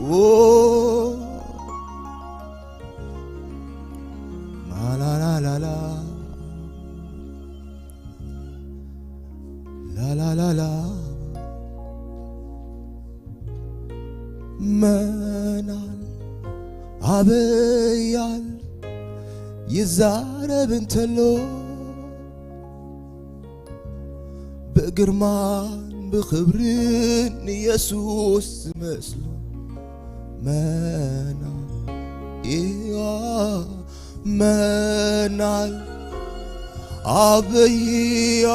ኦ ማላላላላ ላላላላ መናል ኣበያል ይዛረብ እንተሎ ብግርማን ብኽብርን ኢየሱስ ዝመስሎ መናል እያ መናል ኣበያ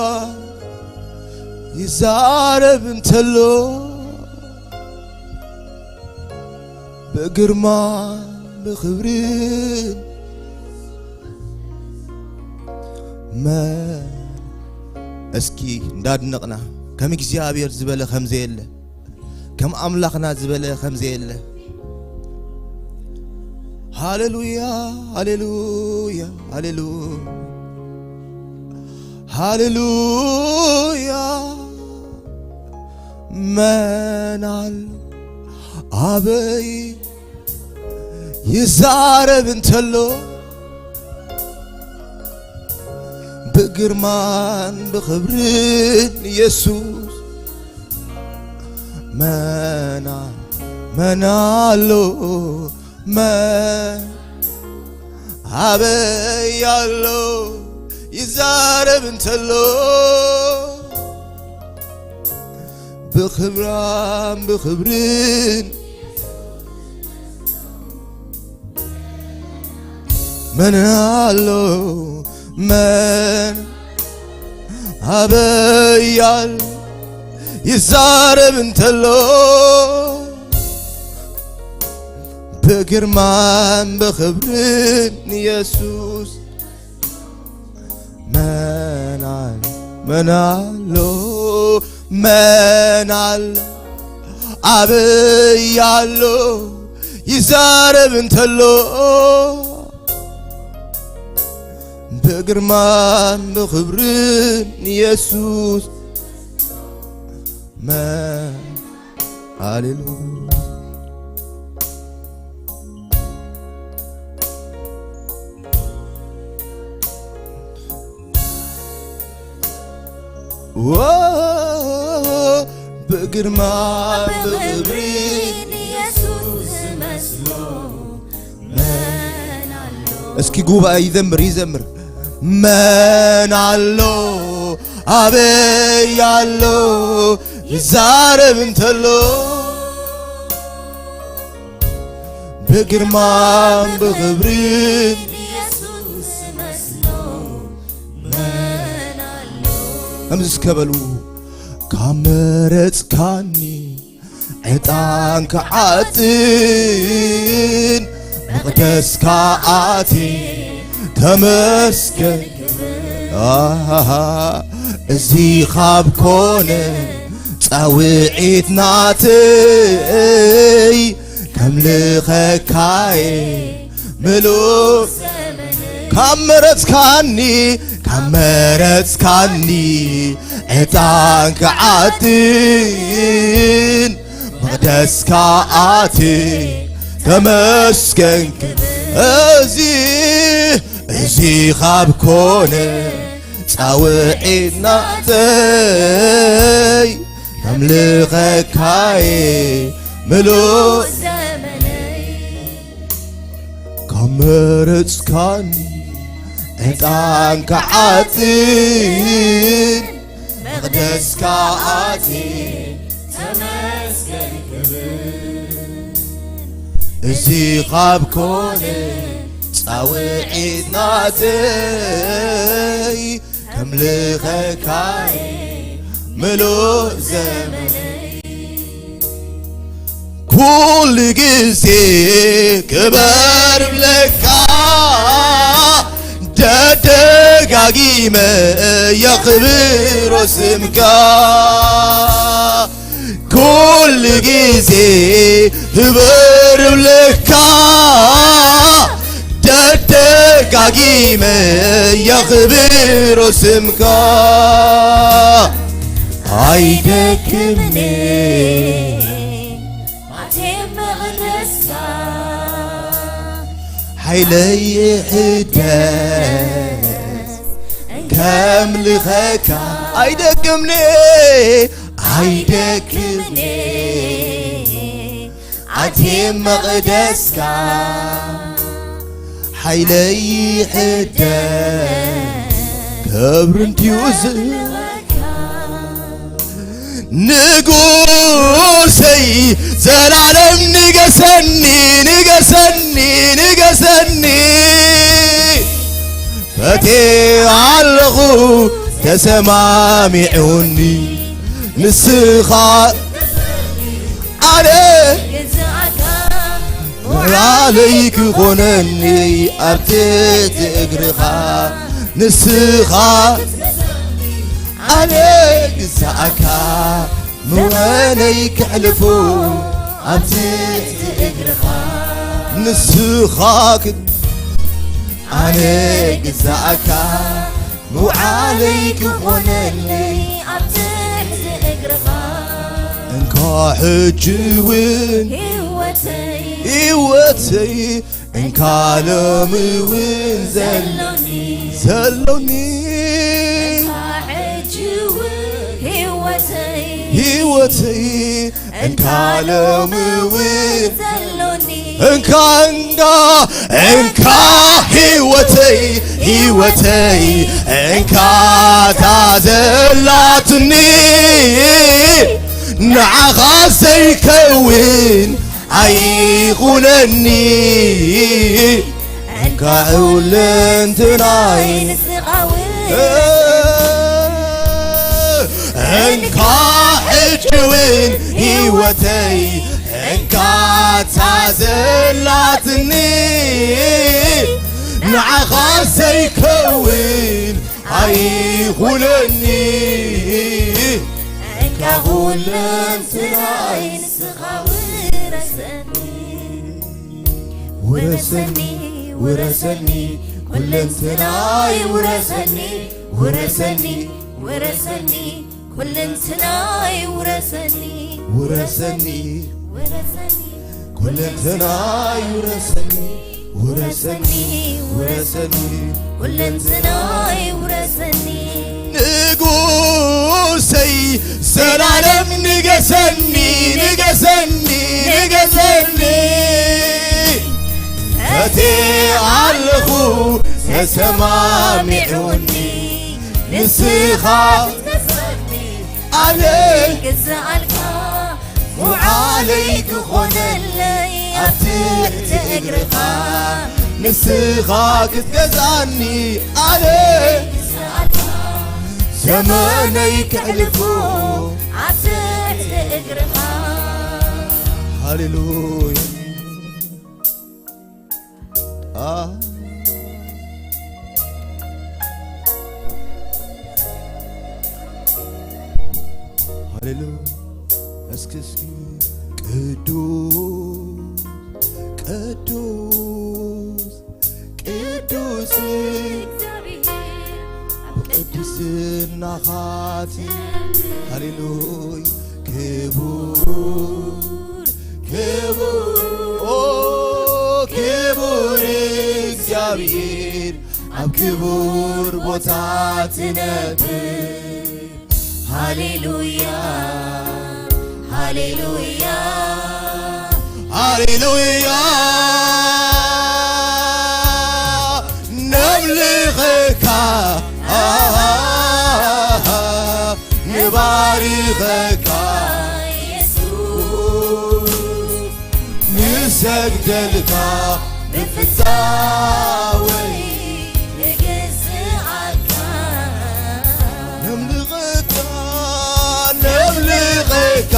ይዛረብ እንተሎ ብግርማ ብኽብርን መ እስኪ እንዳድነቕና ከም እግዚኣብሔር ዝበለ ከም ዘየለ ከም ኣምላኽና ዝበለ ከም ዘየለ ሃሌሉያ ሃሌሉያ ሃሌሉያ ሃሌሉያ መናል ኣበይ ይዛረብ እንተሎ ብግርማን ብኽብርን ኢየሱስ መና መና ኣሎ መ ኣበይ ኣሎ ይዛረብ እንተሎ ብኽብራን ብኽብርን መን ኣሎ መን ኣበይ ኣሎ ይዛረብ እንተሎ ብግርማን ብኽብርን ኢየሱስ መን ኣሎ መን ኣሎ መን ኣሎ ኣበይ ኣሎ ይዛረብ እንተሎ ብግርማን ብኽብርን ኢየሱስ መ ሃሌሉያ ብግርማ ብኽብሪ ኢየሱስ ዝመስሎ መን ኣሎ? እስኪ ጉባኤ ይዘምር ይዘምር። መን ኣሎ ኣበይ ኣሎ ይዛረብ እንተሎ ብግርማን ብኽብርን ኢየሱስ መስሎ መን ኣሎ? ከምዚ እስከ በሉ። ካብ መረጽካኒ ዕጣን ክዓጥን መቕደስካ ኣትየ ተመስገን። ኣሃ፣ እዚ ካብ ኮነ ጻውዒት ናተይ ከምልኸካየ ምሉእ ካብ መረጽካኒ ካብ መረጽካኒ ዕጣን ክዓጥን መቕደስካ ኣትየ ተመስገን ክብል። እዚ እዚ ካብ ኮነ ጻውዒት ናተይ ከምልኸካየ ምሉእ ዘመነይ ካብ መረጽካኒ ዕጣን ክዓጥን መቕደስካ ኣትየ ተመስገን ክብል። እዚ ካብ ኮነ ጻውዒት ናተይ ከምልኸካየ ምሉእ ዘመነይ ኩሉ ግዜ ክበር ብለካ ደደጋጊመ የኽብሮ ስምካ ኩሉ ግዜ ክበር ብለካ ደደጋጊመ የኽብሮ ስምካ ኣይደክምኒ ኣቲ መቕደስካ ሓይለይ ይሕደስ ከምልኸካ። ኣይደክምኒ ኣይደክምኒ ኣቴ መቕደስካ ሓይለይ ይሕደስ ክብሪ እንድዩ ዝ ንጉሰይ ዘላለም ንገሰኒ ንገሰኒ ንገሰኒ ፈቴ ኣለኹ ተሰማሚዑኒ ንስኻ ኣነ ሞራለይ ክኾነኒ ኣብ ትሕቲ እግርኻ ንስኻ ኣነ ግዛእካ ምወነይ ክሕልፉ ኣብ ትሕቲ እግርኻ ንስኻ ክት ኣነ ግዛእካ ምውዓለይ ክኾነለይ ኣብ ትሕቲ እግርኻ እንካ ሕጂ እውን ህይወተይ ህይወተይ እንካ ሎሚ እውን ዘሎኒ ዘሎኒ ሕጂ እውን ህይወተይ ህይወተይ እንካ ሎሚ እውን ዘሎኒ እንካ እንካ እንካ ህይወተይ ህይወተይ እንካ ታዘላትኒ ንዓኻ ዘይከውን ኣይኹነኒ እንካ ሁለንትናይ ንስኻውን እንካ ሕጂ እውን ህይወተይ እንካ ታዘላትኒ ንዓኻ ዘይከውን ኣይኹነኒ እንካ ሁለንትናይ ንስኻ ውረሰኒ ውረሰኒ ውረሰኒ ኩለንትናይ ውረሰኒ ውረሰኒ ውረሰኒ ኩለንትናይ ውረሰኒ ውረሰኒ ውረሰኒ ኩለንትናይ ውረሰኒ ውረሰኒ ውረሰኒ ኩለንትናይ ውረሰኒ ንጉሰይ ዘላለም ንገሰኒ ንገሰኒ ንገሰኒ እቴ ኣለኹ ተሰማሚዑኒ ንስኻ ኣነ ግዛኣልካ ውዓለይ ክኾነለይ ኣብ ትሕቲ እግርኻ ንስኻ ክትገዛኒ ኣነ ዘመነይ ከሕልፎ ኣብ ትሕቲ እግርኻ ሃሌሉያ ሃሌሉያ እስኪ እስኪ ቅዱስ ቅዱስ ቅዱስ ቅዱስናኻት ሃሌሉያ ክቡር ክቡር ኦ ክቡር እግዚኣብሔር ኣብ ክቡር ቦታ ትነብር ሃሌሉያ ሃሌሉያ ሃሌሉያ ነምልኸካ ንባሪኸካ ንሰግደልካ ብፍጻወይ ንግዝኣካ ነምልኸካ ነምልኸካ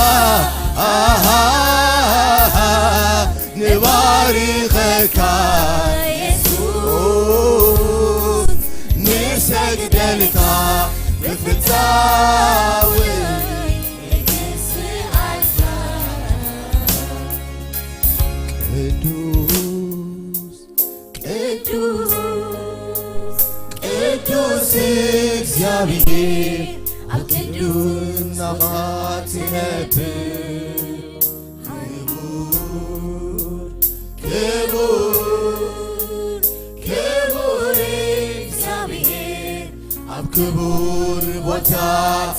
ንባሪኸካ የሱስ ንሰግደልካ ብፍጻወይ ንግዝኣካ ቅዱስ ቅዱስ ቅዱስ እግዚኣብሔር ኣብ ቅዱስናኻ ትነብር ክቡር ቦታ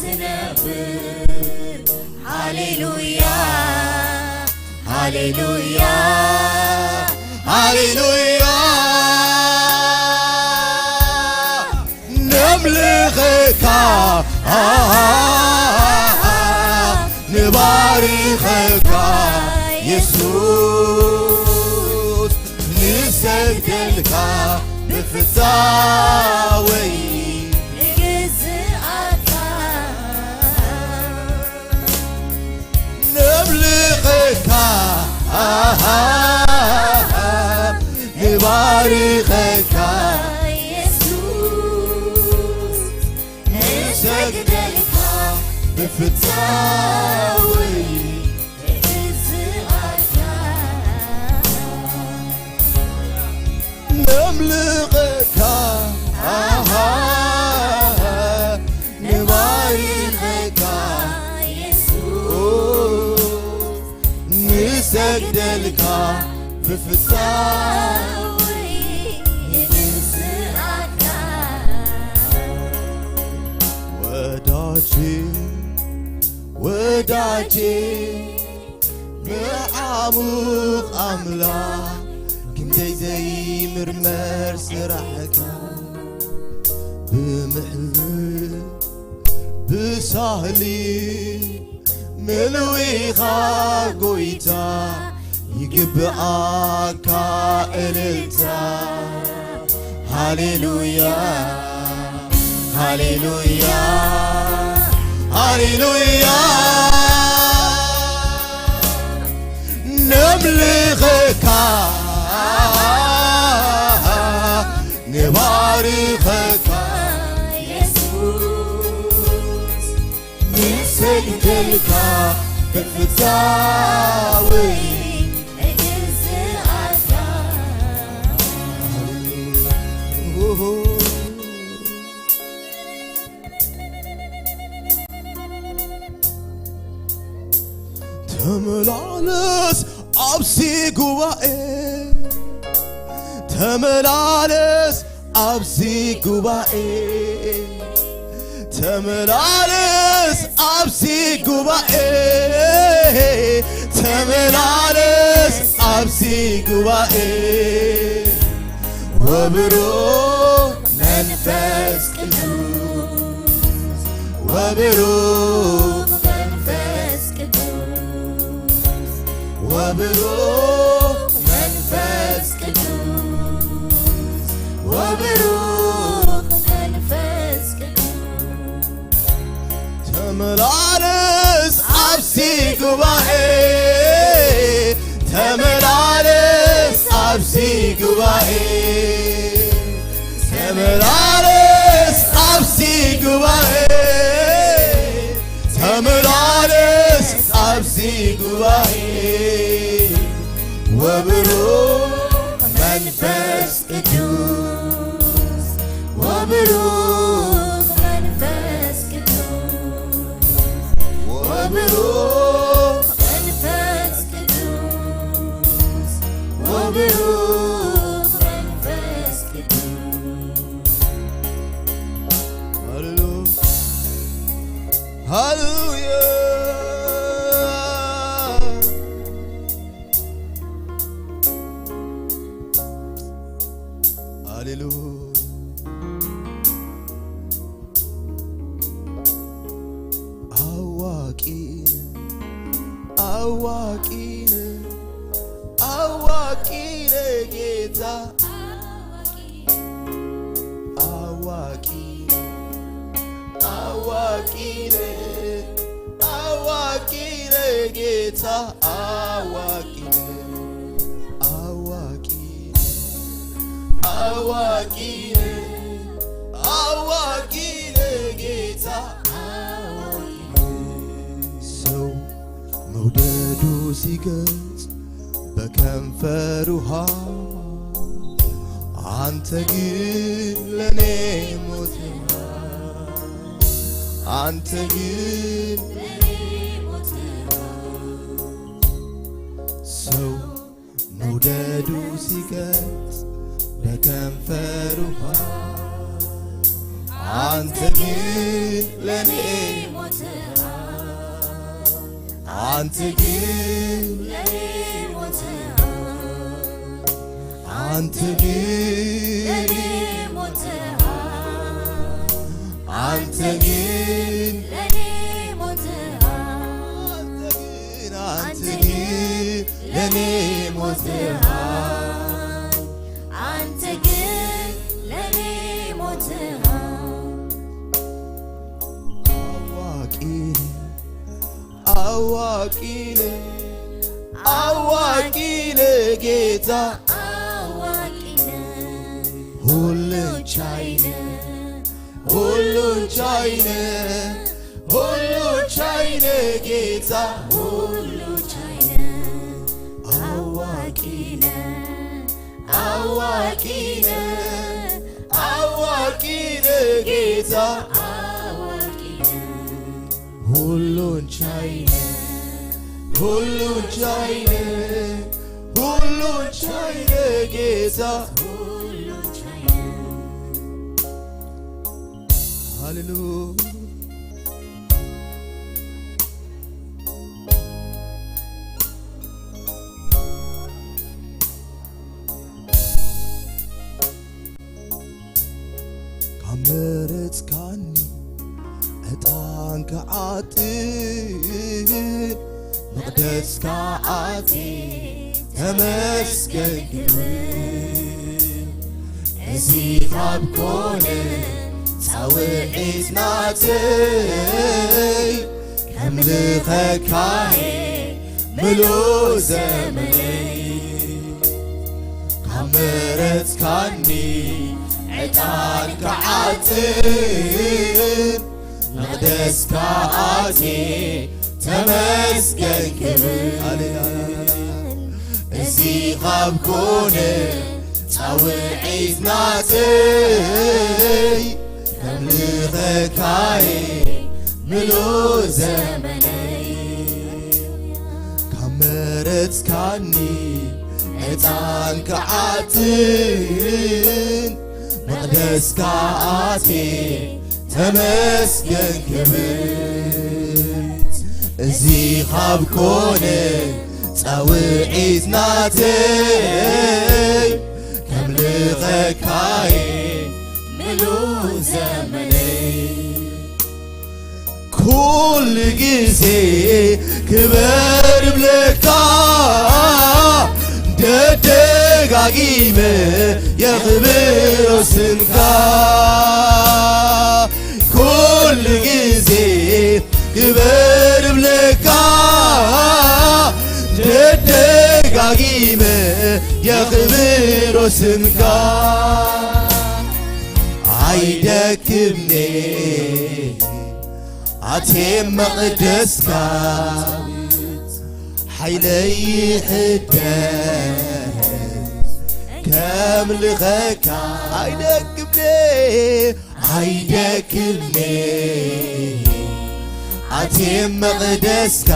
ትነብር። ሃሌሉያ፣ ሃሌሉያ፣ ሃሌሉያ። ነምልኸካ፣ ንባርኸካ የሱስ፣ ንሰግደልካ ብፍታወይ ንግዝኣትካ። ነምልኸካ፣ ንባርኸካ የሱስ፣ ንሰግደልካ ብፍታወይ ንግዝኣትካ። ነምልኸካ፣ ንባርኸካ የሱስ፣ ንሰግደልካ ብፍታወይ ንግዝኣትካ። ወዳጄ፣ ወዳጄ፣ ብዓሙቕ ኣምላኽ ክንደይ ዘይምርመር ስራሕካ፣ ብምሕረት ብሳህሊ ምልዊኻ ጎይታ፣ ይግብኣካ እልልታ። ሃሌሉያ፣ ሃሌሉያ፣ ሃሌሉያ። ነምልኸካ፣ ንባርኸካ የሱስ፣ ንሰግደልካ ብፍታወይ ንግዝኣትካ። ተመላለስ ኣብዚ ጉባኤ፣ ተመላለስ ኣብዚ ጉባኤ፣ ተመላለስ ኣብዚ ጉባኤ፣ ተመላለስ ኣብዚ ጉባኤ። ወብሩኽ መንፈስ ቅዱስ፣ ወብሩኽ መንፈስ ቅዱስ፣ ወብሩኽ መንፈስ ቅዱስ፣ ወብሩኽ መንፈስ ቅዱስ። ተመላለስ ኣብዚ ጉባኤ፣ ተመላለስ ኣብዚ ጉባኤ፣ ተመላለስ ኣብዚ ጉባኤ፣ ተመላለስ ኣብዚ ጉባኤ። ወብሩኽ መንፈስ ቅዱስ፣ ወብሩኽ መንፈስ ቅዱስ፣ ወብሩኽ መንፈስ ቅዱስ፣ ወብሩኽ መንፈስ ቅዱስ። ሃሌሉያ፣ ሃሌሉያ። ሃሌሉያ። አዋቂነ፣ አዋቂነ፣ አዋቂነ ጌታ። አዋቂነ፣ አዋቂነ፣ አዋቂነ ጌታ። አዋቂነ፣ አዋቂነ፣ አዋቂነ፣ አዋቂነ ጌታ። አዋቂነ። ሰው መውደዱ ሲገልጽ በከንፈር ውሃ፣ አንተ ግን ለኔ ሞትሃል፣ አንተ ግን ለኔ ሞትሃል። ሰው መውደዱ ሲገልጽ በከንፈር ውሃ፣ አንተ ግን ለኔ ሞተሃል። አንተ ግን ለኔ ሞተሃል። አንተ ግን ለኔ ሞተሃል። አንተ ግን ለኔ ሞተሃል። አንተ ግን ለኔ ሞተሃል። አንተ ግን ለኔ ሞተሃል። አዋቂ ነህ፣ አዋቂ ነህ፣ አዋቂ ነህ ጌታ። አዋቂ ነህ፣ ሁሉን ቻይ ነህ፣ ሁሉን ቻይ ነህ፣ ሁሉን ቻይ ነህ ጌታ። ሁሉን ቻይ ነህ፣ አዋቂ ነህ፣ አዋቂ ነህ፣ አዋቂ ነህ ጌታ። አዋቂ ነህ፣ ሁሉን ቻይ ነህ፣ ሁሉን ቻይ ነህ፣ ሁሉን ቻይ ነህ ጌታ። ሁሉን ቻይ ነህ። ሃሌሉያ። ካብ መረጽካኒ ዕጣን ክዓጥን መቕደስካ ኣትየ ተመስገን ክብል። እዚ ካብ ኮነ ጻውዒት ናተይ ከምልኸካየ ምሉእ ዘመነይ። ካብ መረጽካኒ ዕጣን ክዓጥን መቕደስካ ኣትየ ተመስገን ክብል። እዚ ካብ ኮነ ጻውዒት ናተይ ከምልኸካየ ምሉእ ዘመነይ። ካብ መረጽካኒ ዕጣን ክዓጥን መቕደስካ ኣትየ ተመስገን ክብል። እዚ ካብ ኮነ ጻውዒት ናተይ ከምልኸካየ ምሉእ ዘመነይ። ኩሉ ግዜ ክበር እብለካ ደደጋጊመ የኽብሮ ስምካ። ኩሉ ግዜ ክበር እብለካ ደደጋጊመ የኽብሮ ስምካ። ኣይደክምኔ ኣትየ መቕደስካ ሓይለይ ይሕደስ ከምልኸካ። ኣይደክምኔ ኣይደክምኔ ኣትየ መቕደስካ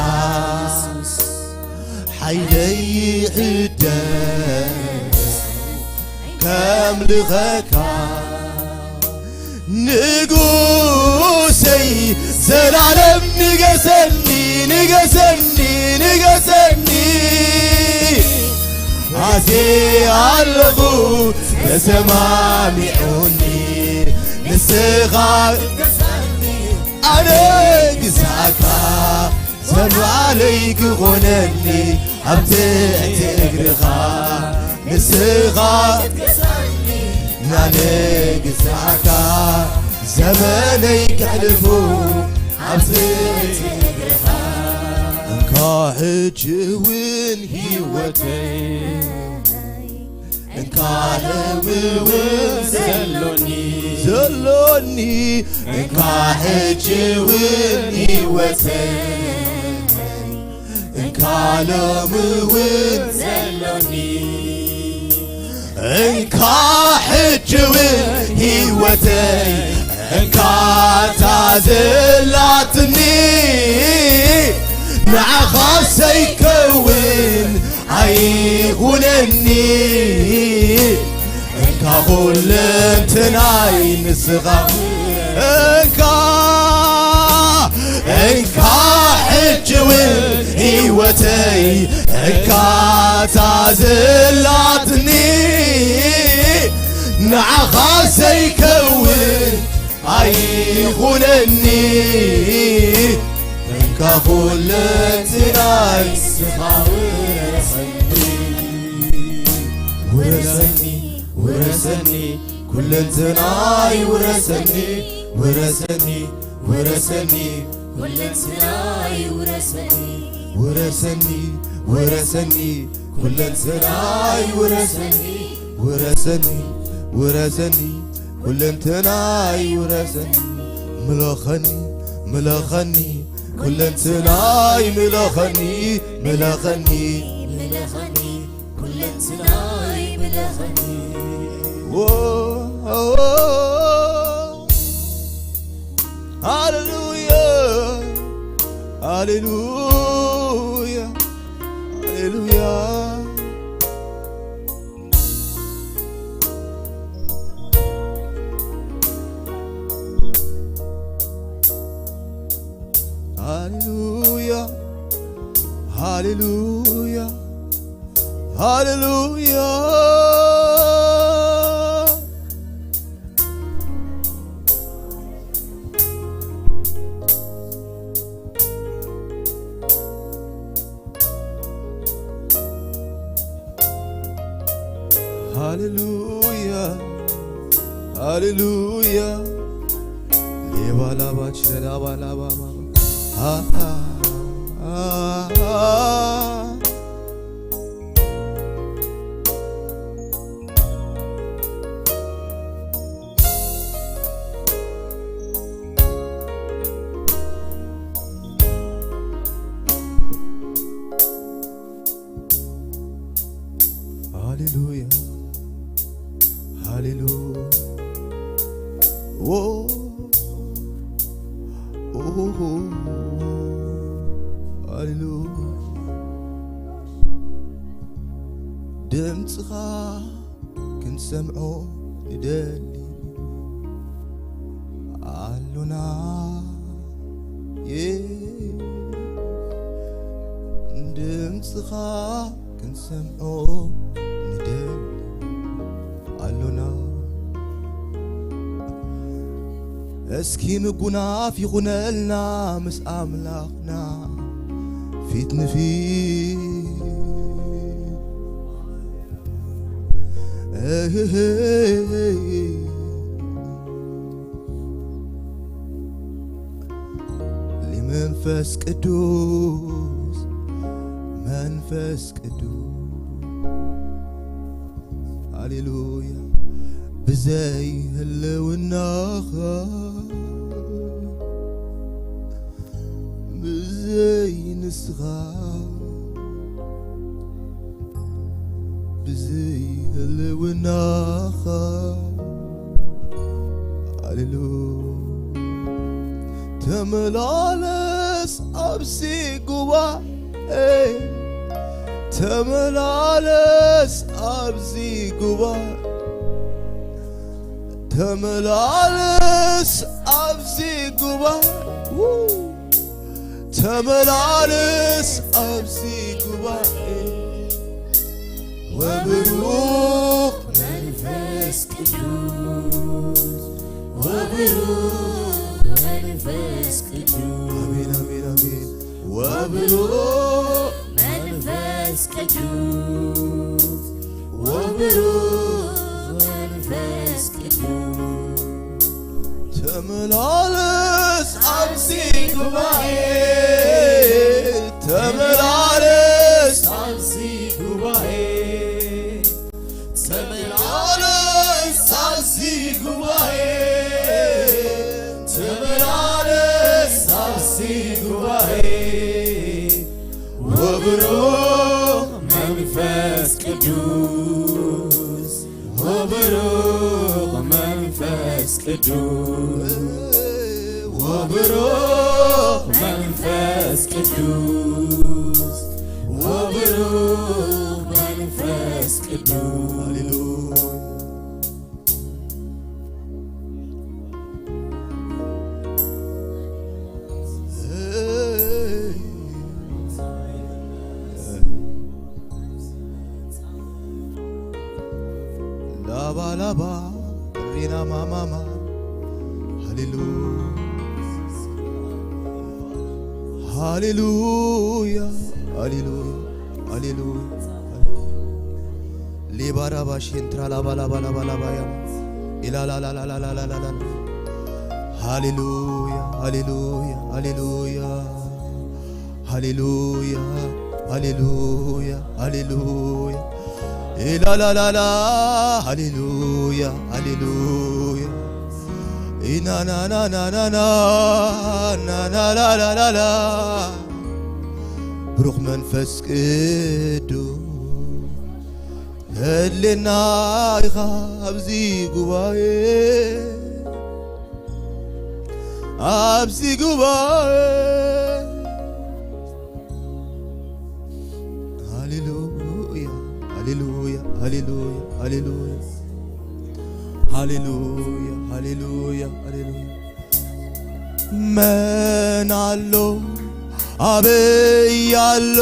ሓይለይ ይሕደስ ከምልኸካ። ንጉሰይ ዘላለም ንገሰኒ፣ ንገሰኒ፣ ንገሰኒ። ኣዜ ኣለኹ ተሰማሚዑኒ ንስኻ ኣነ ግዛእካ ዘማለይ ክኾነኒ ኣብ ትሕቲ እግርኻ ንስኻ ናነ ግዛእካ ዘመነይ ከሕልፉ ኣብ ትሕቲ እግርኻ። እንካ ሕጂ እውን ህይወተይ እንካ ሎሚ እውን ዘሎኒ ዘሎኒ እንካ ሕጂ እውን ህይወተይ እንካ ሎሚ እውን ዘሎኒ እንካ ሕጂ እውን ህይወተይ እንካ እታ ዘላትኒ ንዓኻ ሰይከውን ኣይኹነኒ እንካ ኩለንትናይ ንስኻ እንካ እንካ ሕጂ እውን ህይወተይ እንካ ታዘላትኒ ንዓኻ ዘይከውን ኣይኹነኒ እንካ ኩለንትናይ ስኻ ውረሰኒ ውረሰኒ ውረሰኒ ኩለንትናይ ውረሰኒ ውረሰኒ ውረሰኒ ኩለንትናይ ውረሰኒ ውረሰኒ ውረሰኒ ኩለንትናይ ውረሰኒ ውረሰኒ ውረሰኒ ኩለንትናይ ውረሰኒ ምለኸኒ ምለኸኒ ኩለንትናይ ምለኸኒ ምለኸኒ ምለኸኒ ኩለንትናይ ምለኸኒ ሃሌሉያ ሃሌሉያ ሃሌሉያ ሃሌሉያ ሃሌሉያ ሃሌሉያ ሃሌሉያ ሃሌሉያ ሌባላባች ሌባላባባ ሃሌሉያ ሃሌሉያ ዎ ኦሆ ሃሌሉያ ድምፅኻ ክንሰምዖ ንደሊ ኣሎና ድምፅኻ ክንሰምዖ ንደሊ ኣሎና እስኪ ምጉናፍ ይኹነልና ምስ ኣምላኽና ፊት ንፊት መንፈስ ቅዱስ መንፈስ ቅዱስ ሃሌሉያ ብዘይ ህልውናኻ ብዘይ ንስኻ ብዘይ ህልውናኻ ሃሌሉያ ተመላለስ ኣብዚ ጉባኤ ተመላለስ ኣብዚ ጉባኤ ተመላለስ ኣብዚ ጉባኤ ተመላለስ ኣብዚ ጉባኤ ወብሩኽ መንፈስ ቅዱስ ወብሩኽ መንፈስ ቅዱስ አሜን አሜን አሜን ወብሩኽ መንፈስ ቅዱስ ወብሩኽ መንፈስ ቅዱስ ተመላለስ ኣብዚ ጉባኤ ተመላለስ ኣብዚ ጉባኤ ተመላለስ ኣብዚ ጉባኤ ተመላለስ ኣብዚ ጉባኤ ወብሩኽ መንፈስ ቅዱስ ወብሩኽ መንፈስ ቅዱስ ወብሩኽ መንፈስ ቅዱስ ወብሩኽ መንፈስ ቅዱስ ሃሌሉያ ባላባ ሪና ማማማ ሃሌሉያ ሃሌሉያ ሃሌሉያ ሃሌሉያ ሊባራባ ሼንትራ ላባ ላባ ላባ ላባ ያ ኢላላላላላላላላ ሃሌሉያ ሃሌሉያ ሃሌሉያ ሃሌሉያ ሃሌሉያ ሃሌሉያ ኢላላላላ ሃሌሉያ ሃሌሉያ ኢናናናናናና ናናላላላላ ብሩኽ መንፈስ ቅዱስ ተድሌና ኢኻ ኣብዚ ጉባኤ ኣብዚ ጉባኤ ሃሌሉያ ሃሌሉያ ሃሌሉያ ሃሌሉያ ሃሌሉያ ሃሌሉያ ሃሌሉያ መን ኣሎ ኣበይ ኣሎ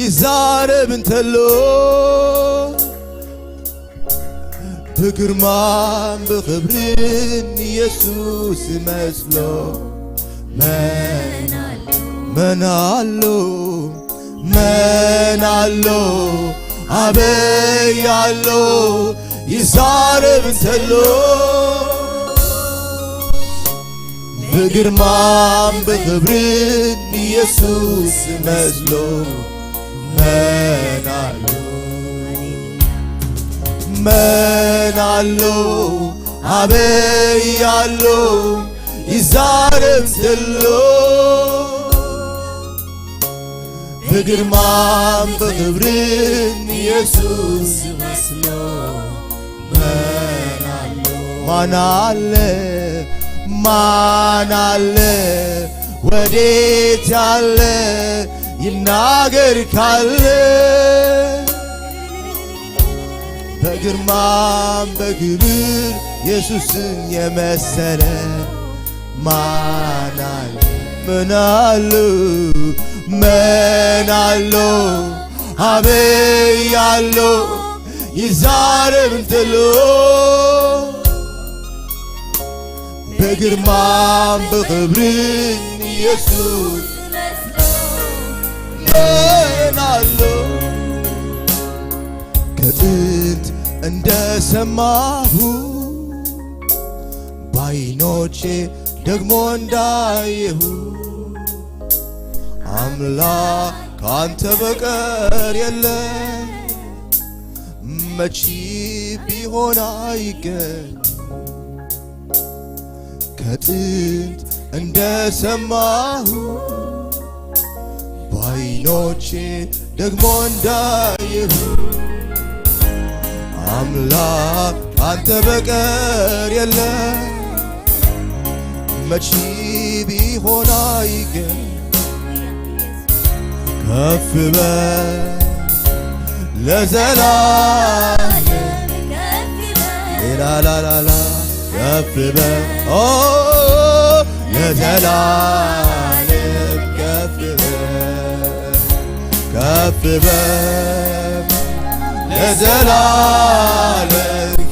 ይዛረብ እንተሎ ብግርማን ብኽብርን ኢየሱስ መስሎ መን ኣሎ መን ኣሎ ኣበይ ኣሎ ይዛረብ እንተሎ ብግርማን ብኽብርን ኢየሱስ መስሎ መን ኣሎ መን ኣሎ ኣበይ ኣሎ ይዛረብ ዘሎ ብግርማን ብኽብርን ኢየሱስ መስሎ መን ኣሎ ማን ኣለ ማን ኣለ ወዴት ያለ ይናገር ካለ በግርማም በክብር ኢየሱስን የመሰለ ማን አለ ምን አሉ ምን አሉ አበይ ያሉ ይዛረብ እንተሎ በግርማም በክብርን ኢየሱስ ምን አሉ ከጥንት እንደሰማሁ ባይኖቼ ደግሞ እንዳየሁ አምላክ ካንተ በቀር የለም መች ቢሆን አይገኝ ከጥንት እንደሰማሁ ባይኖቼ ደግሞ እንዳየሁ አምላክ ካንተ በቀር የለም መች ቢሆን አይገኝ ከፍ በል ለዘላለም ላላላላ ከፍ በል ኦ ለዘላለም ከፍ በል ከፍ በል ለዘላለም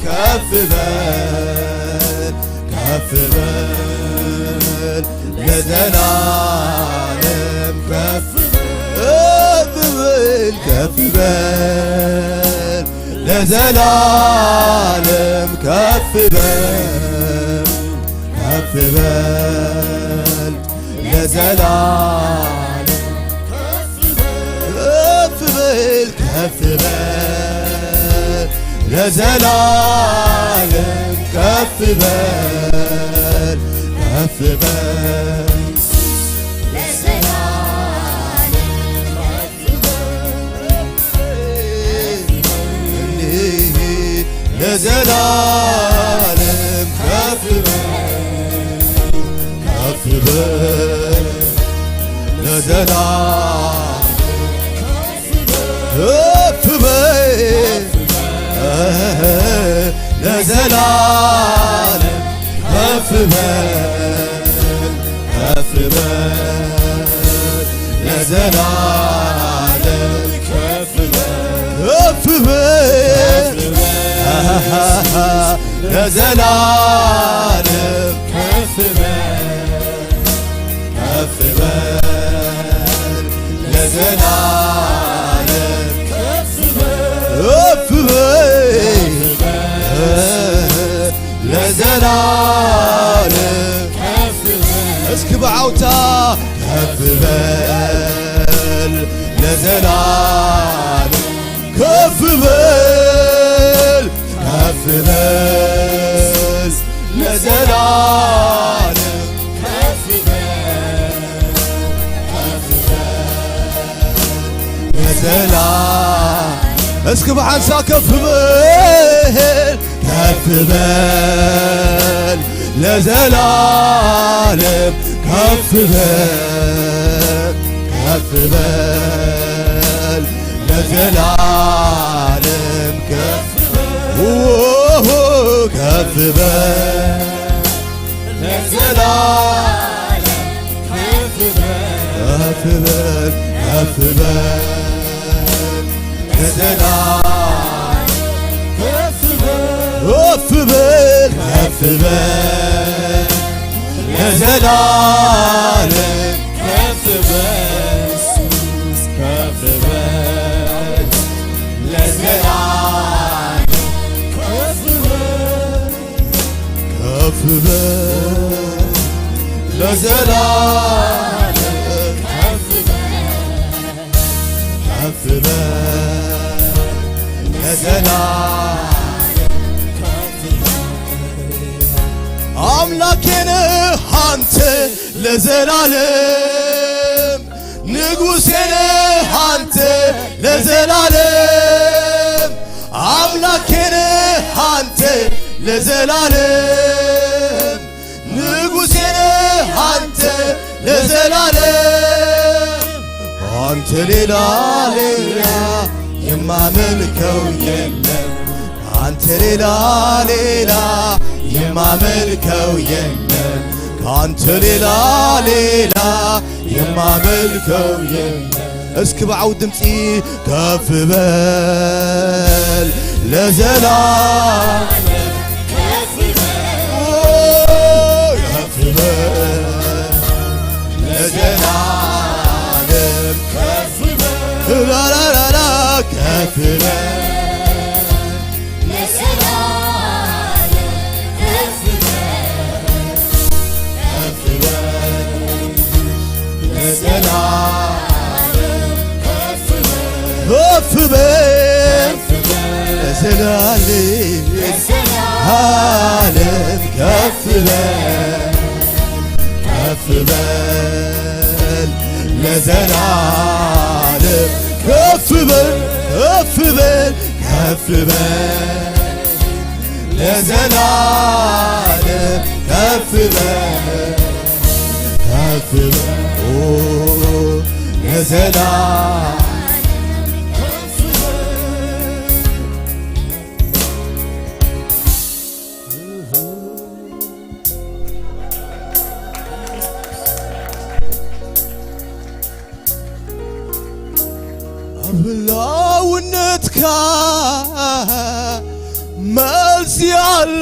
ከፍ በል ከፍ በል ለዘላለም ከፍ በል ከፍ በል ከፍ በል ለዘላለም ከፍ በል ከፍ በል ለዘላለም ከፍ በል ከፍ በል ለዘላለም ከፍ በል ከፍ በል ለዘላለም ከፍ በል ለዘላለም ከፍ በል ከፍ በል ለዘላለም ከፍ በል ለዘላለም ከፍ በል ከፍ በል ለዘላለም ከፍ በል ከፍ በል ለዘላለም ከፍ በል፣ ከፍ በል ለዘላለም ከፍ በል፣ ከፍ በል ለዘላለም ከፍ በል። እስኪ ብዓውታ ከፍ በል ለዘላለም ከፍ በል፣ ከፍ በል ለዘላለም ከፍ በል፣ ከፍ በል ለዘላለም። እስኪ ብሓንሳ ከፍ በል፣ ከፍ በል ለዘላለም ከፍ በል፣ ከፍ በል ለዘላለም ከፍ በል፣ ከፍ በል ለዘላለም ከፍ በል፣ ከፍ በል፣ ከፍ በል ለዘላለም ከፍ በል፣ ከፍ በል፣ ከፍ በል ለዘላለም ከፍ በል፣ ከፍ በል ለዘላለም ከፍ በል፣ ከፍ በል ለዘላለም ከፍ በል፣ ከፍ በል ለዘላለም ከፍ በል። አምላኬ ነህ አንተ ለዘላለም፣ ንጉሴ ነህ አንተ ለዘላለም፣ አምላኬ ነህ አንተ ለዘላለም፣ ንጉሴ ነህ አንተ ለዘላለም። አንተ ሌላ ሌላ የማመልከው የለም፣ አንተ ሌላ ሌላ የማመልከው የለም፣ ካንተ ሌላ ሌላ የማመልከው የለም። እስኪ ብዓው ድምፂ ከፍ በል ለዘላለም፣ ከፍ በል፣ ከፍ በል ለዘላለም፣ ከፍ በል ላላላላ፣ ከፍ በል ለዘላለም ከፍ በል፣ ከፍ በል ለዘላለም ከፍ በል፣ ከፍ በል ለዘላለም፣ ለዘላለም ከፍ በል፣ ከፍ በል ለዘላለም፣ ከፍ በል፣ ከፍ በል፣ ከፍ በል ለዘላለም ከፍ በል፣ ከፍ በል፣ ኦ፣ ለዘላለም ከፍ በል። ኣብ ህላውነትካ መልሲ ኣሎ፣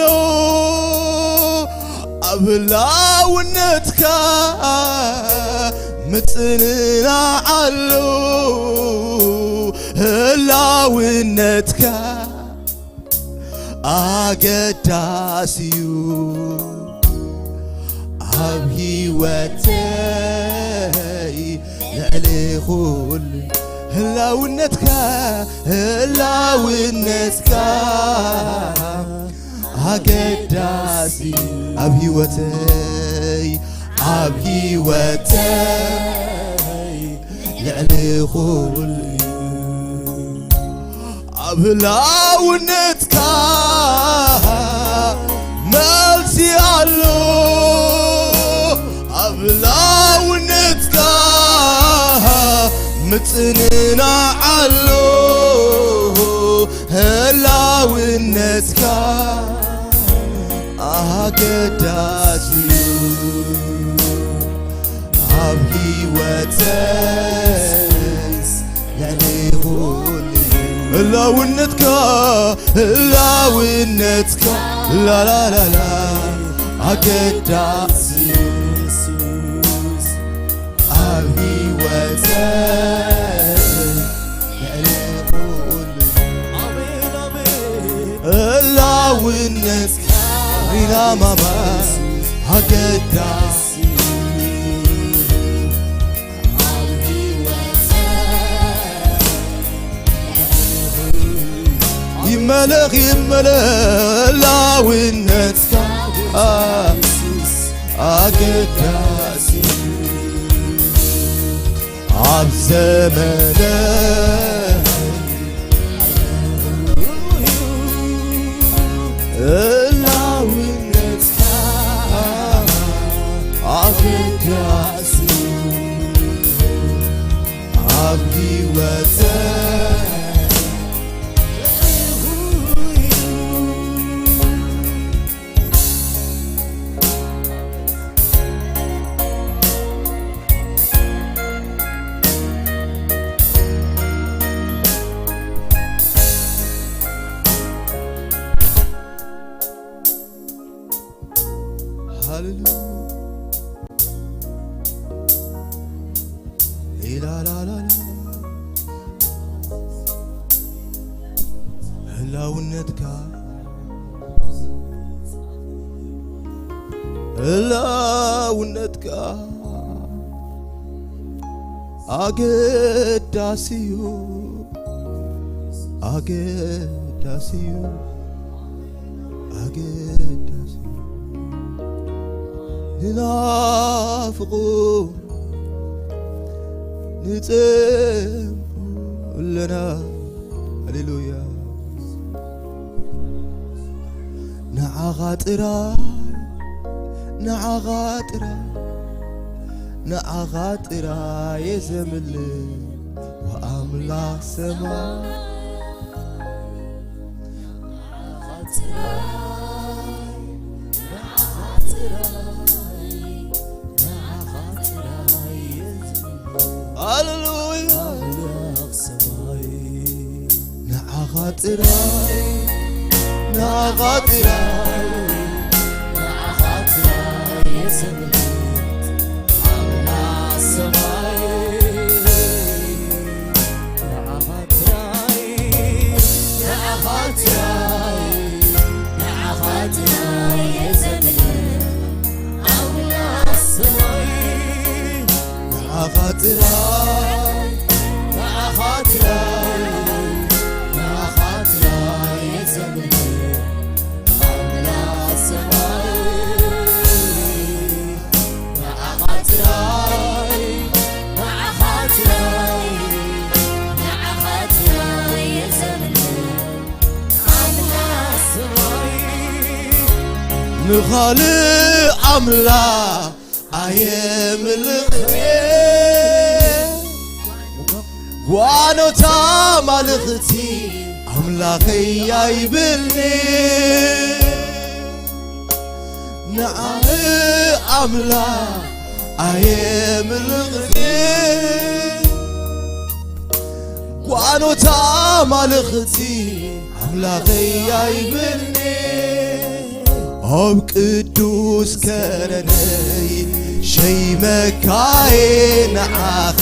ኣብ ህላውነትካ ምጽንናዕ ኣሎ፣ ህላውነትካ ኣገዳሲ እዩ ኣብ ህይወተይ ልዕሊ ኩሉ። ህላውነትካ፣ ህላውነትካ ኣገዳሲ እዩ ኣብ ህይወተይ፣ ኣብ ህይወተይ ልዕሊ ኩሉ እዩ። ኣብ ህላውነትካ መልሲ ኣሎ፣ ኣብ ህላውነትካ ምጽንናዕ ኣሎ፣ ህላውነትካ ኣገዳሲ እዩ ኣብ ህይወተይ ልዕሊ ኩሉ። ህላውነትካ፣ ህላውነትካ፣ ላላላላ፣ ኣገዳሲ ኢየሱስ፣ ኣብ ህይወተይ ልዕሊ ኩሉ። ኣሜን፣ ኣሜን። ህላውነትካ፣ ሪና ማማ፣ ኣገዳሲ ይመለኽ፣ ይመለኽ ህላውነትካ፣ ኣገዳሲ ኣብ ዘመነ ህላውነትካ ኣገዳሲ ኣብ ህይወተይ። ሃሌሉያ። ኢላላላላ። ህላውነትካ፣ ህላውነትካ ኣገዳሲ እዩ፣ ኣገዳሲ እዩ፣ ኣገዳሲ እዩ። ንናፍቆ ንጸምኦ ኣለና። ሃሌሉያ። ንዓኻ ጥራይ፣ ንዓኻ ጥራይ፣ ንዓኻ ጥራይ እየ ዘምልኽ፣ ወኣምላኽ ሰማይ። ሃሌሉያ። ንዓኻ ጥራይ፣ ንዓኻ ጥራይ፣ ንዓኻ ጥራይ እየ ዘምልኽ፣ ኣምላኽ ሰማይ። ንዓኻ ጥራይ፣ ንዓኻ ጥራይ፣ ንዓኻ ጥራይ እየ ዘምልኽ፣ ኣምላኽ ሰማይ። ንዓኻ ጥራይ፣ ንዓኻ ጥራይ፣ ንዓኻ ጥራይ እየ ዘምልኽ፣ ኣምላኽ ሰማይ። ንዓኻ ጥራይ፣ ንዓኻ ጥራይ፣ ንዓኻ ጥራይ እየ ዘምልኽ፣ ኣምላኽ ሰማይ። ንኻልእ ኣምላኽ ኣየምልኽን፣ ጓኖት ኣማልኽቲ ኣምላኸይ ኣይብልኒ። ንዓኺ ኣምላኽ ኣየምልኽን፣ ጓኖት ኣማልኽቲ ኣምላኸይ ኣይብልኒ። ኣብ ቅዱስ ከረነይ ሸይመካየ ንዓኻ፣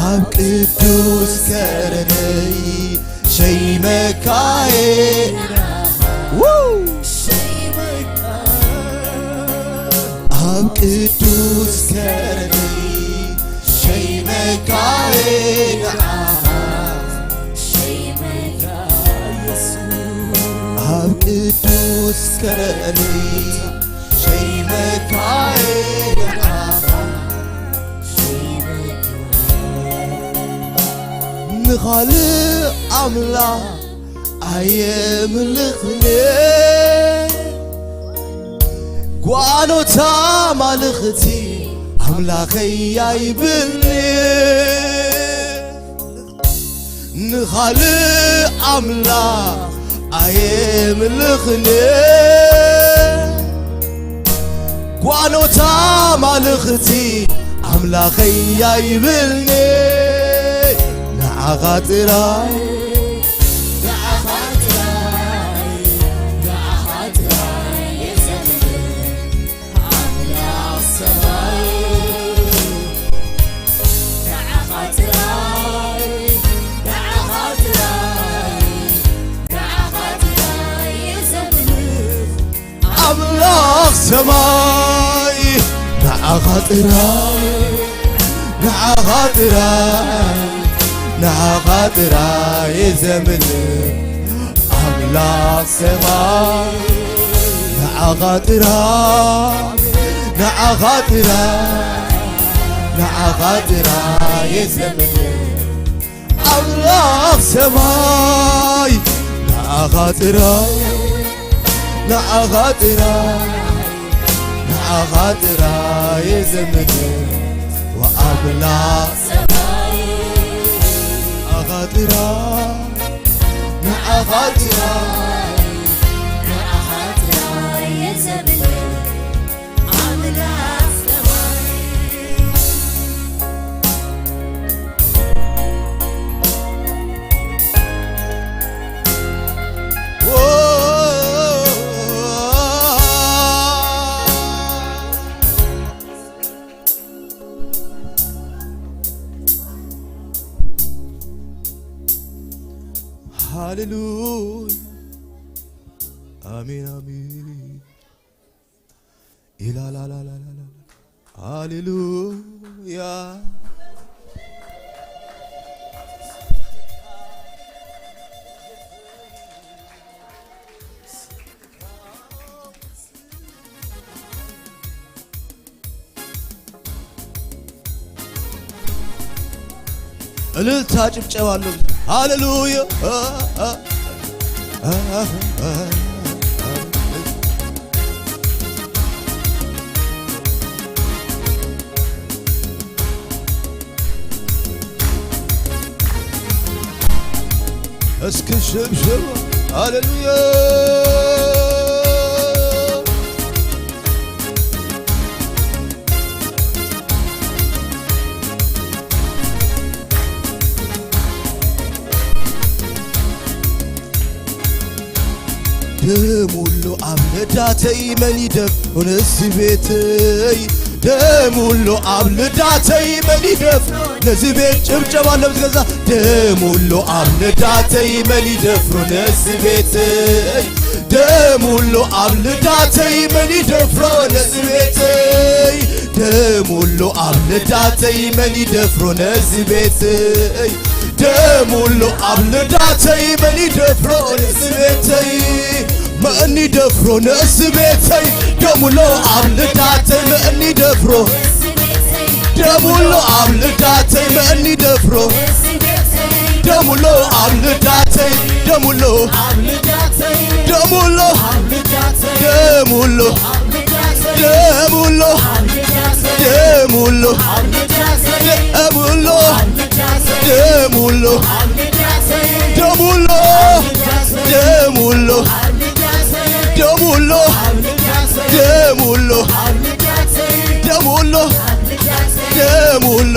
ኣብ ቅዱስ ከረነይ ሸይመካየ። ው! ኣብ ቅዱስ ከረነይ ሸይመካየ ንዓኻ፣ ኣብ ቅዱስ ከረነይ ሸይመካየ ንዓኻ። ንኻልእ ኣምላኽ ኣየምልኽን፣ ጓኖት ኣማልኽቲ ኣምላኸይ ኣይብልኒ። ንኻልእ ኣምላኽ ኣየምልኽን፣ ጓኖት ኣማልኽቲ ኣምላኸይ ኣይብልኒ ንዓኻ ጥራይ፣ ንዓኻ ጥራይ፣ ንዓኻ ጥራይ እየ ዘምልኽ ኣምላኽ ሰማይ። ንዓኻ ጥራይ፣ ንዓኻ ጥራይ፣ ንዓኻ ጥራይ እየ ዘምልኽ ኣምላኽ ሰማይ። ንዓኻ ጥራይ፣ ንዓኻ ጥራይ፣ ንዓኻ ጥራይ እየ ዘምልኽ ኣምላኽ ሰማይ። ንዓኻ ጥራይ፣ ንዓኻ ጥራይ፣ ንዓኻ ጥራይ እየ ዘምልኽ ኣምላኽ ሰማይ። ንዓኻ ጥራይ፣ ንዓኻ ጥራይ፣ ንዓኻ ጥራይ እየ ዘምልኽ ኣምላኽ ሰማይ። ንዓኻ ጥራይ፣ ንዓኻ ጥራይ፣ ንዓኻ ጥራይ እየ ዘምልኽ ኣምላኽ ሰማይ። ሃሌሉያ። ኣሜን፣ ኣሜን። ኢላላላላላ። ሃሌሉያ። እልልታ ጭብጨባ ኣሎ። ሃሌሉያ። እስኪ ሽብሽብ። ሃሌሉያ። ደሙሎ ኣብ ልዳተይ መን ይደፍሮ ነዚ ቤተይ? ደሙሎ ኣብ ልዳተይ መን ይደፍሮ ነዚ ቤት? ጭብጨባ ኣለብዚ ገዛ። ደሙሎ ኣብ ልዳተይ መን ይደፍሮ ነዚ ቤተይ? ደሙሎ ኣብ ልዳተይ መን ይደፍሮ ነዚ ቤተይ? ደሙሎ ኣብ ልዳተይ መን ይደፍሮ ነዚ ቤተይ? ደሙሎ ኣብ ልዳተይ መን ይደፍሮ ነዚ ቤተይ? መን ይደፍሮ ነዚ ቤተይ? ደሙሎ ኣብ ልዳተይ መን ይደፍሮ? ደሙሎ ኣብ ልዳተይ መን ይደፍሮ? ደሙሎ ኣብ ልዳተይ፣ ደሙሎ፣ ደሙሎ፣ ደሙሎ፣ ደሙሎ፣ ደሙሎ፣ ደሙሎ፣ ደሙሎ፣ ደሙሎ፣ ደሙሎ፣ ደሙሎ፣ ደሙሎ፣ ደሙሎ፣ ደሙሎ።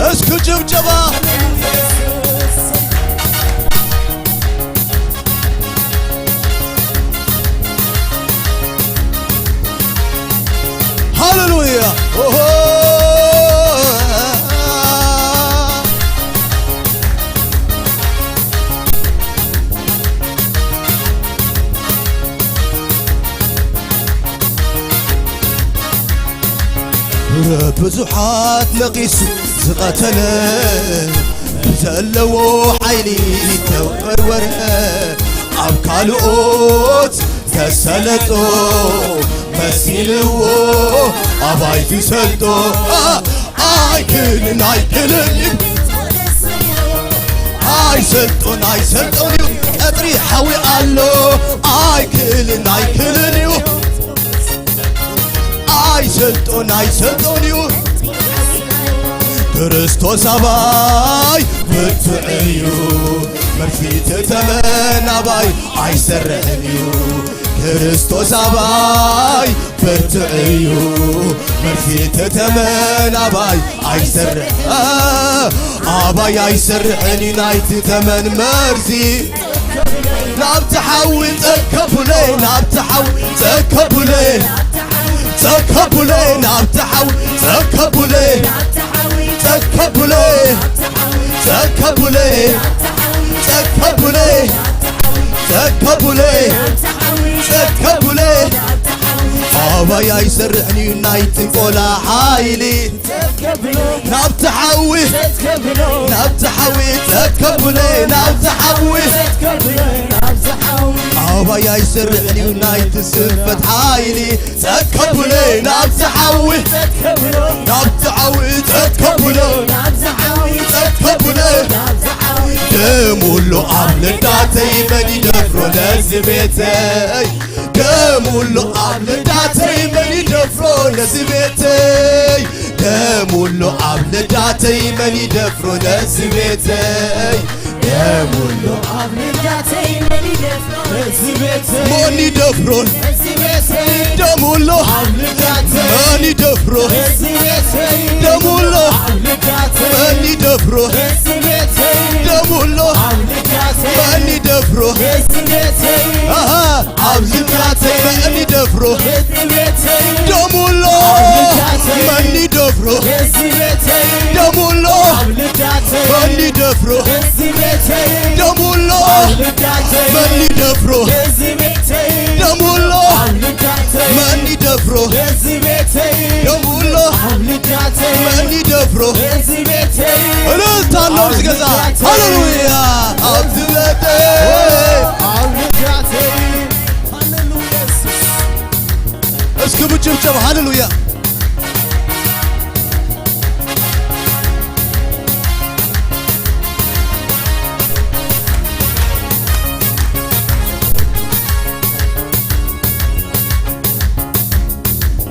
እስኪ ጭብጨባ። ሃሌሉያ። ኦሆ። ብዙሓት ነቒሱ ዝቐተለ፣ ብዘለዎ ሓይሊ ተወርወረ። ኣብ ካልኦት ተሰለጦ መሲልዎ፣ ኣባይ ትሰልጦ። ኣይክልን ኣይክልን እዩ። ኣይሰልጦን ኣይሰልጦን እዩ። ቀጥሪ ሓዊ ኣሎ። ኣይክልን ኣይክልን እዩ። ኣይሰልጦን ኣይሰልጦን እዩ። ክርስቶስ ኣባይ ብርቱዕ እዩ። መርፊት ተመን ኣባይ ኣይሰርሕን እዩ። ክርስቶስ ኣባይ ብርቱዕ እዩ፣ መርፊት ተመን ኣባይ ኣይሰርሕ፣ ኣባይ ኣይሰርሕን እዩ ናይቲ ተመን መርዚ። ናብቲ ሓዊ ጸከቡለይ፣ ናብቲ ሓዊ ጸከቡለይ፣ ጸከቡለይ፣ ናብቲ ሓዊ ጸከቡለይ፣ ጸከቡለይ፣ ጸከቡለይ፣ ጸከቡለይ፣ ጸከቡለይ፣ ጸከቡለይ። ኣባይ ኣይሰርሕን እዩ ናይ ጥንቆላ ሓይሊ። ናብቲ ሓዊ፣ ናብቲ ሓዊ ጸከቡለይ፣ ናብቲ ሓዊ። ኣባይ ኣይሰርሕን እዩ ናይ ትስፈት ሓይሊ። ጸከቡለይ፣ ናብቲ ሓዊ፣ ናብቲ ሓዊ ጸከቡለይ፣ ጸከቡለይ። ደም ኣሎ ኣብ ልዳተይ መን ይደፍሮ ነዚ ቤተይ። ደም ኣሎ ኣብ ልዳተይ መን ይደፍሮ ነዚ ቤተይ። ደም ኣሎ ኣብ ልዳተይ መን ይደፍሮ ነዚ ቤተይ። ደም ኣሎ ኣብ ልዳተይ መን ይደፍሮ ነዚ ቤተይ። መን ይደፍሮ ነዚ ቤተይ። ደም ኣሎ ኣብ ልዳተይ መን ይደፍሮ ነዚ ቤተይ። ደም ኣሎ ኣብ ልዳተይ መን ይደፍሮ ነዚ ቤተይ። ደም ኣሎ ኣብ ልዳተይ መን ይደፍሮ ነዚ ቤተይ። ኣሃ ኣብ ልዳተይ መን ይደፍሮ ደሙ ኣሎ መን ይደፍሮ ደሙ ኣሎ መን ይደፍሮ ደሙ ኣሎ መን ይደፍሮ ደሙ ኣሎ መን ይደፍሮ ደሙ ኣሎ መን ይደፍሮ እልልታ ኣሎ ኣብዚ ገዛ ሃሌሉያ ኣብቲ ቤተይ እስኪ ብጭብጨባ ሃሌሉያ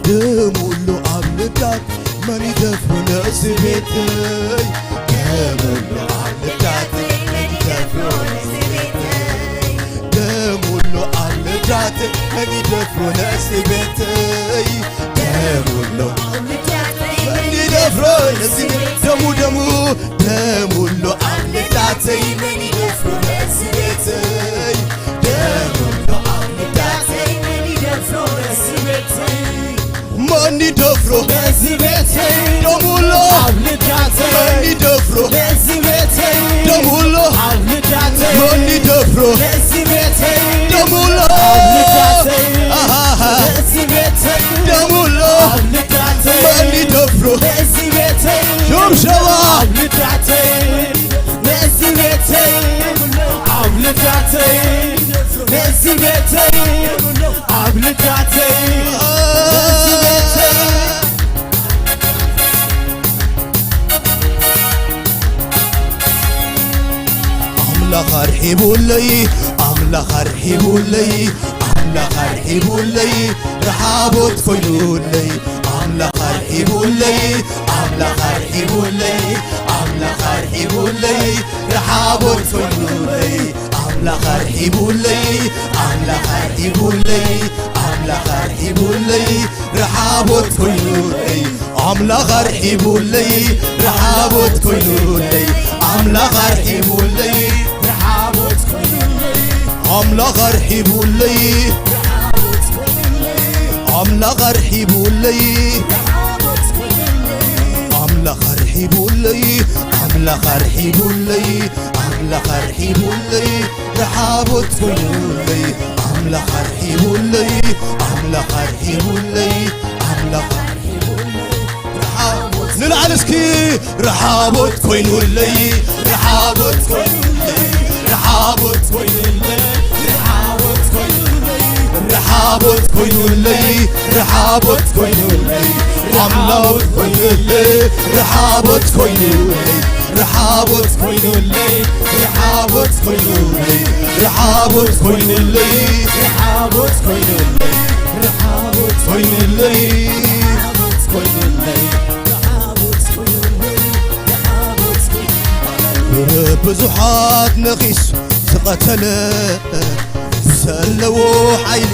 ደሙ ኣሎ ኣብ ልዳት መን ይደፍሮ ነዚ ቤተይ ደሙ ኣሎ ኣብ ልዳት መን ይደፍሮ ነዚ ቤተይ ደሙ ኣሎ ኣብ ልዳት መን ይደፍሮ ነዚ ቤተይ ደሙ ኣሎ መን ይደፍሮ ነዚ ቤት ደሙ ደሙ ደሙ ኣሎ ኣብ ልዳተይ መን ይደፍሮ ነዚ ቤተይ ደሙ ኣሎ ኣብ ልዳተይ መን ይደፍሮ ነዚ ቤተይ መን ይደፍሮ ነዚ ቤተይ ደሙ ኣሎ ኣብ ልዳተይ መን ይደፍሮ ነዚ ቤተይ ደሙ ኣሎ ኣብ ልዳተይ መን ይደፍሮ ነዚ ቤተይ ደሙ ኣሎ ኣብ ልዳተይ ኣሃሃ ነዚ ቤተይ ደሙ ኣሎ ኣብ ልዳተይ መን ይደፍሮ ነዚ ቤተይ ሽብሸባ ኣብ ልዳተይ ነዚ ቤተይ ኣብ ልዳተይ ነዚ ቤተይ ኣብ ልዳተይ ነዚ ቤተይ ኣምላኽ ኣርሒቡለይ ኣምላኽ ኣርሒቡለይ ኣምላኽ ኣርሒቡለይ ረሓቦት ኮይኑለይ ኣምላኽ ኣርሒቡለይ ኣምላኽ ኣርሒቡለይ ኣምላኽ ኣርሒቡለይ ረሓቦት ኮይኑለይ ኣምላኽ ኣርሒቡለይ ኣምላኽ ኣርሒቡለይ ኣምላኽ ኣርሒቡለይ ረሓቦት ኮይኑለይ ኣምላኽ ኣርሒቡለይ ረሓቦት ኮይኑለይ ኣምላኽ ኣርሒቡለይ ረሓቦት ኮይኑለይ ኣምላኽ ኣርሒቡለይ ኣምላኽ ኣርሒቡለይ ኣምላኽ ኣርሒቡለይ ኣምላኽ ኣርሒቡለይ ኣምላኽ ኣርሒቡለይ ረሓቦት ኮይኑለይ ኣምላኽ ኣርሒቡለይ ኣምላኽ ኣርሒቡለይ ኣምላኽ ኣርሒቡለይ ረሓቦት ንልዓል እስኪ ረሓቦት ኮይኑለይ ረሓቦት ኮይኑለይ ረሓቦት ኮይኑለይ ረሓቦት ኮይኑለይ ረሓቦት ኮይኑለይ ረሓቦት ኮይኑለይ ኣምላኽ ኮይኑለይ ረሓቦት ኮይኑለይ ረሓቦት ኮይኑለይ ረሓቦት ኮይኑለይ ረሓቦት ኮይኑለይ ረሓቦት ኮይኑለይ ረሓቦት ኮይኑለይ ብዙሓት ነኺሱ ዝቐተለ ዘለዎ ሓይሊ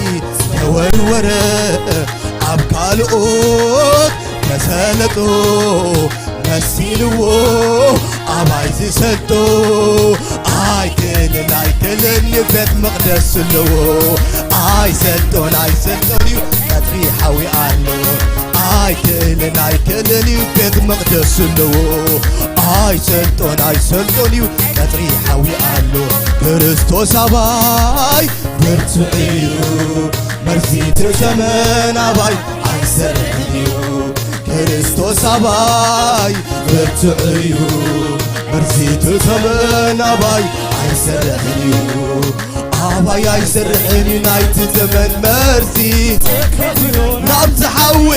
ተወርወረ ኣብ ካልኦት ተሰለጦ መሲልዎ ኣባይ ዝሰልጦ ኣይክእልን ኣይክእልን እዩ ቤት መቕደስ ኣለዎ ኣይሰልጦን ኣይሰልጦን እዩ ቀትሪ ሓዊ ኣሎ ኣይክእልን ኣይክእልን እዩ ቤት መቕደስ ኣለዎ ኣይሰልጦን ኣይሰልጦን እዩ ቀትሪ ሓዊ ኣሎ ክርስቶስ ኣባይ ብርቱዕ እዩ መርሲቱ ዘመን ኣባይ ኣይሰርሕን እዩ ክርስቶስ ኣባይ ብርቱዕ እዩ መርሲቱ ዘመን ኣባይ ኣይሰርሕን እዩ ኣባይ ኣይሰርሕን እዩ ናይቲ ዘመን መርሲ ናብ ዝሓዊ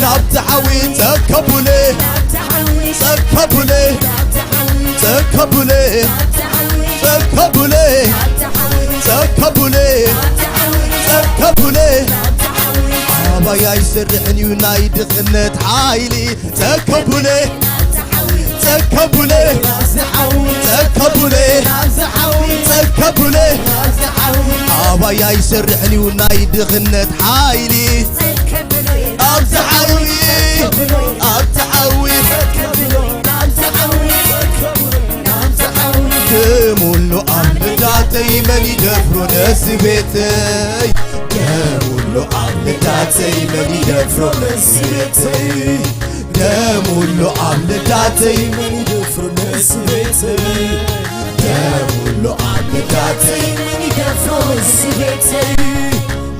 ናብ ዝሓዊ ጸከቡለ ጸከቡለ ጸከቡለ ጸከቡለ ጸከቡለ ጸከቡለ ኣባይ ኣይሰርሕን እዩ ናይ ድኽነት ሓይሊ ጸከቡለ ጸከቡለ ጸከቡለ ጸከቡለ ኣባይ ኣይሰርሕን እዩ ናይ ድኽነት ሓይሊ ኣብ ዝሓዊ ኣብ ዝሓዊ ደሙሉ ኣብ ልዳተይ መን ይደፍሮ ነዚ ቤተይ ደሙሉ ኣብ ልዳተይ መን ይደፍሮ ነዚ ቤተይ ደሙሉ ኣብ ልዳተይ መን ይደፍሮ ነዚ ቤተይ ደሙሉ ኣብ ልዳተይ መን ይደፍሮ ነዚ ቤተይ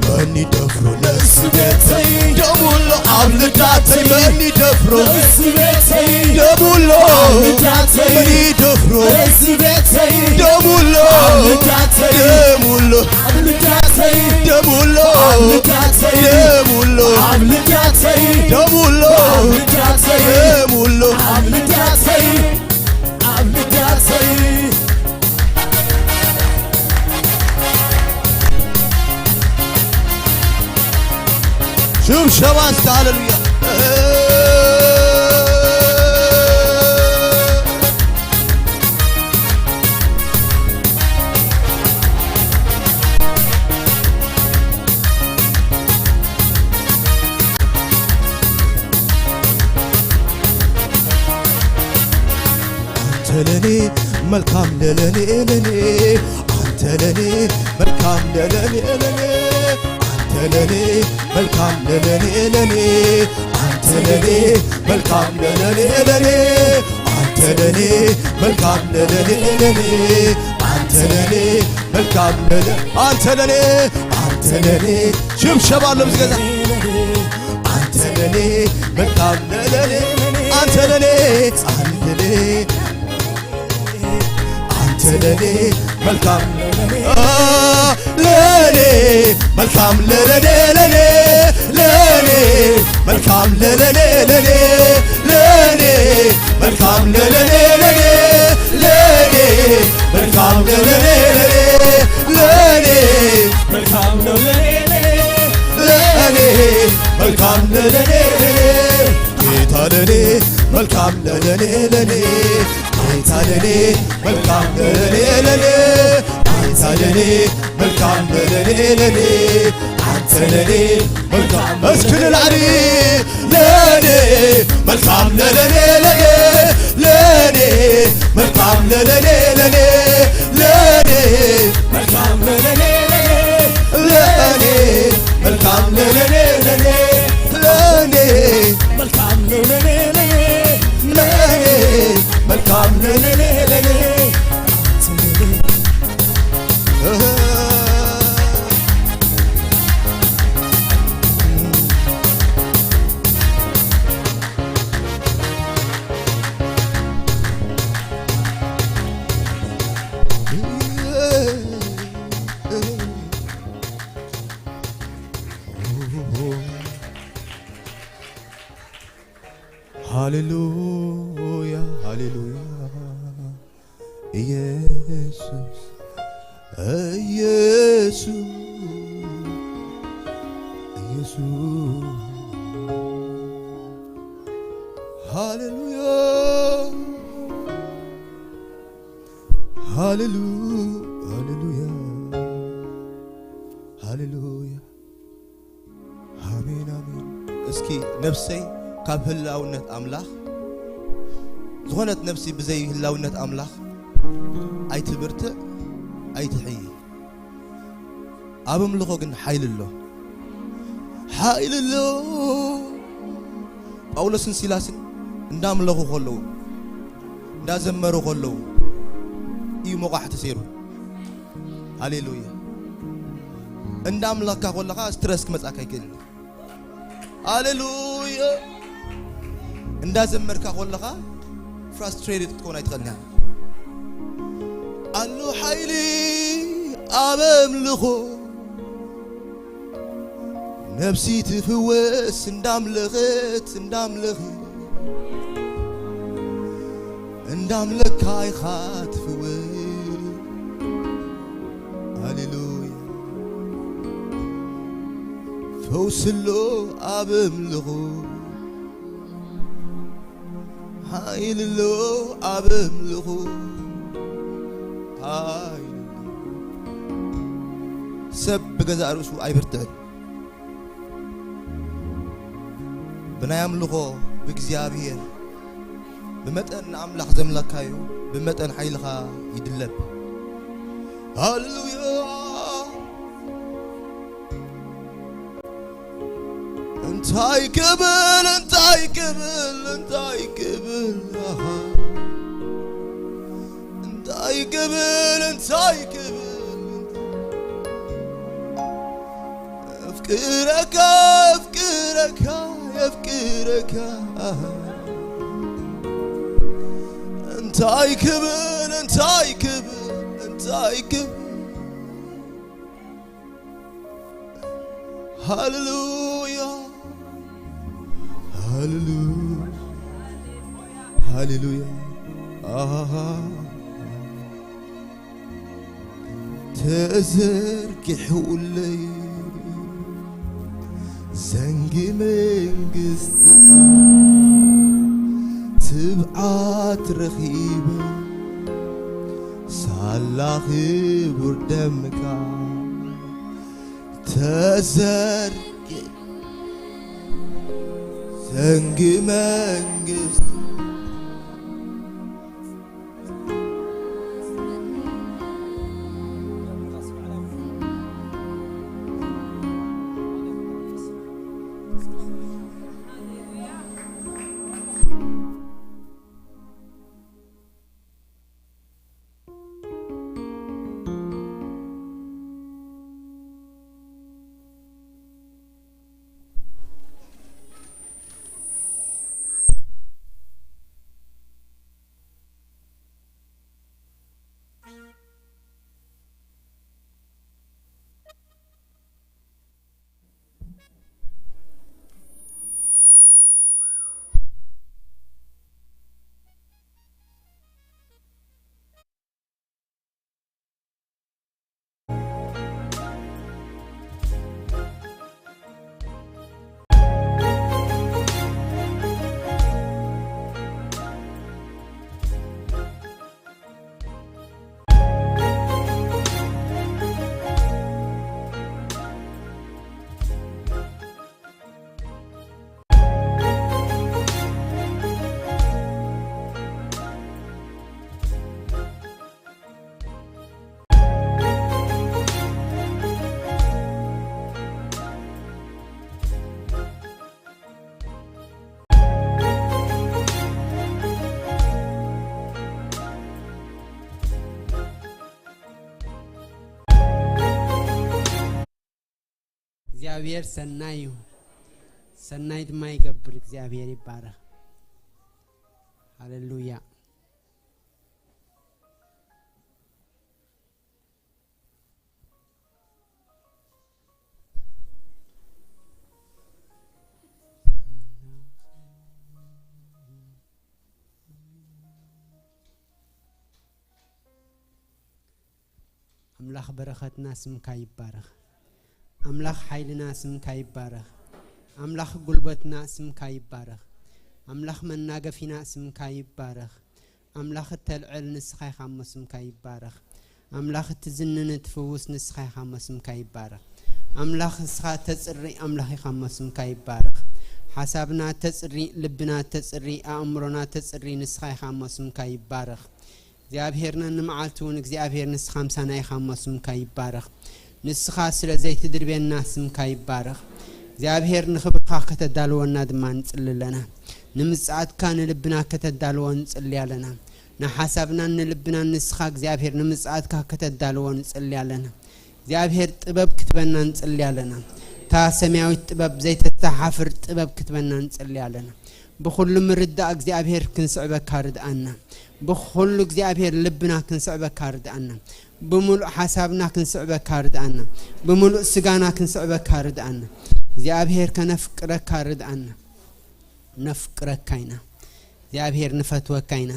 መን ይደፍሮ ነዚ ቤተይ ደሙሉ ኣብ ልዳተይ መን ይደፍሮ ነዚ ቤተይ ደሙሉ ኣብ ልዳተይ መን ይደፍሮ ነዚ ቤተይ ደሙሉ ኣብ ልዳተይ ደሙሉ ኣብ ልዳተይ ደሙሉ ኣብ ልዳተይ ደሙሉ ኣብ ልዳተይ ደሙሉ ኣብ ልዳተይ ደሙሉ ኣብ ልዳተይ ኣብ ልዳተይ ሽብሸባ እስከ ሃሌሉያ አንተ ለኔ መልካም ለለኔ ለኔ አንተ ለኔ መልካም ለለኔ ለኔ አንተ ለኔ መልካም ለለኔ ለኔ አንተ ለኔ መልካም ለለኔ ለኔ አንተ ለኔ መልካም ለለኔ ለኔ አንተ ለኔ መልካም ለለ አንተ ለኔ አንተ ለኔ ሽብሸባ አለው እዚህ ገዛ አንተ ለኔ መልካም ለለኔ አንተ ለኔ አንተ ለኔ አንተ ለኔ መልካም ለኔ ለኔ መልካም ለለኔ ለኔ ለኔ መልካም ለለኔ ለኔ ለኔ መልካም ለለኔ ለኔ ለኔ መልካም ለለኔ ለኔ ለኔ መልካም ለለኔ ለኔ ለኔ መልካም ለለኔ ለኔ ጌታ ለኔ መልካም ለለኔ ለኔ ጌታ ለኔ መልካም ለለኔ ለኔ ጌታ ለኔ መልካም ለለኔ ለኔ አንተ ለኔ መልካም እስኪ ንላዕሊ ለኔ መልካም ለለኔ ለኔ ለኔ መልካም ለለኔ ለኔ ለኔ መልካም ለለኔ ለኔ ለኔ መልካም ለለኔ ለኔ ለኔ መልካም ለለኔ ለኔ ለኔ መልካም ለለኔ ለኔ ሃሌሉያ ሃሌሉያ ኢየሱስ ኢየሱስ ኢየሱስ ሃሌሉያ ሃሌሉ ሃሌሉያ ሃሌሉያ ነፍሰይ ካብ ህላውነት ኣምላኽ፣ ዝኾነት ነፍሲ ብዘይ ህላውነት ኣምላኽ ኣይትብርትዕ፣ ኣይትሕይ። ኣብ ኣምልኾ ግን ሓይሊ ኣሎ፣ ሓይሊ ኣሎ። ጳውሎስን ሲላስን እንዳምለኹ ከለዉ፣ እንዳዘመሩ ከለዉ እዩ ሞቓሕ ተሰይሩ። ሃሌሉያ። እንዳምለኽካ ከለኻ ስትረስ ክመጻካ ይክእል። ሃሌሉያ። እንዳዘመርካ ከለኻ ፍራስትሬትድ ክትኮን ኣይትኽእልን ኢኻ። ኣሎ ሓይሊ ኣብ ኣምልኾ፣ ነፍሲ ትፍወስ እንዳምለኸት፣ እንዳምለኸት፣ እንዳምለካ ኢኻ ትፍወስ። ሃሌሉያ። ፈውሲ ኣሎ ኣብ ኣምልኾ፣ ሓይሊ ኣሎ ኣብ ኣምልኾ፣ ሓይሊ ኣሎ። ሰብ ብገዛእ ርእሱ ኣይብርትዕን። ብናይ ኣምልኾ ብእግዚኣብሔር ብመጠን ንኣምላኽ ዘምለካዩ ብመጠን ሓይልኻ ይድለብ። ሃሌሉያ። እንታይ ክብል፣ እንታይ ክብል፣ እንታይ ክብል፣ ኣኻ። እንታይ ክብል፣ እንታይ ክብል፣ ኣፍቅረካ፣ ኣፍቅረካ፣ ኣፍቅረካ። እንታይ ክብል፣ እንታይ ክብል፣ እንታይ ክብል። ሃሌሉያ፣ ሃሌሉያ፣ ሃሌሉያ። ኣሃ። ተዘርጊሑለይ ዘንጊ መንግስትኻ፣ ትብዓት ረኺበ ሳላ ክቡር ደምካ። ተዘርጊ ዘንጊ መንግስት እግዚኣብሔር ሰናይ እዩ፣ ሰናይ ድማ ይገብር። እግዚኣብሔር ይባረኽ። ሃሌሉያ። ኣምላኽ በረኸትና ስምካ ይባረኽ። ኣምላኽ ሓይልና ስምካ ይባረኽ። ኣምላኽ ጉልበትና ስምካ ይባረኽ። ኣምላኽ መናገፊና ስምካ ይባረኽ። ኣምላኽ እተልዕል ንስኻ ኢኻ እሞ ስምካ ይባረኽ። ኣምላኽ እትዝንን እትፍውስ ንስኻ ኢኻ እሞ ስምካ ይባረኽ። ኣምላኽ ንስኻ እተጽሪ ኣምላኽ ኢኻ እሞ ስምካ ይባረኽ። ሓሳብና ተጽሪ፣ ልብና ተጽሪ፣ ኣእምሮና ተጽሪ ንስኻ ኢኻ እሞ ስምካ ይባረኽ። እግዚኣብሄርና ንመዓልቲ እውን እግዚኣብሄር ንስኻ ምሳና ኢኻ እሞ ስምካ ይባረኽ። ንስኻ ስለ ዘይትድርብየና ስምካ ይባረኽ። እግዚኣብሄር ንኽብርኻ ከተዳልወና ድማ ንጽሊ ኣለና። ንምጽኣትካ ንልብና ከተዳልዎ ንጽሊ ኣለና። ንሓሳብናን ንልብናን ንስኻ እግዚኣብሄር ንምጽኣትካ ከተዳልዎ ንጽሊ ኣለና። እግዚኣብሄር ጥበብ ክትበና ንጽሊ ኣለና። እታ ሰማያዊት ጥበብ ዘይተተሓፍር ጥበብ ክትበና ንጽሊ ኣለና። ብኹሉ ምርዳእ እግዚኣብሄር ክንስዕበካ ርድኣና። ብኹሉ እግዚኣብሄር ልብና ክንስዕበካ ርድኣና። ብምሉእ ሓሳብና ክንስዕበካ ርድኣና። ብምሉእ ስጋና ክንስዕበካ ርድኣና። እግዚኣብሄር ከነፍቅረካ ርድኣና። ነፍቅረካ ኢና። እግዚኣብሄር ንፈትወካ ኢና።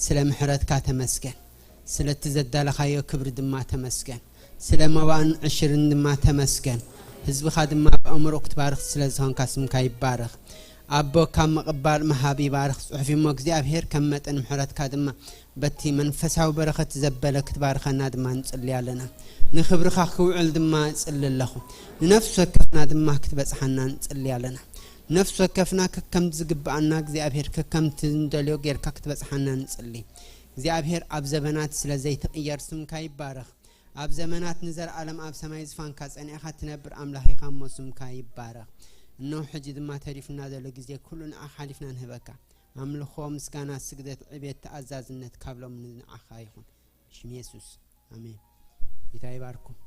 ስለ ምሕረትካ ተመስገን። ስለቲ ዘዳለኻዮ ክብሪ ድማ ተመስገን። ስለ መባእን ዕሽርን ድማ ተመስገን። ህዝብኻ ድማ ብኣእምሮ ክትባርኽ ስለ ዝኾንካ ስምካ ይባረኽ። ኣቦ ካብ ምቕባል ምሃብ ይባርኽ ጽሑፍ እሞ እግዚኣብሄር ከም መጠን ምሕረትካ ድማ በቲ መንፈሳዊ በረኸት ዘበለ ክትባርኸና ድማ ንጽሊ ኣለና። ንኽብርኻ ክውዕል ድማ እጽሊ ኣለኹ። ንነፍሲ ወከፍና ድማ ክትበጽሓና ንጽሊ ኣለና። ነፍሲ ወከፍና ከከምቲ ዝግብኣና እግዚኣብሄር ከከምቲ ንደልዮ ጌርካ ክትበጽሓና ንጽሊ። እግዚኣብሄር ኣብ ዘበናት ስለ ዘይትቕየር ስምካ ይባረኽ። ኣብ ዘመናት ንዘለኣለም ኣብ ሰማይ ዝፋንካ ጸኒዕኻ ትነብር ኣምላኽ ኢኻ እሞ ስምካ ይባረኽ። እነሆ ሕጂ ድማ ተሪፉና ዘሎ ግዜ ኩሉ ንዓኻ ሓሊፍና ንህበካ። ኣምልኾ፣ ምስጋና፣ ስግደት፣ ዕቤት፣ ተኣዛዝነት ካብ ሎሚ ንዓኻ ይኹን። ብሽም የሱስ። ኣሜን። ጌታ ይባርኩም።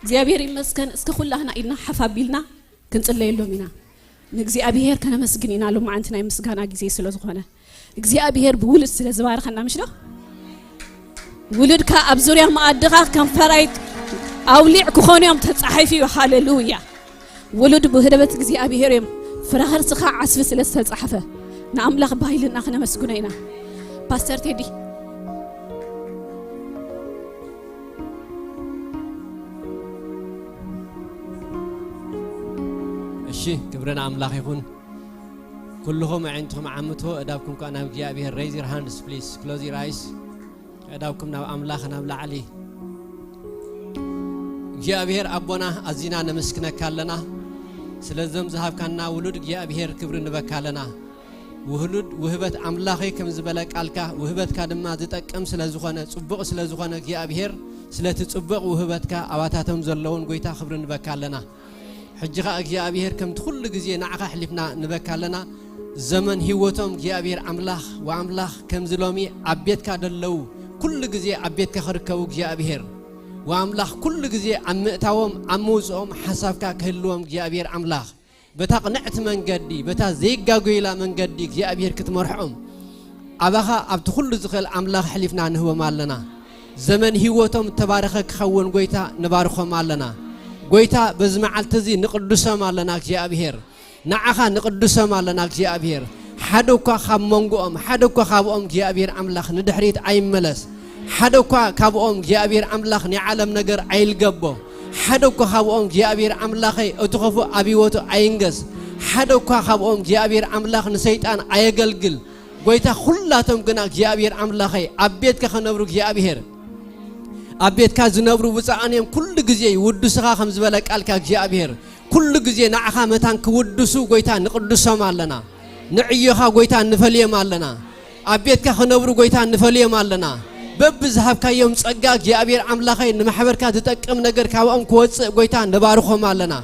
እግዚኣብሔር ይመስገን። እስከ ኩላህና ኢድና ሓፍ ኣቢልና ክንጽለየሎም ኢና። ንእግዚኣብሔር ከነመስግን ኢና ሎማዓንቲ ናይ ምስጋና ግዜ ስለ ዝኾነ እግዚኣብሔር ብውሉድ ስለ ዝባርኸና ምሽ ዶ ውሉድካ ኣብ ዙርያ መኣድኻ ከም ፈራይት ኣውሊዕ ክኾኑ እዮም ተጻሒፉ እዩ። ሃሌሉያ። ውሉድ ብህደበት እግዚኣብሔር እዮም። ፍራኸርስኻ ዓስቢ ስለ ዝተጻሕፈ ንኣምላኽ ባይልና ክነመስግኖ ኢና። ፓስተር ቴዲ። እሺ፣ ክብሪ ንኣምላኽ ይኹን። ኩልኹም ኣዒንትኹም ዓምቶ፣ እዳብኩም ከኣ ናብ እግዚኣብሔር። Raise your hands please, close your eyes። ኣእዳውኩም ናብ ኣምላኽ ናብ ላዕሊ። እግዚኣብሔር ኣቦና ኣዚና ነመስግነካ ኣለና። ስለዞም ዝሃብካና ውሉድ እግዚኣብሔር ክብሪ ንበካ ኣለና። ውህሉድ ውህበት ኣምላኸይ ከም ዝበለ ቃልካ ውህበትካ ድማ ዝጠቅም ስለ ዝኾነ ጽቡቕ ስለ ዝኾነ እግዚኣብሔር ስለቲ ጽቡቕ ውህበትካ ኣባታቶም ዘለውን ጎይታ ክብሪ ንበካ ኣለና። ሕጂ ኸኣ እግዚኣብሔር ከምቲ ኩሉ ግዜ ንዓኻ ኣሕሊፍና ንበካ ኣለና። ዘመን ህይወቶም እግዚኣብሔር ኣምላኽ ወኣምላኽ ከምዚ ሎሚ ኣብ ቤትካ ደለዉ ኩሉ ግዜ ኣብ ቤትካ ክርከቡ እግዚኣብሔር ወኣምላኽ ኩሉ ግዜ ኣብ ምእታዎም ኣብ ምውፅኦም ሓሳብካ ክህልዎም እግዚኣብሔር ኣምላኽ በታ ቅንዕቲ መንገዲ በታ ዘይጋጎይላ መንገዲ እግዚኣብሔር ክትመርሖም ኣባኻ ኣብቲ ኩሉ ዝኽእል ኣምላኽ ኣሕሊፍና ንህቦም ኣለና። ዘመን ህይወቶም እተባረኸ ክኸውን ጎይታ ንባርኾም ኣለና። ጎይታ በዚ መዓልቲ እዚ ንቕድሶም ኣለና እግዚኣብሔር ንዓኻ ንቕድሶም ኣለና እግዚኣብሔር ሓደ እኳ ካብ መንጎኦም ሓደ እኳ ካብኦም እግዚኣብሔር ኣምላኽ ንድሕሪት ኣይመለስ ሓደ እኳ ካብኦም እግዚኣብሔር ኣምላኽ ናይ ዓለም ነገር ኣይልገቦ ሓደ እኳ ካብኦም እግዚኣብሔር ኣምላኸይ እቲ ኽፉእ ኣብ ህይወቱ ኣይንገስ ሓደ እኳ ካብኦም እግዚኣብሔር ኣምላኽ ንሰይጣን ኣየገልግል ጎይታ ኩላቶም ግና እግዚኣብሔር ኣምላኸይ ኣብ ቤትካ ክነብሩ እግዚኣብሔር ኣብ ቤትካ ዝነብሩ ብፁዓን እዮም ኩሉ ግዜ ይውድስኻ ከም ዝበለ ቃልካ እግዚኣብሔር ኩሉ ግዜ ንዓኻ መታን ክውድሱ ጎይታ ንቕድሶም ኣለና ንዕዮኻ ጎይታ ንፈልዮም ኣለና ኣብ ቤትካ ክነብሩ ጎይታ ንፈልዮም ኣለና በብዝሃብካዮም ጸጋ እግዚኣብሔር ኣምላኸይ ንማሕበርካ ዝጠቅም ነገር ካብኦም ክወፅእ ጎይታ ንባርኾም ኣለና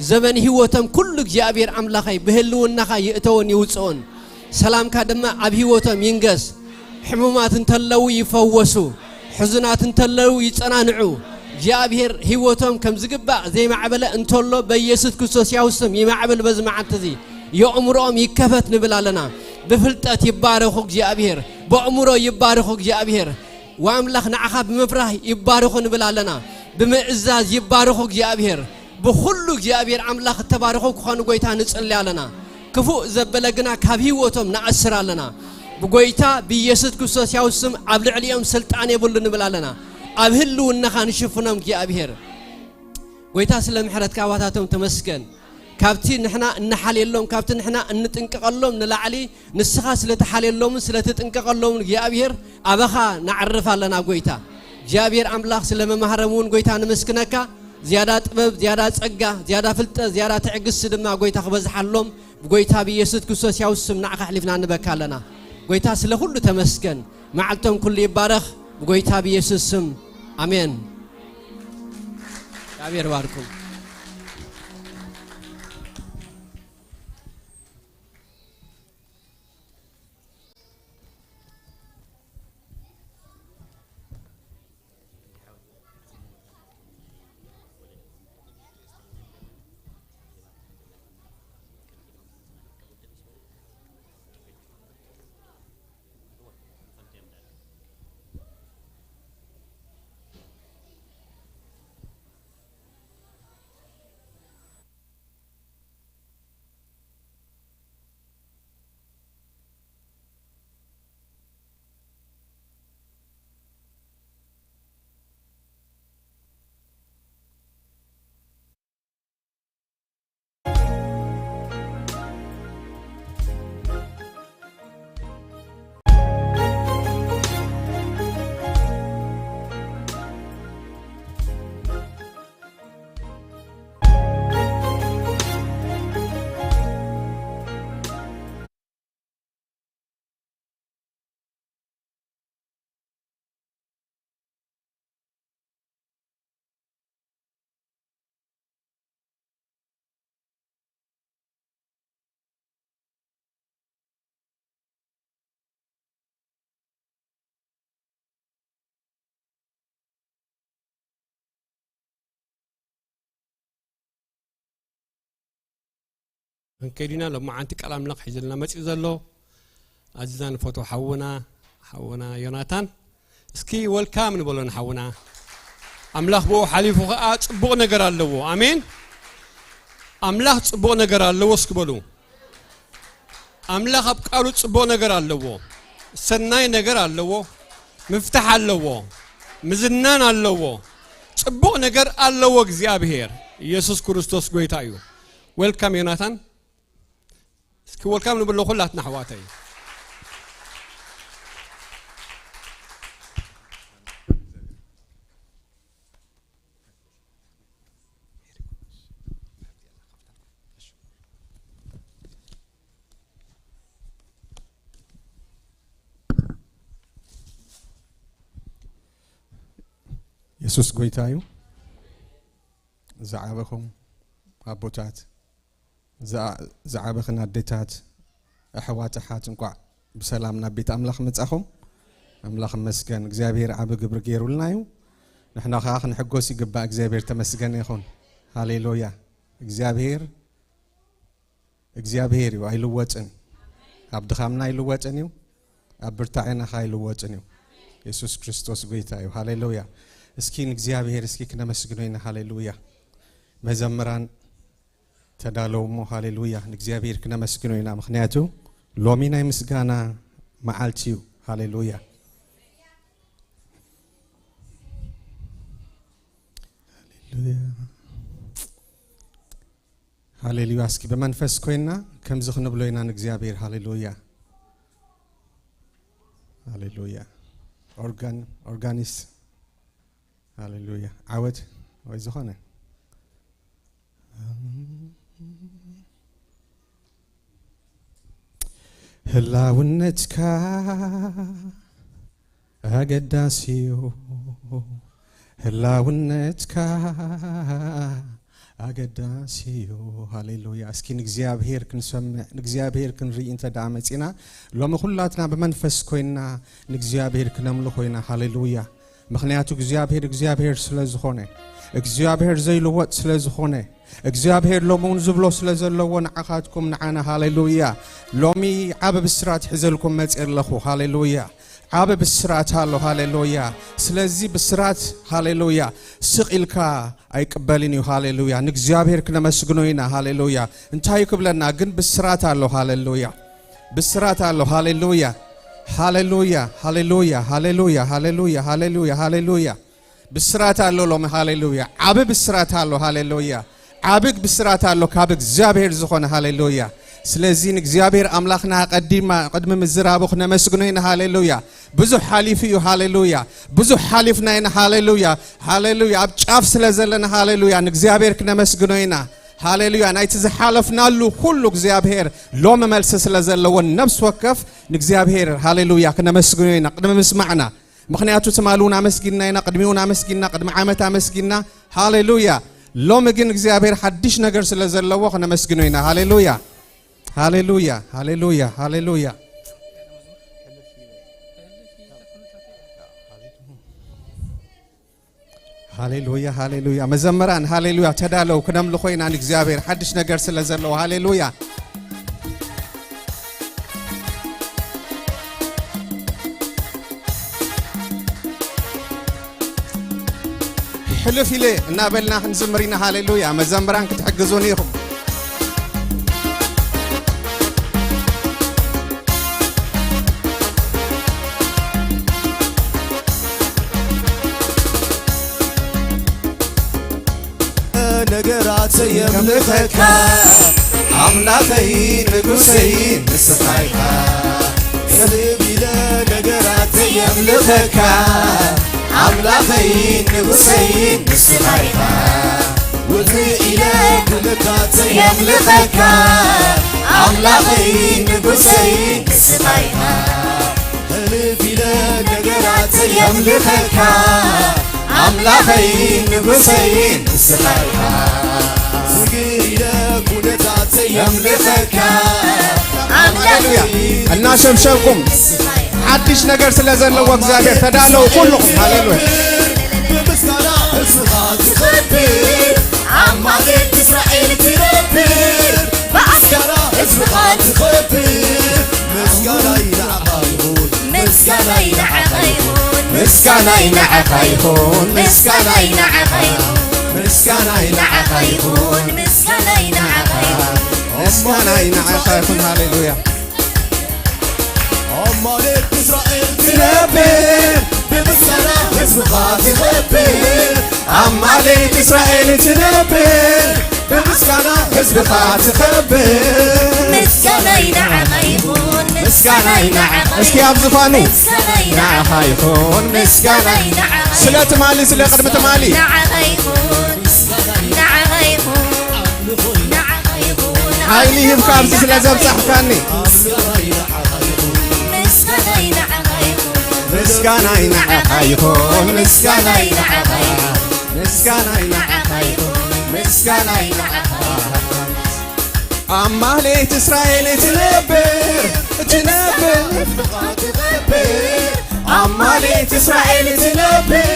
ዘመን ህይወቶም ኩሉ እግዚኣብሔር ኣምላኸይ ብህልውናኻ ይእተውን ይውፅኦን ሰላምካ ድማ ኣብ ህይወቶም ይንገስ ሕሙማት እንተለዉ ይፈወሱ ሕዙናት እንተለዉ ይጸናንዑ እግዚኣብሔር ህይወቶም ከም ዝግባእ ዘይማዕበለ እንተሎ በኢየሱስ ክርስቶስ ያው ስም ይማዕብል በዚ መዓልቲ እዚ የእምሮኦም ይከፈት ንብል ኣለና ብፍልጠት ይባረኹ እግዚኣብሔር በእምሮ ይባረኹ እግዚኣብሔር ወኣምላኽ ንዓኻ ብምፍራህ ይባረኹ ንብል ኣለና ብምእዛዝ ይባረኹ እግዚኣብሔር ብኹሉ እግዚኣብሔር ኣምላኽ እተባረኹ ክኾኑ ጎይታ ንጽሊ ኣለና ክፉእ ዘበለ ግና ካብ ህይወቶም ንኣስር ኣለና ብጎይታ ብኢየሱስ ክርስቶስ ያው ስም ኣብ ልዕሊኦም ስልጣን የብሉ ንብል ኣለና ኣብ ህልውናኻ ንሽፍኖም እግዚኣብሔር ጎይታ ስለ ምሕረትካ ኣባታቶም ተመስገን ካብቲ ንሕና እንሓልየሎም ካብቲ ንሕና እንጥንቀቐሎም ንላዕሊ ንስኻ ስለ ትሓልየሎምን ስለ ትጥንቀቐሎምን እግዚኣብሔር ኣባኻ ነዕርፍ ኣለና ጎይታ እግዚኣብሔር ኣምላኽ ስለ መማህሮም እውን ጎይታ ነመስግነካ ዝያዳ ጥበብ ዝያዳ ጸጋ ዝያዳ ፍልጠት ዝያዳ ትዕግስቲ ድማ ጎይታ ክበዝሓሎም ብጎይታ ብኢየሱስ ክርስቶስ ያው ስም ንዓኻ ኣሕሊፍና ንበካ ኣለና ጎይታ ስለ ኩሉ ተመስገን መዓልቶም ኩሉ ይባረኽ ብጎይታ ብኢየሱስ ስም ኣሜን እግዚኣብሔር ባርኩም ክንከይድ ኢና። ሎማዓንቲ ቃል ኣምላኽ ሒዝልና መጺኡ ዘሎ ኣዚዝና ንፈትዎ ሓውና፣ ሓውና ዮናታን፣ እስኪ ወልካም ንበሎ ንሓውና። ኣምላኽ ብኡ ሓሊፉ ኸኣ ጽቡቕ ነገር ኣለዎ። ኣሜን። ኣምላኽ ጽቡቕ ነገር ኣለዎ እስኪ በሉ። ኣምላኽ ኣብ ቃሉ ጽቡቕ ነገር ኣለዎ። ሰናይ ነገር ኣለዎ። ምፍታሕ ኣለዎ። ምዝናን ኣለዎ። ጽቡቕ ነገር ኣለዎ እግዚኣብሔር። ኢየሱስ ክርስቶስ ጎይታ እዩ። ወልካም ዮናታን። እስኪ ወልካም ንብሎ ኩላትና ኣሕዋተይ። የሱስ ጎይታ እዩ። ዝዓበኹም ኣቦታት፣ ዝዓ-፣ ዝዓበኽን ኣዴታት፣ ኣሕዋት፣ ኣሓት፣ እንቋዕ ብሰላም ናብ ቤት ኣምላኽ መጻኹም። ኣምላኽ ይመስገን፣ እግዚኣብሔር ዓቢ ግብሪ ገይሩልና እዩ። ንሕና ኸኣ ክንሕጎስ ይግባእ። እግዚኣብሔር ተመስገን ይኹን። ሃሌሉያ። እግዚኣብሔር፣ እግዚኣብሔር እዩ፣ ኣይልወጥን። ኣብ ድኻምና ኣይልወጥን እዩ፣ ኣብ ብርታዔና ኸኣ ኣይልወጥን እዩ። የሱስ ክርስቶስ ጎይታ እዩ። ሃሌሉያ። እስኪ ንእግዚኣብሔር እስኪ ክነመስግኖ ኢና። ሃሌሉያ። መዘምራን ተዳለዉ እሞ፣ ሃሌሉያ፣ ንእግዚኣብሔር ክነመስግኖ ኢና። ምኽንያቱ ሎሚ ናይ ምስጋና መዓልቲ እዩ። ሃሌሉያ። ሃሌሉያ። ሃሌሉያ። እስኪ ብመንፈስ ኮይና ከምዚ ክንብሎ ኢና ንእግዚኣብሔር። ሃሌሉያ። ሃሌሉያ። ኦርጋን፣ ኦርጋኒስት። ሃሌሉያ። ዓወት ወይ ዝኾነ ህላውነትካ ኣገዳሲ እዩ። ህላውነትካ ኣገዳሲ እዩ። ሃሌሉያ። እስኪ ንእግዚኣብሔር ክንሰምዕ፣ ንእግዚኣብሔር ክንርኢ እንተ ደኣ መጺና፣ ሎሚ ኩላትና ብመንፈስ ኮይንና ንእግዚኣብሔር ክነምልኾ ኢና። ሃሌሉያ። ምኽንያቱ እግዚኣብሔር፣ እግዚኣብሔር ስለ ዝኾነ፣ እግዚኣብሔር ዘይልወጥ ስለ ዝኾነ፣ እግዚኣብሔር ሎሚ እውን ዝብሎ ስለ ዘለዎ፣ ንዓኻትኩም ንዓና፣ ሃሌሉያ፣ ሎሚ ዓቢ ብስራት ሒዘልኩም መጺአ ኣለኹ። ሃሌሉያ። ዓቢ ብስራት ኣሎ። ሃሌሉያ። ስለዚ ብስራት፣ ሃሌሉያ፣ ስቕ ኢልካ ኣይቅበልን እዩ። ሃሌሉያ። ንእግዚኣብሔር ክነመስግኖ ኢና። ሃሌሉያ። እንታይ እዩ ክብለና? ግን ብስራት ኣሎ። ሃሌሉያ። ብስራት ኣሎ። ሃሌሉያ። ሃሌሉያ። ሃሌሉያ። ብስራት ኣሎ ሎሚ። ሃሌሉያ። ዓቢ ብስራት ኣሎ። ሃሌሉያ። ዓቢ ብስራት ኣሎ ካብ እግዚኣብሔር ዝኾነ። ሃሌሉያ። ስለዚ ንእግዚኣብሔር ኣምላኽና ኣቐዲማ፣ ቅድሚ ምዝራቡ ክነመስግኖ ኢና። ሃሌሉያ። ብዙሕ ሓሊፉ እዩ። ሃሌሉያ። ብዙሕ ሓሊፍና ኢና። ሃሌሉያ። ሃሌሉያ። ኣብ ጫፍ ስለ ዘለና፣ ሃሌሉያ፣ ንእግዚኣብሔር ክነመስግኖ ኢና። ሃሌሉያ። ናይቲ ዝሓለፍናሉ ኩሉ እግዚኣብሔር ሎሚ መልሲ ስለ ዘለዎ፣ ነፍሲ ወከፍ ንእግዚኣብሔር፣ ሃሌሉያ፣ ክነመስግኖ ኢና ቅድሚ ምስማዕና። ምኽንያቱ ትማሊ እውን ኣመስጊንና ኢና፣ ቅድሚ እውን ኣመስጊንና፣ ቅድሚ ዓመት ኣመስጊንና። ሃሌሉያ። ሎሚ ግን እግዚኣብሔር ሓድሽ ነገር ስለ ዘለዎ ክነመስግኖ ኢና። ሃሌሉያ። ሃሌሉያ፣ ሃሌሉያ፣ ሃሌሉያ። ሃሌሉያ፣ ሃሌሉያ። መዘምራን፣ ሃሌሉያ፣ ተዳለው፣ ክነምልኾ ኢና ንእግዚኣብሔር ሓድሽ ነገር ስለ ዘለዎ። ሃሌሉያ። ሕልፍ ኢለ እናበልና ክንዝምር ኢና። ሃሌሉያ። መዘምራን ክትሕግዙኒ ኢኹም። ነገራተይ የምልኸካ ኣምላኸይ ንጉሰይ ንስኻ ኢኻ። ሕልፍ ኢለ ነገራተይ የምልኸካ ኣምላኸይ ንጉሰይ ንስኻ ኢኻ። ውፅእ ኢለ ኩነታተይ የምልኸካ ኣምላኸይ ንጉሰይ ንስኻ ኢኻ። ሕልፍ ኢለ ነገራተይ የምልኸካ ኣምላኸይ ንጉሰይ ንስኻ ኢኻ። ስግእ ኢለ ኩነታተይ የምልኸካ ሃሌሉያ። እናሸምሸምኩም ሓድሽ ነገር ስለ ዘለዎ እግዚኣብሔር ተዳለው ኩልኹም። ሃሌሉያ። ብምስጋና እስኻ ትኸብር ኣማልክት እስራኤል ትነብር ብኣስጋራ ህዝብኻ ትኸብር። ምስጋናይ ንዓኻ ይኹን። ምስጋናይ ንዓኻ ይኹን። ምስጋናይ ንዓኻ ይኹን። ምስጋናይ ንዓኻ ይኹን። ምስጋናይ ንዓኻ ይኹን። ምስጋናይ ንዓኻ ይኹን። ምስጋናይ ንዓኻ ይኹን። ሃሌሉያ። ኣማሌት እስራኤል ትነብር፣ ብምስጋና ህዝብኻ ትኸብር። ኣማሌት እስራኤል ትነብር፣ ብምስጋና ህዝብኻ ትኸብር። ምስጋናይ ንዓኻ ይኹን፣ ምስጋናይ ንዓኻ እስኪ ኣብ ዝፋኑ ምስጋናይ ንዓኻ ይኹን፣ ምስጋናይ ንዓኻ ስለ ትማሊ፣ ስለ ቅድሚ ትማሊ። ንዓኻ ይኹን፣ ንዓኻ ይኹን፣ ንዓኻ ይኹን። ሓይሊ ሂብካ ኣብዚ ስለ ዘብጻሕካኒ። ምስጋናይ ንዓኻ ይኹን፣ ምስጋናይ ንዓኻ ይኹን፣ ምስጋናይ ንዓኻ ይኹን፣ ምስጋናይ ንዓኻ ይኹን፣ ምስጋናይ ንዓኻ ይኹን። ኣብ ማህሌት እስራኤል ትነብር፣ ትነብር፣ ኣብ ማህሌት እስራኤል ትነብር፣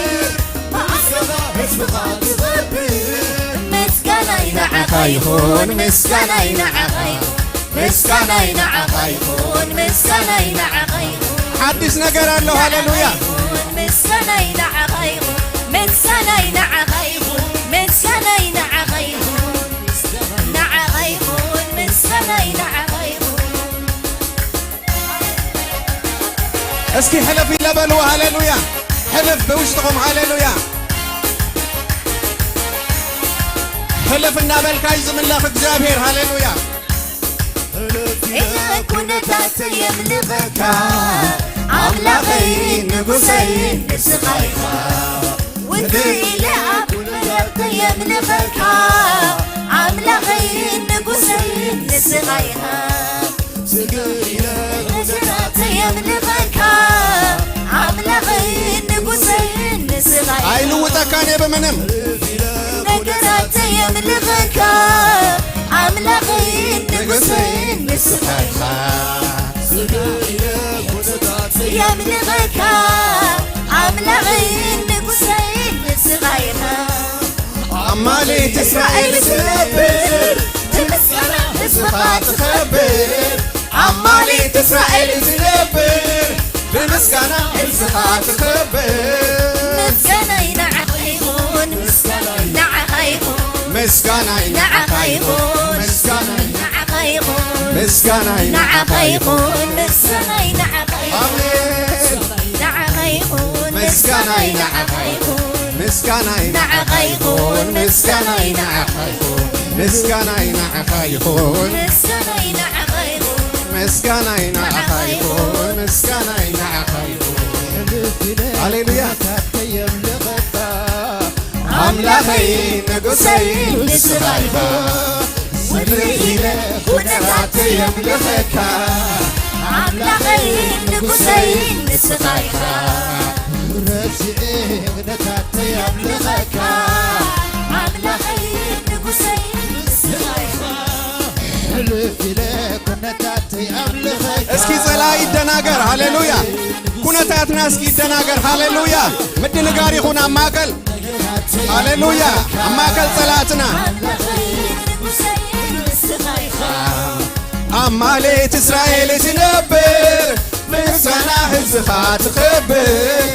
ምስጋናይ ንዓኻ ይኹን፣ ምስጋናይ ንዓኻ ይኹን፣ ምስጋናይ ንዓኻ ይኹን፣ ምስጋናይ ንዓኻ ይኹን። ሓድሽ ነገር ኣሎ። ሃሌሉያ። ምስጋናይ ንዓኻ ይኹን፣ ምስጋናይ ንዓኻ ይኹን፣ ምስጋናይ ንዓኻ ይኹን፣ ንዓኻ ይኹን፣ ምስጋናይ ንዓኻ ይኹን። እስኪ ሕልፍ ኢለ በልዎ፣ ሃሌሉያ። ሕልፍ ብውሽጥኹም፣ ሃሌሉያ። ሕልፍ እናበልካ እዩ ዝምለኽ እግዚኣብሔር፣ ሃሌሉያ። ኢለ ኩነታት የምልኸካ፣ ኣምላኸይ ንጉሰይ ንስኻ ኢኻ። ውድድር ኢለ ኣብ ኩነታት የምልኸካ፣ ኣምላኸይ ንጉሰይ ንስኻ ኢኻ። ስግእ ኢለ ኩነታት የምልኸካ፣ ኣምላኸይ ንጉሰይ ንስኻ ኢኻ። ኣይልውጠካን እየ ብምንም። ነገራት የምልኸካ፣ ኣምላኸይ ንጉሰይ ንስኻ ኢኻ። ስግእ ኢለ ኩነታት የምልኸካ፣ ኣምላኸይ ንጉሰይ ንስኻ ኢኻ። ኣብ ማሌት እስራኤል ትነብር፣ ብምስጋና ህዝብኻ ትኸብር። ኣብ ማሌት እስራኤል ትነብር፣ ብምስጋና ህዝብኻ ትኸብር። ምስጋናይ ንዓኻ ይኹን፣ ምስጋናይ ንዓኻ ይኹን፣ ምስጋናይ ንዓኻ ይኹን፣ ምስጋናይ ንዓኻ ይኹን፣ ምስጋናይ ንዓኻ ይኹን፣ ምስጋናይ ንዓኻ ይኹን። ኣሜን። ንዓኻ ይኹን፣ ምስጋናይ ንዓኻ ይኹን፣ ምስጋናይ ንዓኻ ይኹን፣ ምስጋናይ ንዓኻ ይኹን፣ ምስጋናይ ንዓኻ ይኹን፣ ምስጋናይ ንዓኻ ይኹን፣ ምስጋናይ ንዓኻ ይኹን፣ ምስጋናይ ንዓኻ ይኹን። ሃሌሉያ። ኣምላኸይ ንጉሰይ ንስኻ ኢኻ። ስግእ ኢለ ኩነታት የምልኸካ። ኣምላኸይ ንጉሰይ ንስኻ ኢኻ። ረሲኤ ኩነታት የምልኸካ። ኣምላኸይ ንጉሰይ ንስኻ ኢኻ። ሕልፍ ኢለ ኩነታት የምልኸካ። እስኪ ጸላኢ ይደናገር። ሃሌሉያ። ኩነታትና እስኪ ይደናገር። ሃሌሉያ። ምድንጋር ይኹን ኣብ ማእከል። ሃሌሉያ። ኣብ ማእከል ጸላእትና። ኣብ ማሌት እስራኤል ትነብር፣ ብምስጋና ህዝብኻ ትኸብር።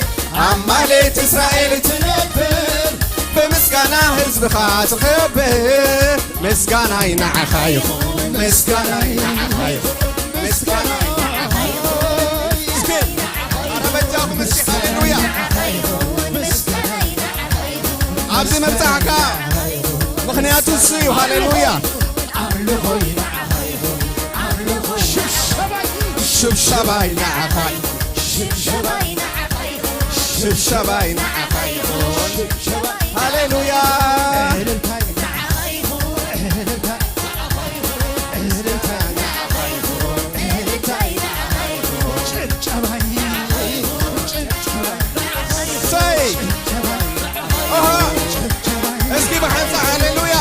ኣብ ማሌት እስራኤል ትነብር፣ ብምስጋና ህዝብኻ ትኸብር። ምስጋናይ ንዓኻ ይኹን፣ ምስጋናይ ንዓኻ ይኹን፣ ምስጋናይ ንዓኻ ይኹን። እስኪ ኣረ በጃኹም እስኪ ሃሌሉያ። ኣብዚ ምብጻሕካ ምኽንያቱ እሱ እዩ። ሃሌሉያ። ሽብሸባይ ንዓኻ፣ ሽብሸባይ ንዓኻ ይኹን። ሃሌሉያ። እሰይ። ኣሃ። እስኪ ብሓንሳእ ሃሌሉያ።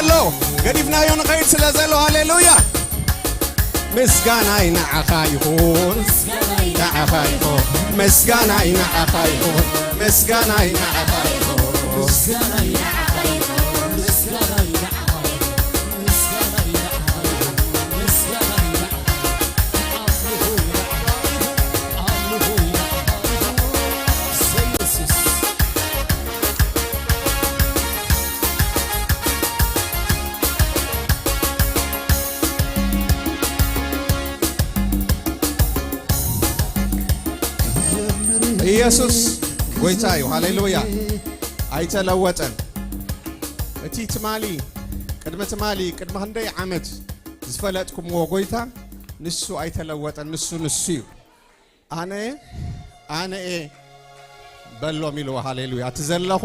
ኣሎ። ገዲፍናዮ ንኸይድ ስለ ዘሎ፣ ሃሌሉያ። ምስጋናይ ንዓኻ ይኹን፣ ንዓኻ ይኹን፣ ምስጋናይ ንዓኻ ይኹን፣ ምስጋናይ ንዓኻ ይኹን። ኢየሱስ ጎይታ እዩ። ሃሌሉያ። ኣይተለወጠን። እቲ ትማሊ፣ ቅድሚ ትማሊ፣ ቅድሚ ክንደይ ዓመት ዝፈለጥኩምዎ ጎይታ፣ ንሱ ኣይተለወጠን። ንሱ፣ ንሱ እዩ። ኣነ፣ ኣነ እየ በሎም ኢልዎ። ሃሌሉያ። እቲ ዘለኹ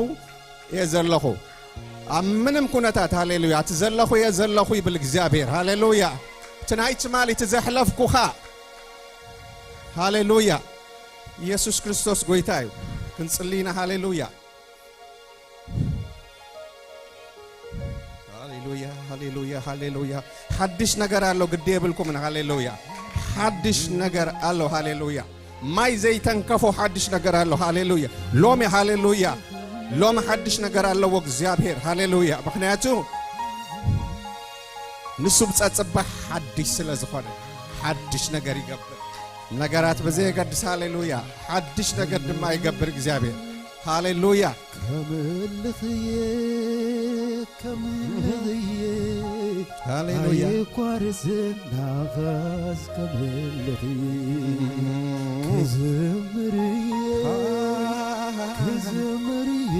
እየ ዘለኹ። ኣብ ምንም ኩነታት፣ ሃሌሉያ። እቲ ዘለኹ እየ ዘለኹ ይብል እግዚኣብሔር። ሃሌሉያ። እቲ ናይ ትማሊ፣ እቲ ዘሕለፍኩኻ፣ ሃሌሉያ። ኢየሱስ ክርስቶስ ጎይታ እዩ። ክንጽሊ ኢና። ሃሌሉያ። ሃሌሉያ፣ ሃሌሉያ፣ ሃሌሉያ። ሓድሽ ነገር ኣሎ፣ ግዲ የብልኩምን። ሃሌሉያ። ሓድሽ ነገር ኣሎ። ሃሌሉያ። ማይ ዘይተንከፎ ሓድሽ ነገር ኣሎ። ሃሌሉያ። ሎሚ፣ ሃሌሉያ፣ ሎሚ ሓድሽ ነገር ኣለዎ እግዚኣብሔር። ሃሌሉያ። ምኽንያቱ ንሱ ብጸጽባሕ ሓድሽ ስለ ዝኾነ፣ ሓድሽ ነገር ይገብር። ነገራት ብዘየገድስ፣ ሃሌሉያ፣ ሓድሽ ነገር ድማ ይገብር እግዚኣብሔር። ሃሌሉያ። ከምልኽየ፣ ከምልኽየ፣ ሃሌሉያ። ኣይቋርጽን ናፋስ ከምልኽየ። ክዝምርየ፣ ክዝምርየ፣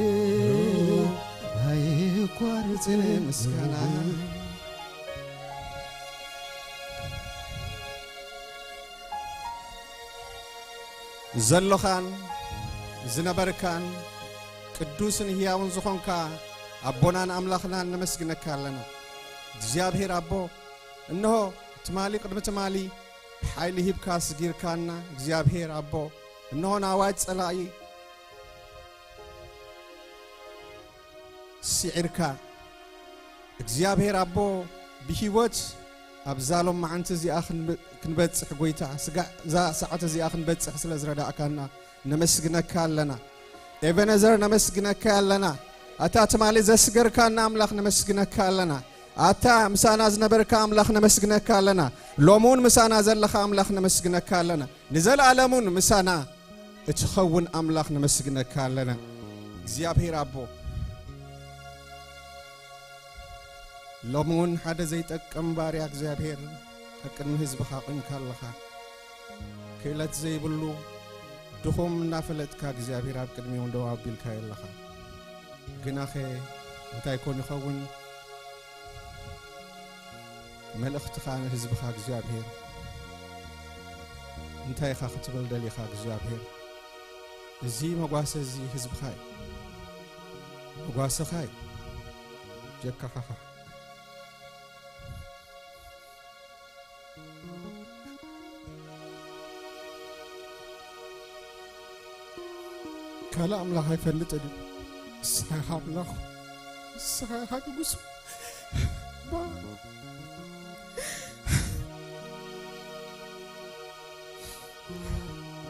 ኣይቋርጽን ምስጋና። ዘሎኻን ዝነበርካን ቅዱስን ህያውን ዝኾንካ ኣቦናን ኣምላኽናን ነመስግነካ ኣለና። እግዚኣብሔር ኣቦ፣ እንሆ ትማሊ ቅድሚ ትማሊ ሓይሊ ሂብካ ስጊርካና፣ እግዚኣብሔር ኣቦ፣ እንሆ ናዋጅ ጸላኢ ስዒርካ፣ እግዚኣብሔር ኣቦ፣ ብህይወት ኣብዛ ሎማዓንቲ እዚኣ ክንብ-፣ ክንበጽሕ፣ ጎይታ፣ ስጋ-፣ እዛ ሰዓት እዚኣ ክንበጽሕ ስለ ዝረዳእካና ነመስግነካ ኣለና። ኤበነዘር ነመስግነካ ኣለና። ኣታ ትማሊ ዘስገርካና ኣምላኽ ነመስግነካ ኣለና። ኣታ ምሳና ዝነበርካ ኣምላኽ ነመስግነካ ኣለና። ሎሚ እውን ምሳና ዘለኻ ኣምላኽ ነመስግነካ ኣለና። ንዘለኣለም እውን ምሳና እትኸውን ኣምላኽ ነመስግነካ ኣለና። እግዚኣብሔር ኣቦ፣ ሎሚ እውን ሓደ ዘይጠቅም ባርያ እግዚኣብሔር ኣብ ቅድሚ ህዝብኻ ቆምካ ኣለኻ። ክእለት ዘይብሉ ድኹም እናፈለጥካ እግዚኣብሔር ኣብ ቅድሚኦም ደው ኣቢልካዮ ኣለኻ። ግናኸ እንታይ ኮን ይኸውን? መልእኽትኻ ንህዝብኻ እግዚኣብሔር እንታይ ኢኻ ክትብል ደሊኻ እግዚኣብሔር? እዚ መጓሰ እዚ ህዝብኻ እዩ። መጓሰኻ እዩ። ጀካኻኻ። ካልእ ኣምላኽ ኣይፈልጥን እዩ። ንስኻ ኢኻ ኣምላኹ። ንስኻ ኢኻ ንጉሱ። ባ-፣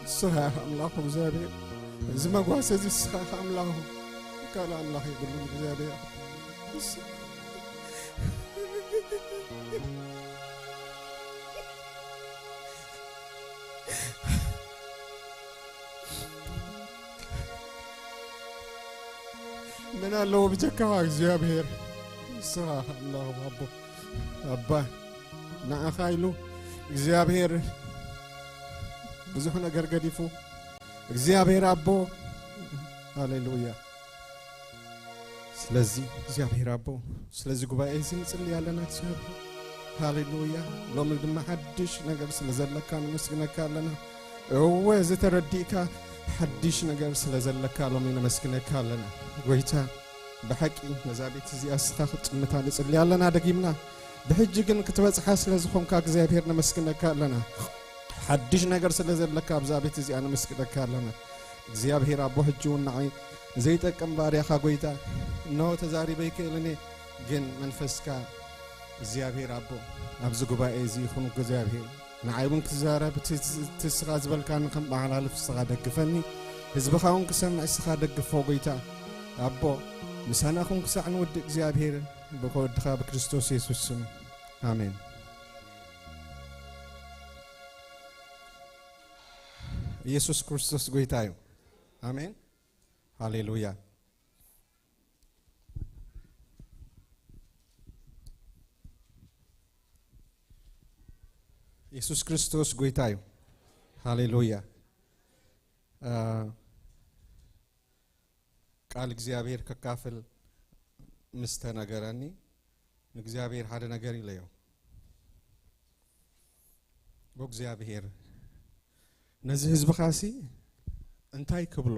ንስኻ ኢኻ ኣምላኹ እግዚኣብሔር። እዚ መጓሰ እዚ ንስኻ ኢኻ ኣምላኹ። ካልእ ኣምላኽ የብሉን እግዚኣብሔር። ንስ-፣ መን ኣለዎ ብጀካኻ እግዚኣብሔር? ንስኻ ኣምላኽ ኣቦ፣ ኣባ፣ ንዓኻ ኢሉ እግዚኣብሔር ብዙሕ ነገር ገዲፉ፣ እግዚኣብሔር ኣቦ፣ ሃሌሉያ። ስለዚ እግዚኣብሔር ኣቦ፣ ስለዚ ጉባኤ እዚ ንጽሊ ኣለና እግዚኣብሔር። ሃሌሉያ። ሎሚ ድማ ሓድሽ ነገር ስለ ዘለካ ነመስግነካ ኣለና። እወ፣ እዚ ተረዲእካ ሓድሽ ነገር ስለ ዘለካ ሎሚ ነመስግነካ ኣለና። ጎይታ፣ ብሓቂ ነዛ ቤት እዚኣ እስኻ ክትጥምታ ንጽሊ ኣለና ደጊምና። ብሕጂ ግን ክትበጽሓ ስለ ዝኾንካ እግዚኣብሔር ነመስግነካ ኣለና። ሓድሽ ነገር ስለ ዘለካ ኣብዛ ቤት እዚኣ ነመስግነካ ኣለና። እግዚኣብሔር ኣቦ፣ ሕጂ እውን ንዓይ ዘይጠቅም ባርያኻ ጎይታ፣ እነሆ ተዛሪበ ኣይክእልን እየ። ግን መንፈስካ እግዚኣብሔር ኣቦ ኣብዚ ጉባኤ እዚ ይኹን እግዚኣብሔር ንዓይ እውን ክዛረብ እቲ እቲ እስኻ ዝበልካኒ ከመሓላልፍ እስኻ ደግፈኒ፣ ህዝብኻ እውን ክሰምዕ እስኻ ደግፎ። ጎይታ ኣቦ ምሳና ኩን ክሳዕ ንወዲ እግዚኣብሔር ብወድኻ ብክርስቶስ የሱስ ስም ኣሜን። ኢየሱስ ክርስቶስ ጎይታ እዩ። ኣሜን። ሃሌሉያ። ኢየሱስ ክርስቶስ ጎይታ እዩ። ሃሌሉያ። ቃል እግዚኣብሔር ከካፍል ምስ ተነገረኒ ንእግዚኣብሔር ሓደ ነገር ኢለዮ። ብእግዚኣብሔር ነዚ ህዝብኻሲ እንታይ ክብሎ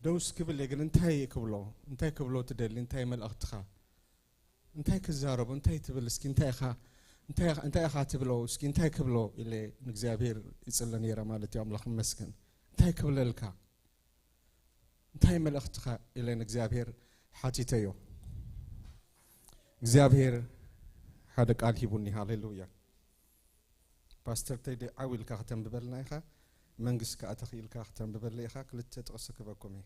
ደውስ ክብል እየ፣ ግን እንታይ ክብሎ እንታይ ክብሎ ትደሊ እንታይ መልእኽትኻ እንታይ ክዛረቡ እንታይ ትብል እስኪ እንታይ ኢኻ እንታይ ኢኻ ትብሎ እስኪ እንታይ ክብሎ ኢለ ንእግዚኣብሔር ይጽለ ነይረ ማለት እዩ። ኣምላኽ ይመስገን። እንታይ ክብለልካ እንታይ መልእኽትኻ ኢለ ንእግዚኣብሔር ሓቲተዮ። እግዚኣብሔር ሓደ ቃል ሂቡኒ። ሃሌሉያ። ፓስተር ቴዲ ዓው ኢልካ ክተንብበልና ኢኻ። መንግስት ከኣ ተኽኢልካ ክተንብበለ ኢኻ። ክልተ ጥቕሲ ክበኩም እየ።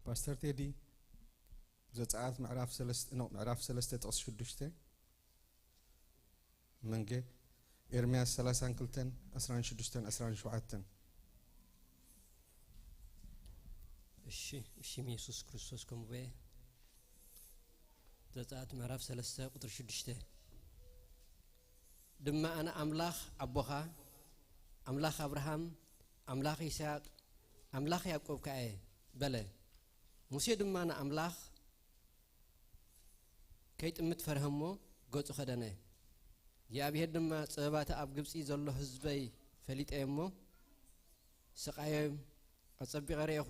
ፓስተር ቴዲ ዘጸኣት ምዕራፍ ሰለስተ ኖ ምዕራፍ ሰለስተ ጥቕሲ ሽዱሽተ መንገ ኤርምያስ ሰላሳን ክልተን ዕስራን ሽዱሽተን ዕስራን ሸውዓተን። እሺ እሺ ኢየሱስ ክርስቶስ ከምበየ ዘጸኣት ምዕራፍ ሰለስተ ቁጥሪ ሽዱሽተ ድማ ኣነ ኣምላኽ ኣቦኻ ኣምላኽ ኣብርሃም ኣምላኽ ይስሐቅ ኣምላኽ ያዕቆብ ከኣ እየ በለ። ሙሴ ድማ ንኣምላኽ ከይጥምት ፈርሀ እሞ ገጹ ከደነ። እግዚኣብሄር ድማ ጽበባቲ ኣብ ግብጺ ዘሎ ህዝበይ ፈሊጠ እየ እሞ ስቓዮም ኣጸቢቐ ርኤኹ።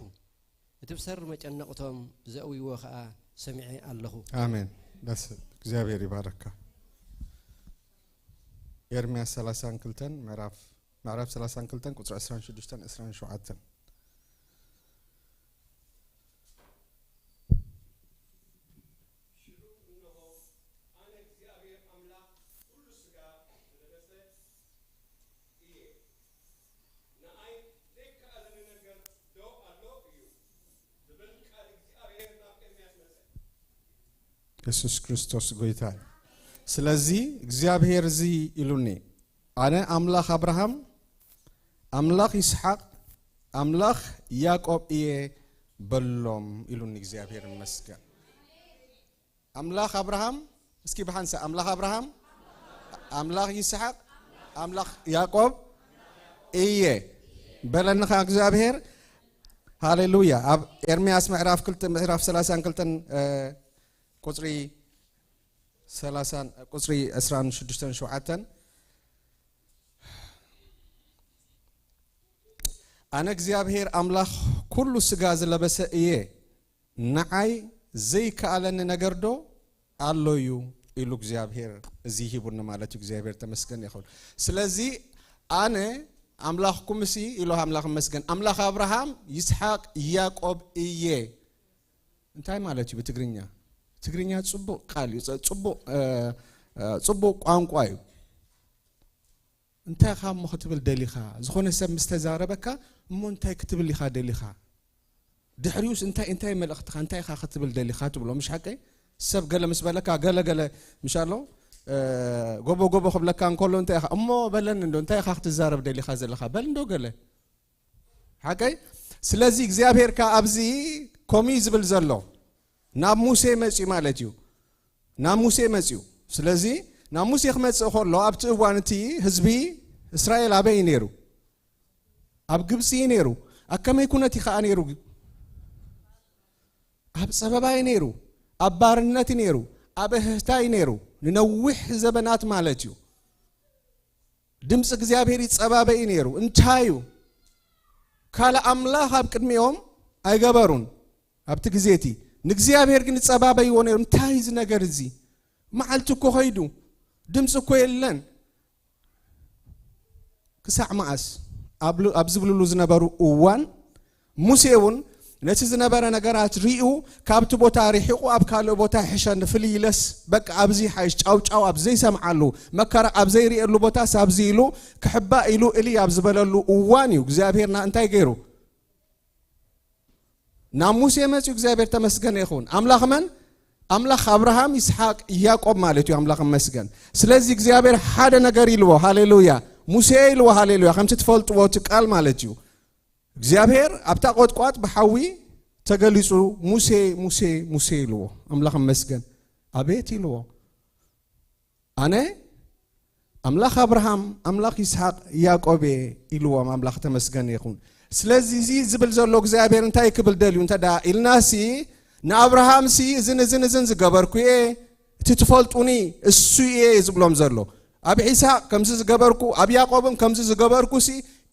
እቲ ብሰሪ መጨነቕቶም ዘእውይዎ ኸኣ ሰሚዐ ኣለኹ። ኣሜን። ደስ እግዚኣብሔር ይባረካ። ኤርምያስ ሰላሳን ክልተን ምዕራፍ ምዕራፍ ሰላሳን ክልተን ቁጽሪ ዕስራን ሽዱሽተን ዕስራን ሸውዓተን። ሽዑ እንሆ ኣነ እግዚኣብሔር ኣምላኽ ኩሉ ሥጋ ዝለበሰ እየ። ንኣይ ዘይከኣለኒ ነገር ዶ ኣሎ እዩ? ዝብል ቃል እግዚኣብሔር ናብ ኤርምያስ መጸ። የሱስ ክርስቶስ ጎይታ እዩ። ስለዚ እግዚኣብሔር እዚ ኢሉኒ፣ ኣነ ኣምላኽ ኣብርሃም፣ ኣምላኽ ይስሓቅ፣ ኣምላኽ ያዕቆብ እየ በሎም ኢሉኒ እግዚኣብሔር ይመስገን። ኣምላኽ ኣብርሃም እስኪ ብሓንሳ ኣምላኽ ኣብርሃም ኣምላኽ ይስሓቅ ኣምላኽ ያዕቆብ እየ በለኒ ኸዓ እግዚኣብሔር። ሃሌሉያ። ኣብ ኤርምያስ ምዕራፍ ክልተ ምዕራፍ ሰላሳን ክልተን ቁፅሪ ሰላሳን ቁፅሪ ዕስራን ሽዱሽተን ሸውዓተን ኣነ እግዚኣብሔር ኣምላኽ ኩሉ ስጋ ዝለበሰ እየ፣ ንዓይ ዘይከኣለኒ ነገርዶ ኣሎ እዩ ኢሉ እግዚኣብሔር እዚ ሂቡኒ ማለት እዩ። እግዚኣብሔር ተመስገን ይኹን። ስለዚ ኣነ ኣምላኽኩምሲ ኢሉ ኣምላኽ መስገን ኣምላኽ ኣብርሃም ይስሓቅ ያዕቆብ እየ። እንታይ ማለት እዩ ብትግርኛ? ትግርኛ ጽቡቕ ቃል እዩ፣ ጽ- ጽቡቕ እ፣ እ፣ ጽቡቕ ቋንቋ እዩ። እንታይ ኢኻ እሞ ክትብል ደሊኻ? ዝኾነ ሰብ ምስ ተዛረበካ እሞ እንታይ ክትብል ኢኻ ደሊኻ? ድሕሪኡስ እንታይ እንታይ መልእኽትኻ እንታይ ኢኻ ክትብል ደሊኻ ትብሎ፣ ምሽ ሓቀይ? ሰብ ገለ ምስ በለካ ገለ ገለ ምሽ ኣሎ እ፣ ጎቦ ጎቦ ክብለካ እንከሎ እንታይ ኢኻ እሞ በለኒ እንዶ እንታይ ኢኻ ክትዛረብ ደሊኻ ዘለኻ በል እንዶ ገለ ሓቀይ? ስለዚ እግዚኣብሔር ከኣ ኣብዚ ከምኡ እዩ ዝብል ዘሎ ናብ ሙሴ መፅዩ ማለት እዩ። ናብ ሙሴ መፅዩ። ስለዚ ናብ ሙሴ ክመፅእ ከሎ ኣብቲ እዋን እቲ ህዝቢ እስራኤል ኣበይ እዩ ነይሩ? ኣብ ግብፂ እዩ ነይሩ። ኣብ ከመይ ኩነት እዩ ከዓ ነይሩ? ኣብ ፀበባ እዩ ነይሩ። ኣብ ባርነት እዩ ነይሩ። ኣብ እህህታ እዩ ነይሩ ንነዊሕ ዘበናት ማለት እዩ። ድምፂ እግዚኣብሔር ይፀባበ እዩ ነይሩ። እንታይ እዩ? ካልእ ኣምላኽ ኣብ ቅድሚኦም ኣይገበሩን። ኣብቲ ግዜ እቲ ንእግዚኣብሔር ግን ይፀባበይዎ ነይሩ። እንታይ እዚ ነገር እዚ? መዓልቲ እኮ ኸይዱ፣ ድምፂ እኮ የለን። ክሳዕ መዓስ? ኣብ ሉ-፣ ኣብ ዝብልሉ ዝነበሩ እዋን፣ ሙሴ እውን ነቲ ዝነበረ ነገራት ሪኡ፣ ካብቲ ቦታ ርሒቑ ኣብ ካልእ ቦታ ይሕሸኒ፣ ፍልይ ኢለስ፣ በቃ ኣብዚ ይሓይሽ፣ ጫውጫው ኣብ ዘይሰምዓሉ፣ መከራ ኣብ ዘይርእየሉ ቦታስ ኣብዚ ኢሉ፣ ክሕባእ ኢሉ እልይ ኣብ ዝበለሉ እዋን እዩ እግዚኣብሔር ና-፣ እንታይ ገይሩ? ናብ ሙሴ መጺኡ። እግዚኣብሔር ተመስገነ ይኹን። ኣምላኽ መን? ኣምላኽ ኣብርሃም፣ ይስሓቅ፣ ያዕቆብ ማለት እዩ። ኣምላኽ ይመስገን። ስለዚ እግዚኣብሔር ሓደ ነገር ኢልዎ። ሃሌሉያ። ሙሴ ኢልዎ። ሃሌሉያ። ከምቲ ትፈልጥዎ እቲ ቃል ማለት እዩ። እግዚኣብሔር ኣብታ ቆጥቋጥ ብሓዊ ተገሊጹ፣ "ሙሴ፣ ሙሴ፣ ሙሴ" ኢልዎ። ኣምላኽ ይመስገን። "ኣቤት" ኢልዎ። "ኣነ ኣምላኽ ኣብርሃም፣ ኣምላኽ ይስሓቅ፣ ያዕቆብ እየ" ኢልዎም። ኣምላኽ ተመስገን ይኹን። ስለዚ እዚ ዝብል ዘሎ እግዚኣብሔር እንታይ ክብል ደልዩ እንተ ደኣ ኢልናሲ፣ ንኣብርሃምሲ እዝን እዝን እዝን ዝገበርኩ እየ፣ እቲ ትፈልጡኒ እሱ እየ ዝብሎም ዘሎ። ኣብ ይስሓቅ ከምዚ ዝገበርኩ፣ ኣብ ያዕቆብን ከምዚ ዝገበርኩሲ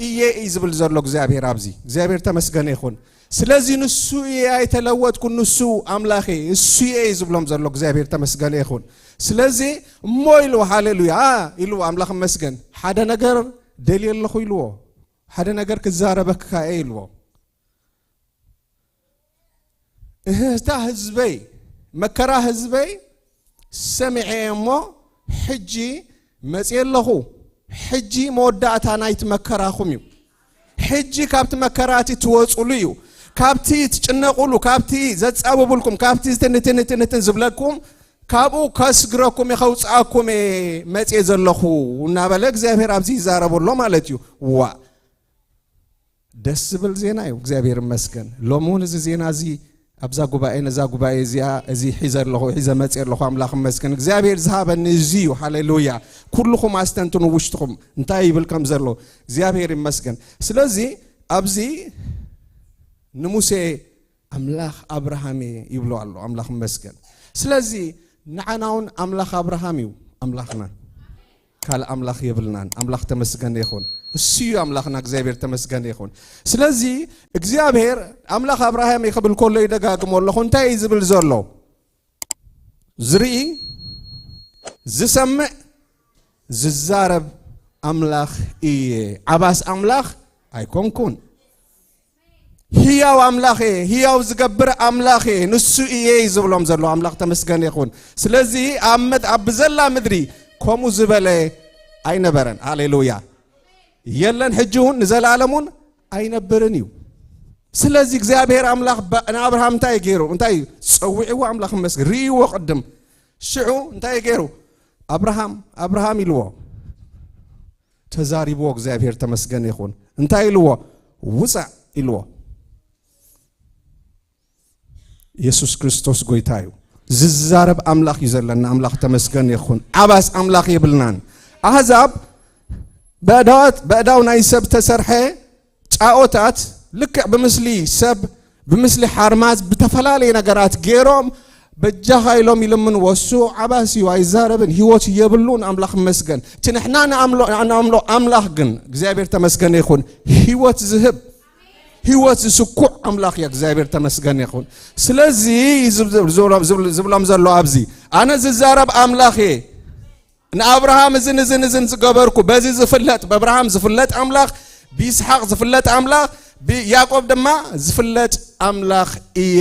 እየ እዩ ዝብል ዘሎ እግዚኣብሔር ኣብዚ። እግዚኣብሔር ተመስገነ ይኹን። ስለዚ ንሱ እየ ኣይተለወጥኩን፣ ንሱ ኣምላኽ እየ፣ እሱ እየ እዩ ዝብሎም ዘሎ እግዚኣብሔር ተመስገነ ይኹን። ስለዚ እሞ ኢልዎ፣ ሃሌሉያ ኢልዎ፣ ኣምላኽ ይመስገን። "ሓደ ነገር ደልየ ኣለኹ" ኢልዎ። "ሓደ ነገር ክዛረበካ እየ" ኢልዎ። "እህ፣ እታ ህዝበይ፣ መከራ ህዝበይ ሰሚዐ እሞ ሕጂ መጽየ ኣለኹ። ሕጂ መወዳእታ ናይቲ መከራኹም እዩ። ሕጂ ካብቲ መከራ እቲ ትወጹሉ እዩ። ካብቲ ትጭነቁሉ፣ ካብቲ ዘጻብብልኩም፣ ካብቲ ትንትንትንትን ዝብለኩም፣ ካብኡ ከስግረኩም እየ፣ ከውጽኣኩም እየ መጽየ ዘለኹ" እናበለ እግዚኣብሔር ኣብዚ ይዛረብ ኣሎ ማለት እዩ። ዋ፣ ደስ ዝብል ዜና እዩ። እግዚኣብሔር ይመስገን። ሎሚ እውን እዚ ዜና እዚ ኣብዛ ጉባኤ፣ ነዛ ጉባኤ እዚኣ፣ እዚ ሒዘ ኣለኹ፣ ሒዘ መጽየ ኣለኹ። ኣምላኽ ይመስገን። እግዚኣብሔር ዝሃበኒ እዚ እዩ። ሃሌሉያ። ኩልኹም ኣስተንትኑ ውሽጥኹም እንታይ ይብል ከም ዘሎ። እግዚኣብሔር ይመስገን። ስለዚ ኣብዚ ንሙሴ "ኣምላኽ ኣብርሃም እየ" ይብሎ ኣሎ። ኣምላኽ ይመስገን። ስለዚ ንዓና እውን ኣምላኽ ኣብርሃም እዩ ኣምላኽና። ካልእ ኣምላኽ የብልናን። ኣምላኽ ተመስገነ ይኹን። እሱ እዩ ኣምላኽና። እግዚኣብሔር ተመስገነ ይኹን። ስለዚ እግዚኣብሔር "ኣምላኽ ኣብርሃም እየ" ክብል ከሎ ይደጋግሞ ኣለኹ። እንታይ እዩ ዝብል ዘሎ? ዝርኢ፣ ዝሰምዕ፣ ዝዛረብ ኣምላኽ እየ። ዓባስ ኣምላኽ ኣይኮንኩን። ህያው ኣምላኽ እየ፣ ህያው ዝገብር ኣምላኽ እየ፣ ንሱ እየ እዩ ዝብሎም ዘሎ። ኣምላኽ ተመስገን ይኹን። ስለዚ ኣብ መድ-፣ ኣብ ብዘላ ምድሪ ከምኡ ዝበለ ኣይነበረን። ሃሌሉያ። የለን፣ ሕጂ እውን ንዘለኣለም እውን ኣይነብርን እዩ። ስለዚ እግዚኣብሔር ኣምላኽ ባ-፣ ንኣብርሃም እንታይ ገይሩ? እንታይ ጸዊዕዎ? ኣምላኽ ይመስገን። ርእይዎ ቅድም። ሽዑ እንታይ ገይሩ? "ኣብርሃም፣ ኣብርሃም" ኢልዎ። ተዛሪብዎ፣ እግዚኣብሔር ተመስገን ይኹን። እንታይ ኢልዎ? "ውጻእ" ኢልዎ። የሱስ ክርስቶስ ጎይታ እዩ። ዝዛረብ ኣምላኽ እዩ ዘለና። ኣምላኽ ተመስገን ይኹን። ዓባስ ኣምላኽ የብልናን። ኣህዛብ በእዳዋት፣ በእዳው ናይ ሰብ ተሰርሐ ጫኦታት ልክዕ ብምስሊ ሰብ፣ ብምስሊ ሓርማዝ፣ ብተፈላለየ ነገራት ገይሮም በጃኻ ኢሎም ይልምንዎ። እሱ ዓባስ እዩ፣ ኣይዛረብን፣ ህይወት የብሉን። ኣምላኽ ይመስገን። እቲ ንሕና ንኣምሎ፣ ንኣምሎ ኣምላኽ ግን እግዚኣብሔር ተመስገነ ይኹን፣ ህይወት ዝህብ፣ ህይወት ዝስኩዕ ኣምላኽ እዩ። እግዚኣብሔር ተመስገን ይኹን። ስለዚ ዝብ-፣ ዝብ-፣ ዝብሎም ዘሎ ኣብዚ፣ ኣነ ዝዛረብ ኣምላኽ እየ። ንኣብርሃም እዝን እዝን እዝን ዝገበርኩ፣ በዚ ዝፍለጥ፣ በኣብርሃም ዝፍለጥ ኣምላኽ፣ ብይስሓቅ ዝፍለጥ ኣምላኽ፣ ብያዕቆብ ድማ ዝፍለጥ ኣምላኽ እየ።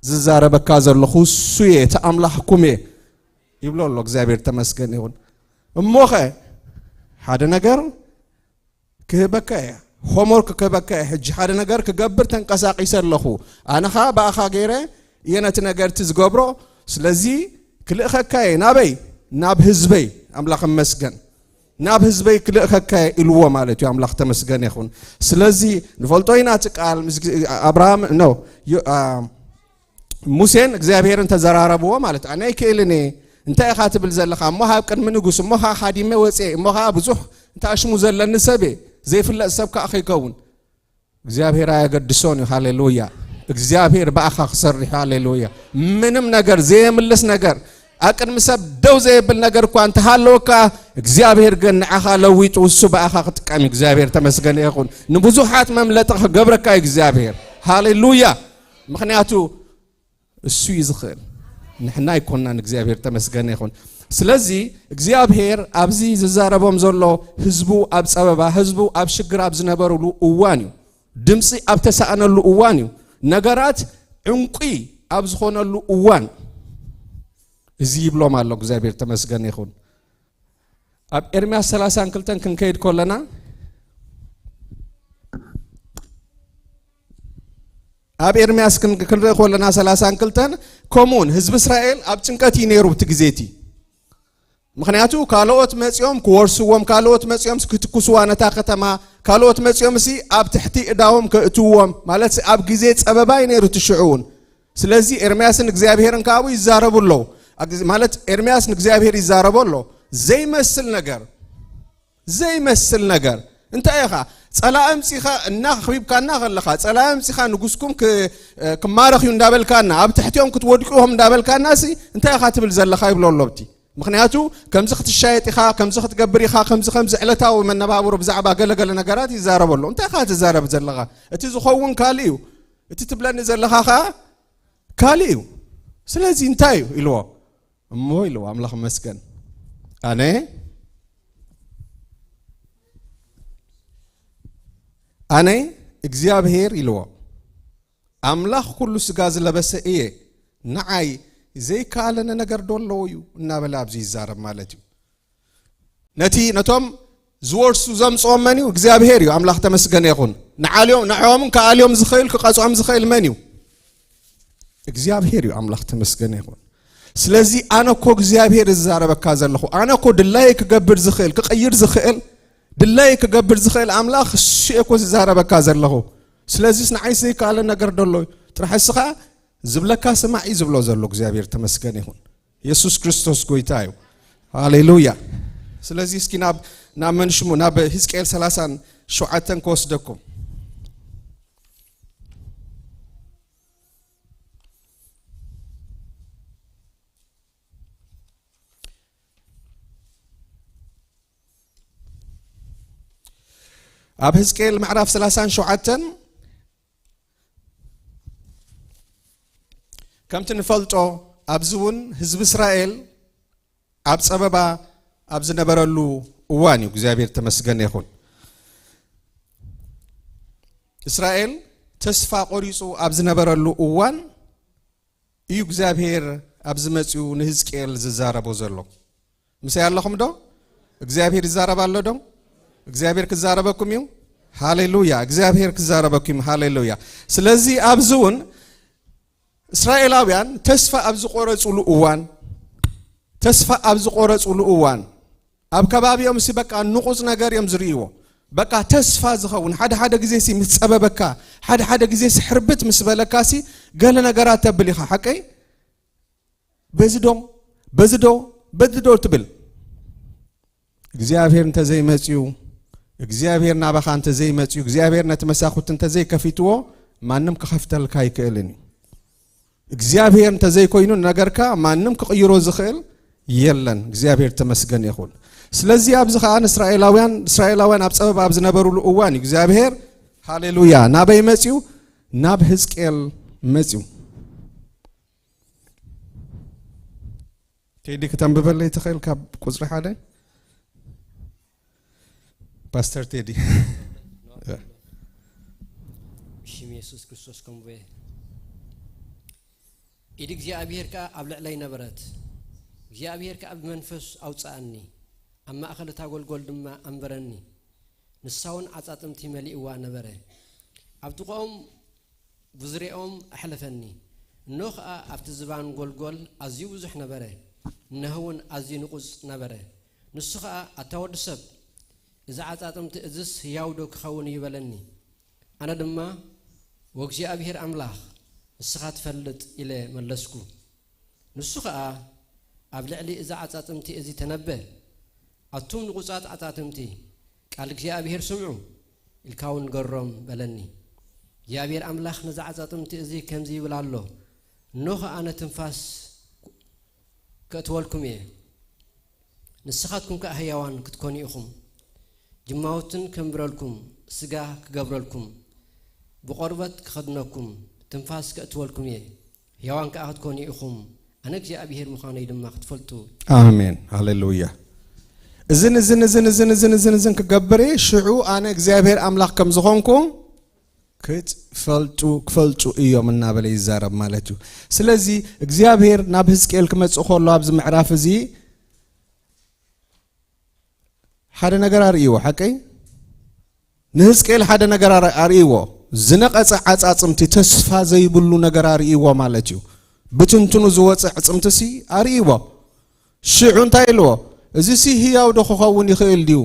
ዝዛረበካ ዘለኹ እሱ እየ፣ እቲ ኣምላኽኩም እየ ይብሎ ኣሎ። እግዚኣብሔር ተመስገን ይኹን። እሞኸ ሓደ ነገር ክህበካ እየ፣ ሆምወርክ ክህበካ እየ። ሕጂ ሓደ ነገር ክገብር ተንቀሳቒሰ ኣለኹ። ኣነ ኸኣ ብኣኻ ገይረ እየ ነቲ ነገር እቲ ዝገብሮ። ስለዚ ክልእኸካ እየ። ናበይ? ናብ ህዝበይ። ኣምላኽ ይመስገን። ናብ ህዝበይ ክልእኸካ እየ ኢልዎ ማለት እዩ። ኣምላኽ ተመስገን ይኹን። ስለዚ ንፈልጦ ኢና እቲ ቃል ምስ ግዜ-፣ ኣብርሃም፣ ኖ፣ ዮ-፣ ኣ፣ ሙሴን እግዚኣብሔርን ተዘራረብዎ ማለት፣ "ኣነ ኣይክእልን እየ፣ እንታይ ኢኻ ትብል ዘለኻ? እሞ ኸዓ ኣብ ቅድሚ ንጉስ፣ እሞ ኸዓ ሃዲመ ወፅየ፣ እሞ ኸዓ ብዙሕ እንተኣሽሙ ዘለኒ ሰብ እየ፣ ዘይፍለጥ ሰብ ከዓ ከይከውን?" እግዚኣብሔር ኣየገድሶን እዩ። ሃሌሉያ። እግዚኣብሔር ብኣኻ ክሰርሕ እዩ። ሃሌሉያ። ምንም ነገር ዘየምልስ ነገር፣ ኣብ ቅድሚ ሰብ ደው ዘየብል ነገር እኳ እንተሃለወካ፣ እግዚኣብሔር ግን ንዓኻ ለዊጡ፣ እሱ ብኣኻ ክጥቀም እዩ። እግዚኣብሔር ተመስገን ይኹን። ንብዙሓት መምለጢ ክገብረካ እዩ እግዚኣብሔር። ሃሌሉያ። ምኽንያቱ እሱ እዩ ዝኽእል፣ ንሕና ኣይኮንናን። እግዚኣብሔር ተመስገነ ይኹን። ስለዚ እግዚኣብሔር ኣብዚ ዝዛረቦም ዘሎ ህዝቡ ኣብ ጸበባ፣ ህዝቡ ኣብ ሽግር ኣብ ዝነበሩሉ እዋን እዩ። ድምፂ ኣብ ተሳእነሉ እዋን እዩ። ነገራት ዕንቁ ኣብ ዝኾነሉ እዋን እዚ ይብሎም ኣሎ። እግዚኣብሔር ተመስገን ይኹን። ኣብ ኤርምያስ ሰላሳን ክልተን ክንከይድ ከለና፣ ኣብ ኤርምያስ ክን-፣ ክንርኢ ከለና ሰላሳን ክልተን፣ ከምኡውን ህዝቢ እስራኤል ኣብ ጭንቀት እዩ ነይሩ እቲ ግዜ እቲ። ምኽንያቱ ካልኦት መጺኦም ክወርስዎም፣ ካልኦት መጺኦም ክትኩስዋ ነታ ከተማ፣ ካልኦት መጺኦም ሲ ኣብ ትሕቲ እዳዎም ከእትዎም፣ ማለት ሲ ኣብ ግዜ ጸበባ እዩ ነይሩ እቲ ሽዑ እውን። ስለዚ ኤርምያስን እግዚኣብሔርን ካብኡ ይዛረቡ ኣለዉ። ኣግዝ-፣ ማለት ኤርምያስ ንእግዚኣብሔር ይዛረቦ ኣሎ። ዘይመስል ነገር፣ ዘይመስል ነገር። እንታይ ኢኻ? ጸላኢ ኣምጺኻ እናኸቢብካና ከለኻ፣ ጸላኢ ኣምጺኻ ንጉስኩም ክ-፣ ክማረኽ እዩ እንዳበልካና፣ ኣብ ትሕቲኦም ክትወድቁ ኢኹም እንዳበልካና ሲ እንታይ ኢኻ ትብል ዘለኻ ይብሎ ኣሎ ኣብቲ። ምኽንያቱ ከምዚ ክትሻየጥ ኢኻ፣ ከምዚ ክትገብር ኢኻ፣ ከምዚ፣ ከምዚ ዕለታዊ መነባብሮ ብዛዕባ ገለገለ ነገራት ይዛረብ ኣሎ። እንታይ ኢኻ ትዛረብ ዘለኻ? እቲ ዝኸውን ካልእ እዩ፣ እቲ ትብለኒ ዘለኻ ኸኣ ካልእ እዩ። ስለዚ እንታይ እዩ ኢልዎ? እሞ ኢልዎ፣ ኣምላኽ መስገን፣ ኣነ፣ ኣነ እግዚኣብሔር ኢልዎ፣ ኣምላኽ ኩሉ ስጋ ዝለበሰ እየ፣ ንዓይ ዘይከኣለኒ ነገር ዶ ኣለዎ እዩ እናበለ ኣብዚ ይዛረብ ማለት እዩ። ነቲ፣ ነቶም ዝወርሱ ዘምጽኦም መን እዩ? እግዚኣብሔር እዩ። ኣምላኽ ተመስገነ ይኹን። ንዓልዮም፣ ንዕኦምን ክኣልዮም ዝኽእል፣ ክቐጽዖም ዝኽእል መን እዩ? እግዚኣብሔር እዩ። ኣምላኽ ተመስገነ ይኹን። ስለዚ ኣነ እኮ እግዚኣብሔር እዛረበካ ዘለኹ፣ ኣነ እኮ ድላየ ክገብር ዝኽእል፣ ክቕይር ዝኽእል፣ ድላየ ክገብር ዝኽእል ኣምላኽ እሱ እየ እኮ ዝዛረበካ ዘለኹ። ስለዚስ ንዓይ ዘይከኣለ ነገር ዶ ኣሎ? ጥራሕ እስኻ ዝብለካ ስማዕ እዩ ዝብሎ ዘሎ እግዚኣብሔር ተመስገነ ይኹን። የሱስ ክርስቶስ ጎይታ እዩ። ሃሌሉያ። ስለዚ እስኪ ናብ፣ ናብ መን ሽሙ፣ ናብ ህዝቅኤል ሰላሳን ሸውዓተን ክወስደኩም። ኣብ ህዝቅኤል ምዕራፍ ሰላሳን ሸውዓተን ከምቲ ንፈልጦ ኣብዚ እውን ህዝቢ እስራኤል ኣብ ጸበባ ኣብ ዝነበረሉ እዋን እዩ። እግዚኣብሔር ተመስገነ ይኹን። እስራኤል ተስፋ ቆሪጹ ኣብ ዝነበረሉ እዋን እዩ እግዚኣብሔር ኣብዚ መጺኡ ንህዝቅኤል ዝዛረቦ ዘሎ። ምሳይ ኣለኹም ዶ? እግዚኣብሔር ይዛረብ ኣሎ ዶ? እግዚኣብሔር ክዛረበኩም እዩ። ሃሌሉያ። እግዚኣብሔር ክዛረበኩም እዩ። ሃሌሉያ። ስለዚ ኣብዚ እውን እስራኤላውያን ተስፋ ኣብ ዝቆረጹሉ እዋን፣ ተስፋ ኣብ ዝቆረጹሉ እዋን፣ ኣብ ከባቢኦም ሲ በቃ ንቑጽ ነገር እዮም ዝርእይዎ። በቃ ተስፋ ዝኸውን፣ ሓደ ሓደ ግዜ ሲ ምስ ጸበበካ፣ ሓደ ሓደ ግዜ ሲ ሕርብት ምስ በለካ ሲ ገለ ነገራት ተብል ኢኻ፣ ሓቀይ? በዚ ዶ፣ በዚ ዶ፣ በዚ ዶ ትብል። እግዚኣብሔር እንተዘይመጽዩ፣ እግዚኣብሔር ናባኻ እንተዘይመጽዩ፣ እግዚኣብሔር ነቲ መሳኹቲ እንተዘይከፊትዎ፣ ማንም ክኸፍተልካ ኣይክእልን እዩ። እግዚኣብሔር እንተዘይኮይኑ ነገርካ ማንም ክቕይሮ ዝኽእል የለን። እግዚኣብሔር ተመስገን ይኹን። ስለዚ ኣብዚ ኸኣ ንእስራኤላውያን፣ እስራኤላውያን ኣብ ጸበባ ኣብ ዝነበሩሉ እዋን እዩ እግዚኣብሔር፣ ሃሌሉያ፣ ናበይ መጽዩ? ናብ ህዝቅኤል መጽዩ። ቴዲ ክተንብበለይ ትኽእል ካብ ቁጽሪ ሓደ? ፓስተር ቴዲ። ብሽም የሱስ ክርስቶስ ከምቦየ። ኢድ እግዚኣብሔር ከኣ ኣብ ልዕለይ ነበረት። እግዚኣብሔር ከኣ ብመንፈስ ኣውጽኣኒ፣ ኣብ ማእከል እታ ጐልጐል ድማ ኣንበረኒ። ንሳ እውን ዓጻጽምቲ መሊእዋ ነበረ። ኣብ ጥቓኦም ብዙሪኦም ኣሕለፈኒ። እነሆ ኸኣ ኣብቲ ዝባን ጐልጐል ኣዝዩ ብዙሕ ነበረ፣ እነሆ እውን ኣዝዩ ንቑጽ ነበረ። ንሱ ኸኣ፣ ኣታ ወዲ ሰብ፣ እዚ ዓጻጽምቲ እዝስ ህያው ዶ ክኸውን እዩ? በለኒ። ኣነ ድማ፣ ወእግዚኣብሄር ኣምላኽ፣ ንስኻ ትፈልጥ፣ ኢለ መለስኩ። ንሱ ኸኣ፣ ኣብ ልዕሊ እዚ ዓጻጽምቲ እዚ ተነበ። ኣቱም ንቑጻት ዓጻጽምቲ፣ ቃል እግዚኣብሄር ስምዑ፣ ኢልካ እውን ንገሮም፣ በለኒ። እግዚኣብሄር ኣምላኽ ነዚ ዓጻጽምቲ እዚ ከምዚ ይብል ኣሎ፣ እነሆ ኸኣ ኣነ ትንፋስ ከእትወልኩም እየ፣ ንስኻትኩም ከኣ ህያዋን ክትኮኑ ኢኹም። ጅማውትን ከንብረልኩም፣ ስጋ ክገብረልኩም፣ ብቖርበት ክኸድነኩም፣ ትንፋስ ከእትወልኩም እየ፣ ህያዋን ከኣ ክትኮኑ ኢኹም፣ ኣነ እግዚኣብሔር ምዃነይ ድማ ክትፈልጡ። ኣሜን። ሃሌሉያ። እዝን እዝን እዝን እዝን እዝን እዝን እዝን ክገብር እየ፣ ሽዑ ኣነ እግዚኣብሔር ኣምላኽ ከም ዝኾንኩ ክትፈልጡ፣ ክፈልጡ እዮም እናበለ ይዛረብ ማለት እዩ። ስለዚ እግዚኣብሔር ናብ ህዝቅኤል ክመጽእ ከሎ ኣብዚ ምዕራፍ እዚ ሓደ ነገር ኣርእይዎ፣ ሓቀይ? ንህዝቅኤል ሓደ ነገር ኣር-፣ ኣርእይዎ። ዝነቐጸ ዓጻጽምቲ፣ ተስፋ ዘይብሉ ነገር ኣርእይዎ ማለት እዩ። ብትንትኑ ዝወጸ ዕጽምትሲ ኣርእይዎ። ሽዑ እንታይ ኢልዎ? "እዚሲ ህያው ዶ ክኸውን ይኽእል ድዩ?"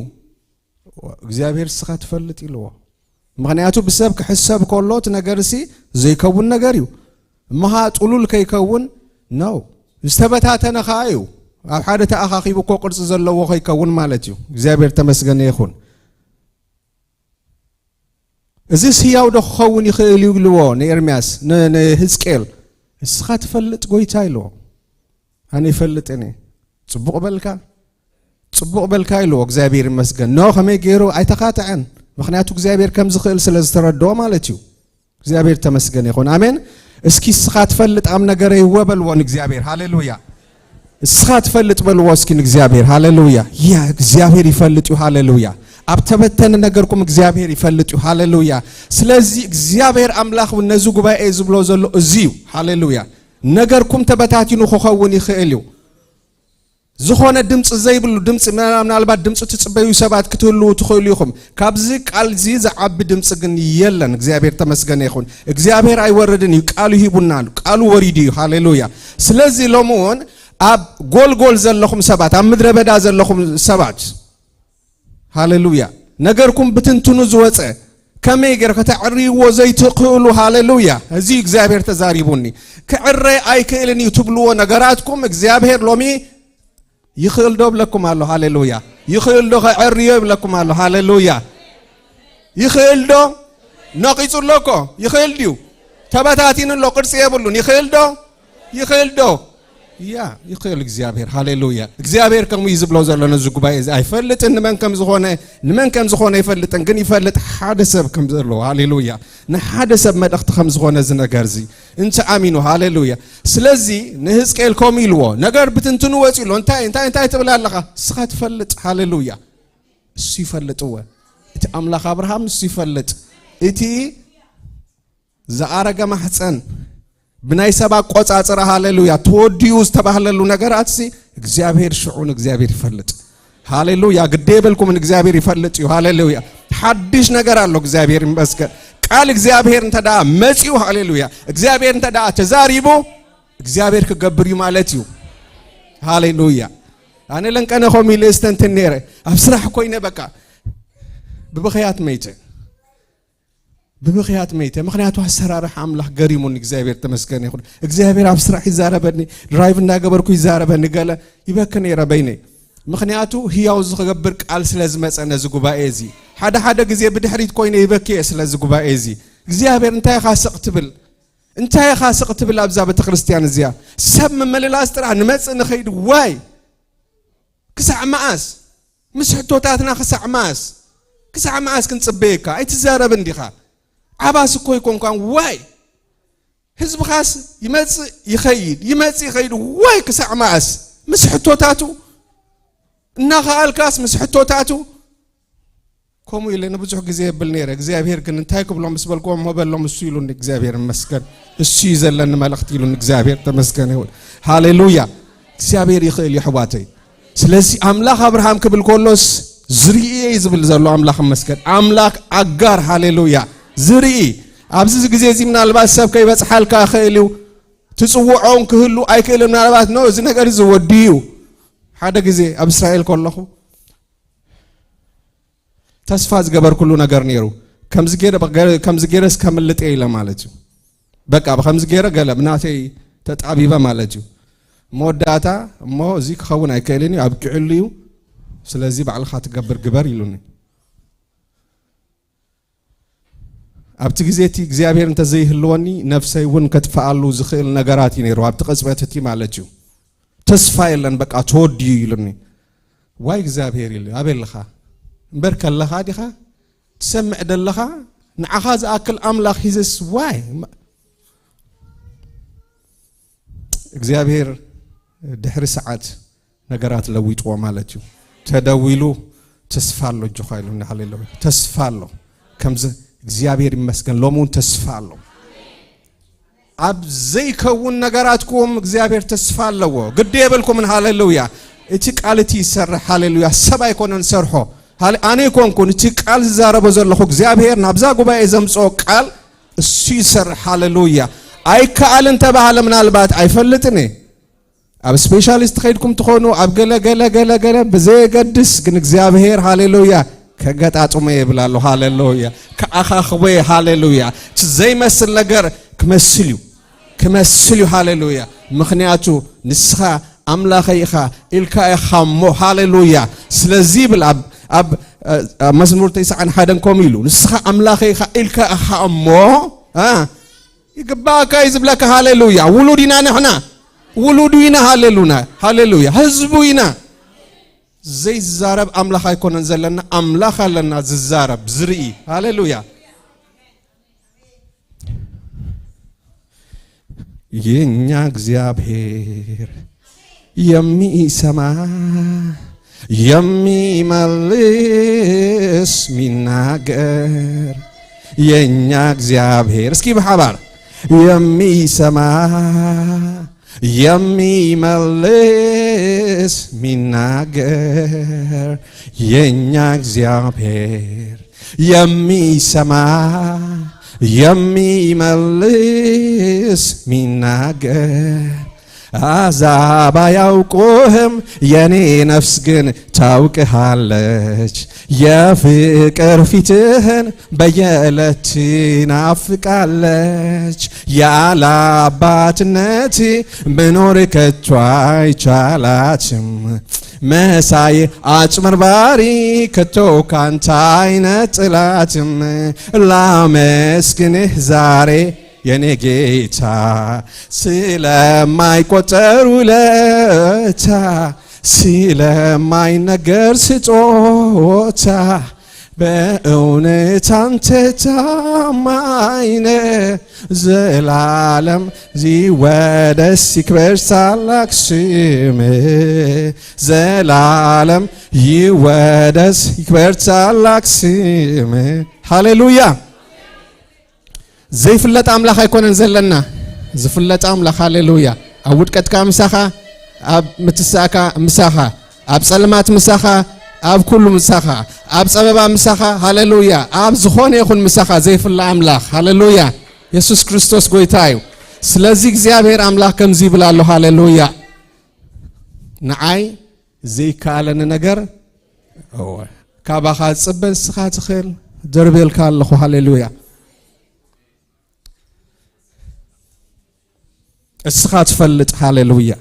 "እግዚኣብሔር እስኻ ትፈልጥ" ኢልዎ። ምኽንያቱ ብሰብ ክሕሰብ ከሎ እቲ ነገርሲ ዘይከውን ነገር እዩ። እምሃ ጥሉል ከይከውን ነው። ዝተበታተነ ኸዓ እዩ። ኣብ ሓደ ተኣኻኺቡ እኮ ቅርጺ ዘለዎ ከይከውን ማለት እዩ። እግዚኣብሔር ተመስገነ ይኹን። "እዚስ ህያው ዶ ክኸውን ይኽእል እዩ?" ኢልዎ ንኤርምያስ፣ ን-፣ ንህዝቅኤል። "እስኻ ትፈልጥ ጎይታ" ኢልዎ። "ኣነ ይፈልጥን እየ." "ጽቡቕ በልካ፣ ጽቡቕ በልካ" ኢልዎ። "እግዚኣብሔር ይመስገን። ኖ ከመይ ገይሩ ኣይተኻትዐን፣ ምኽንያቱ እግዚኣብሔር ከም ዝኽእል ስለ ዝተረድኦ ማለት እዩ። እግዚኣብሔር ተመስገን ይኹን። ኣሜን። እስኪ "እስኻ ትፈልጥ ኣብ ነገረይ እወ" በልዎ ንእግዚኣብሔር። ሃሌሉያ። "እስኻ ትፈልጥ" በልዎ እስኪ ንእግዚኣብሔር። ሃሌሉያ። ያ እግዚኣብሔር ይፈልጥ እዩ። ሃሌሉያ። ኣብ ተበተነ ነገርኩም እግዚኣብሔር ይፈልጥ እዩ። ሃሌሉያ። ስለዚ እግዚኣብሔር ኣምላኽ እውን ነዚ ጉባኤ ዝብሎ ዘሎ እዚ እዩ። ሃሌሉያ። ነገርኩም ተበታቲኑ ክኸውን ይኽእል እዩ። ዝኾነ ድምፂ ዘይብሉ ድምፂ፣ ምና-፣ ምናልባት ድምፂ ትፅበዩ ሰባት ክትህልዉ ትኽእሉ ኢኹም። ካብዚ ቃል እዚ ዝዓቢ ድምፂ ግን የለን። እግዚኣብሔር ተመስገነ ይኹን። እግዚኣብሔር ኣይወርድን እዩ፣ ቃሉ ሂቡና ኣሎ። ቃሉ ወሪዱ እዩ። ሃሌሉያ። ስለዚ ሎሚ እውን ኣብ ጎልጎል ዘለኹም ሰባት፣ ኣብ ምድረ በዳ ዘለኹም ሰባት፣ ሃሌሉያ፣ ነገርኩም ብትንትኑ ዝወፀ፣ ከመይ ገይረ ከተዕርይዎ ዘይትኽእሉ፣ ሃሌሉያ፣ እዚ እግዚኣብሔር ተዛሪቡኒ። ክዕረ ኣይክእልን እዩ ትብልዎ ነገራትኩም እግዚኣብሔር ሎሚ ይኽእል ዶ ብለኩም ኣሎ። ሃሌሉያ። ይኽእል ዶ ከዕርዮ ይብለኩም ኣሎ። ሃሌሉያ። ይኽእል ዶ? ነቒጹ ኣሎ እኮ። ይኽእል ድዩ? ተበታቲኑ ኣሎ፣ ቅርጺ የብሉን። ይኽእል ዶ? ይኽእል ዶ? ያ፣ ይኽእል እግዚኣብሔር። ሃሌሉያ። እግዚኣብሔር ከምኡ እዩ ዝብሎ ዘሎ ነዚ ጉባኤ እዚ። ኣይፈልጥን ንመን ከም ዝኾነ፣ ንመን ከም ዝኾነ ኣይፈልጥን፣ ግን ይፈልጥ ሓደ ሰብ ከም ዘለዎ። ሃሌሉያ። ንሓደ ሰብ መልእኽቲ ከም ዝኾነ እዚ ነገር እዚ። እንተ ኣሚኑ፣ ሃሌሉያ። ስለዚ ንህዝቅኤል ከምኡ ኢልዎ፣ ነገር ብትንትኑ ወፂኡ ኣሎ። እንታይ፣ እንታይ፣ እንታይ ትብል ኣለኻ? ንስኻ ትፈልጥ። ሃሌሉያ። እሱ ይፈልጥ እወ። እቲ ኣምላኽ ኣብርሃም እሱ ይፈልጥ። እቲ ዝኣረገ ማሕፀን ብናይ ሰብ ኣቆፃፅራ፣ ሃሌሉያ፣ ተወዲኡ ዝተባህለሉ ነገራትሲ እግዚኣብሔር ሽዑ ንእግዚኣብሔር ይፈልጥ። ሃሌሉያ። ግደ የብልኩምን፣ እግዚኣብሔር ይፈልጥ እዩ። ሃሌሉያ። ሓድሽ ነገር ኣሎ። እግዚኣብሔር ይመስገን። ቃል እግዚኣብሔር እንተ ደኣ መፂኡ፣ ሃሌሉያ፣ እግዚኣብሔር እንተ ደኣ ተዛሪቡ፣ እግዚኣብሔር ክገብር እዩ ማለት እዩ። ሃሌሉያ። ኣነ ለንቀነ ከምኡ ኢለ እስተንትን ነይረ። ኣብ ስራሕ ኮይነ በቃ ብብኽያት መይተ። ብብኽያት መይተ። ምኽንያቱ ኣሰራርሓ ኣምላኽ ገሪሙኒ። እግዚኣብሔር ተመስገን ይኹን። እግዚኣብሔር ኣብ ስራሕ ይዛረበኒ፣ ድራይቭ እንዳገበርኩ ይዛረበኒ። ገለ ይበኪ ነይረ በይነይ። ምኽንያቱ ህያው ዝገብር ቃል ስለ ዝመጸ ነዚ ጉባኤ እዚ። ሓደ ሓደ ግዜ ብድሕሪት ኮይነ ይበኪ እየ ስለዚ ጉባኤ እዚ። እግዚኣብሔር እንታይ ኢኻ ስቕ ትብል? እንታይ ኢኻ ስቕ ትብል ኣብዛ ቤተ ክርስቲያን እዚኣ? ሰብ ምምልላስ ጥራሕ ንመጽእ ንኸይድ ዋይ? ክሳዕ መኣስ? ምስ ሕቶታትና ክሳዕ መኣስ? ክሳዕ መኣስ ክንጽበየካ? ኣይትዛረብን ዲኻ? ዓባስ እኮ ኣይኮንካን ዋይ? ህዝብኻስ ይመጽእ ይኸይድ፣ ይመጽእ ይኸይድ ዋይ? ክሳዕ መኣስ? ምስ ሕቶታቱ እናኸኣልካስ ምስ ሕቶታቱ ከምኡ ኢለ ንብዙሕ ግዜ የብል ነይረ። እግዚኣብሔር ግን እንታይ ክብሎም ምስ በልክዎ፣ "እሞ በሎም እሱ" ኢሉኒ። እግዚኣብሔር ይመስገን። "እሱ እዩ ዘለኒ መልእኽቲ" ኢሉኒ። እግዚኣብሔር ተመስገን ይሁን። ሃሌሉያ። እግዚኣብሔር ይኽእል እዩ ኣሕዋተይ። ስለዚ ኣምላኽ ኣብርሃም ክብል ከሎስ ዝርኢ እዩ ዝብል ዘሎ ኣምላኽ ይመስገን። ኣምላኽ ኣጋር፣ ሃሌሉያ፣ ዝርኢ። ኣብዚ ግዜ እዚ ምናልባት ሰብ ከይበጽሓልካ ይኽእል እዩ። ትጽውዖም ክህሉ ኣይክእልን። ምናልባት "ኖ፣ እዚ ነገር እዚ ወዲኡ እዩ." ሓደ ግዜ ኣብ እስራኤል ከለኹ ተስፋ ዝገበርኩሉ ነገር ነይሩ። ከምዚ ገይረ፣ ከምዚ ገይረስ ከምልጥ እየ ኢለ ማለት እዩ። በቃ ብከምዚ ገይረ ገለ ብናተይ ተጣቢበ ማለት እዩ። መወዳእታ "እሞ እዚ ክኸውን ኣይክእልን እዩ፣ ኣብቂዕሉ እዩ፣ ስለዚ ባዕልኻ ትገብር ግበር" ኢሉኒ። ኣብቲ ግዜ እቲ እግዚኣብሔር እንተዘይህልወኒ ነፍሰይ እውን ከጥፍኣሉ ዝኽእል ነገራት እዩ ነይሩ፣ ኣብቲ ቅጽበት እቲ ማለት እዩ። "ተስፋ የለን፣ በቃ ተወዲኡ" ኢሉኒ። "ዋይ እግዚኣብሔር" ኢሉ፣ "ኣበይ ኣለኻ? እምበር ከለኻ ዲኻ? ትሰምዕ ደለኻ? ንዓኻ ዝኣክል ኣምላኽ ሂዝስ ዋይ?" ማ-፣ እግዚኣብሔር ድሕሪ ሰዓት ነገራት ለዊጥዎ ማለት እዩ። ተደዊሉ፣ "ተስፋ ኣሎ ኣጆኻ" ኢሉኒ። ሃሌሉያ። ተስፋ ኣሎ። ከምዚ እግዚኣብሔር ይመስገን፣ ሎሚ እውን ተስፋ ኣሎ። ኣብ ዘይከውን ነገራትኩም እግዚኣብሔር ተስፋ ኣለዎ። ግዲ የብልኩምን። ሃሌሉያ። እቲ ቃል እቲ ይሰርሕ። ሃሌሉያ። ሰብ ኣይኮነን ሰርሖ። ሃሌ-፣ ኣነ ኣይኮንኩን። እቲ ቃል ዝዛረቦ ዘለኹ እግዚኣብሔር ናብዛ ጉባኤ ዘምጽኦ ቃል እሱ ይሰርሕ። ሃሌሉያ። ኣይከኣልን ተባሃለ ምናልባት ኣይፈልጥን እየ። ኣብ ስፔሻሊስት ከይድኩም ትኾኑ፣ ኣብ ገለ ገለ ገለ ገለ ብዘየገድስ ግን እግዚኣብሔር ሃሌሉያ ከገጣጥሞ ይብል ኣሎ። ሃሌሉያ። ከኣኻኽቦ። ሃሌሉያ። እቲ ዘይመስል ነገር ክመስል እዩ። ክመስል እዩ። ሃሌሉያ። ምኽንያቱ ንስኻ ኣምላኸይ ኢኻ ኢልካ ኢኻ እሞ። ሃሌሉያ። ስለዚ ይብል ኣብ፣ ኣብ፣ ኣብ መዝሙር ተስዓን ሓደን ከምኡ ኢሉ፣ "ንስኻ ኣምላኸይ ኢኻ ኢልካ ኢኻ እሞ፣ አ፣ ይግባእካ እዩ" ዝብለካ። ሃሌሉያ። ውሉድ ኢና ንሕና። ውሉዱ ኢና። ሃሌሉና። ሃሌሉያ። ህዝቡ ኢና። ዘይዛረብ ኣምላኽ ኣይኮነን ዘለና፣ ኣምላኽ ኣለና ዝዛረብ፣ ዝርኢ። ሃሌሉያ። የኛ እግዚኣብሔር የሚሰማ የሚመልስ ሚናገር የኛ እግዚኣብሔር። እስኪ ብሓባር የሚሰማ የሚመልስ ሚናገር የኛ እግዚኣብሔር የሚሰማ የሚመልስ ሚናገር አሕዛብ አያውቁህም የኔ ነፍስ ግን ታውቅሃለች። የፍቅር ፊትህን በየዕለት ትናፍቃለች። ያለ አባትነት መኖር ከቶ አይቻላትም። መሳይ አጭበርባሪ ከቶ ካንተ አይነጥላትም። ላመስግንህ ዛሬ የኔ ጌታ ስለማይቆጠር ውለታ ስለማይነገር ስጦታ በእውነት አንተ ታማኝ ነህ። ዘላለም ይወደስ ይክበር ታላቅ ስምህ። ዘላለም ይወደስ ይክበር ታላቅ ስምህ። ሃሌሉያ። ዘይፍለጥ ኣምላኽ ኣይኮነን ዘለና፣ ዝፍለጥ ኣምላኽ። ሃሌሉያ። ኣብ ውድቀትካ ምሳኻ፣ ኣብ ምትሳእካ ምሳኻ፣ ኣብ ጸልማት ምሳኻ፣ ኣብ ኩሉ ምሳኻ፣ ኣብ ጸበባ ምሳኻ። ሃሌሉያ። ኣብ ዝኾነ ይኹን ምሳኻ ዘይፍለ ኣምላኽ። ሃሌሉያ። የሱስ ክርስቶስ ጎይታ እዩ። ስለዚ እግዚኣብሔር ኣምላኽ ከምዚ ይብል ኣሎ። ሃሌሉያ። ንዓይ ዘይከኣለኒ ነገር፣ እወ፣ ካባኻ ዝጽበ ንስኻ ትኽእል። ደርቤልካ ኣለኹ። ሃሌሉያ። እስኻ ትፈልጥ። ሃሌሉያ።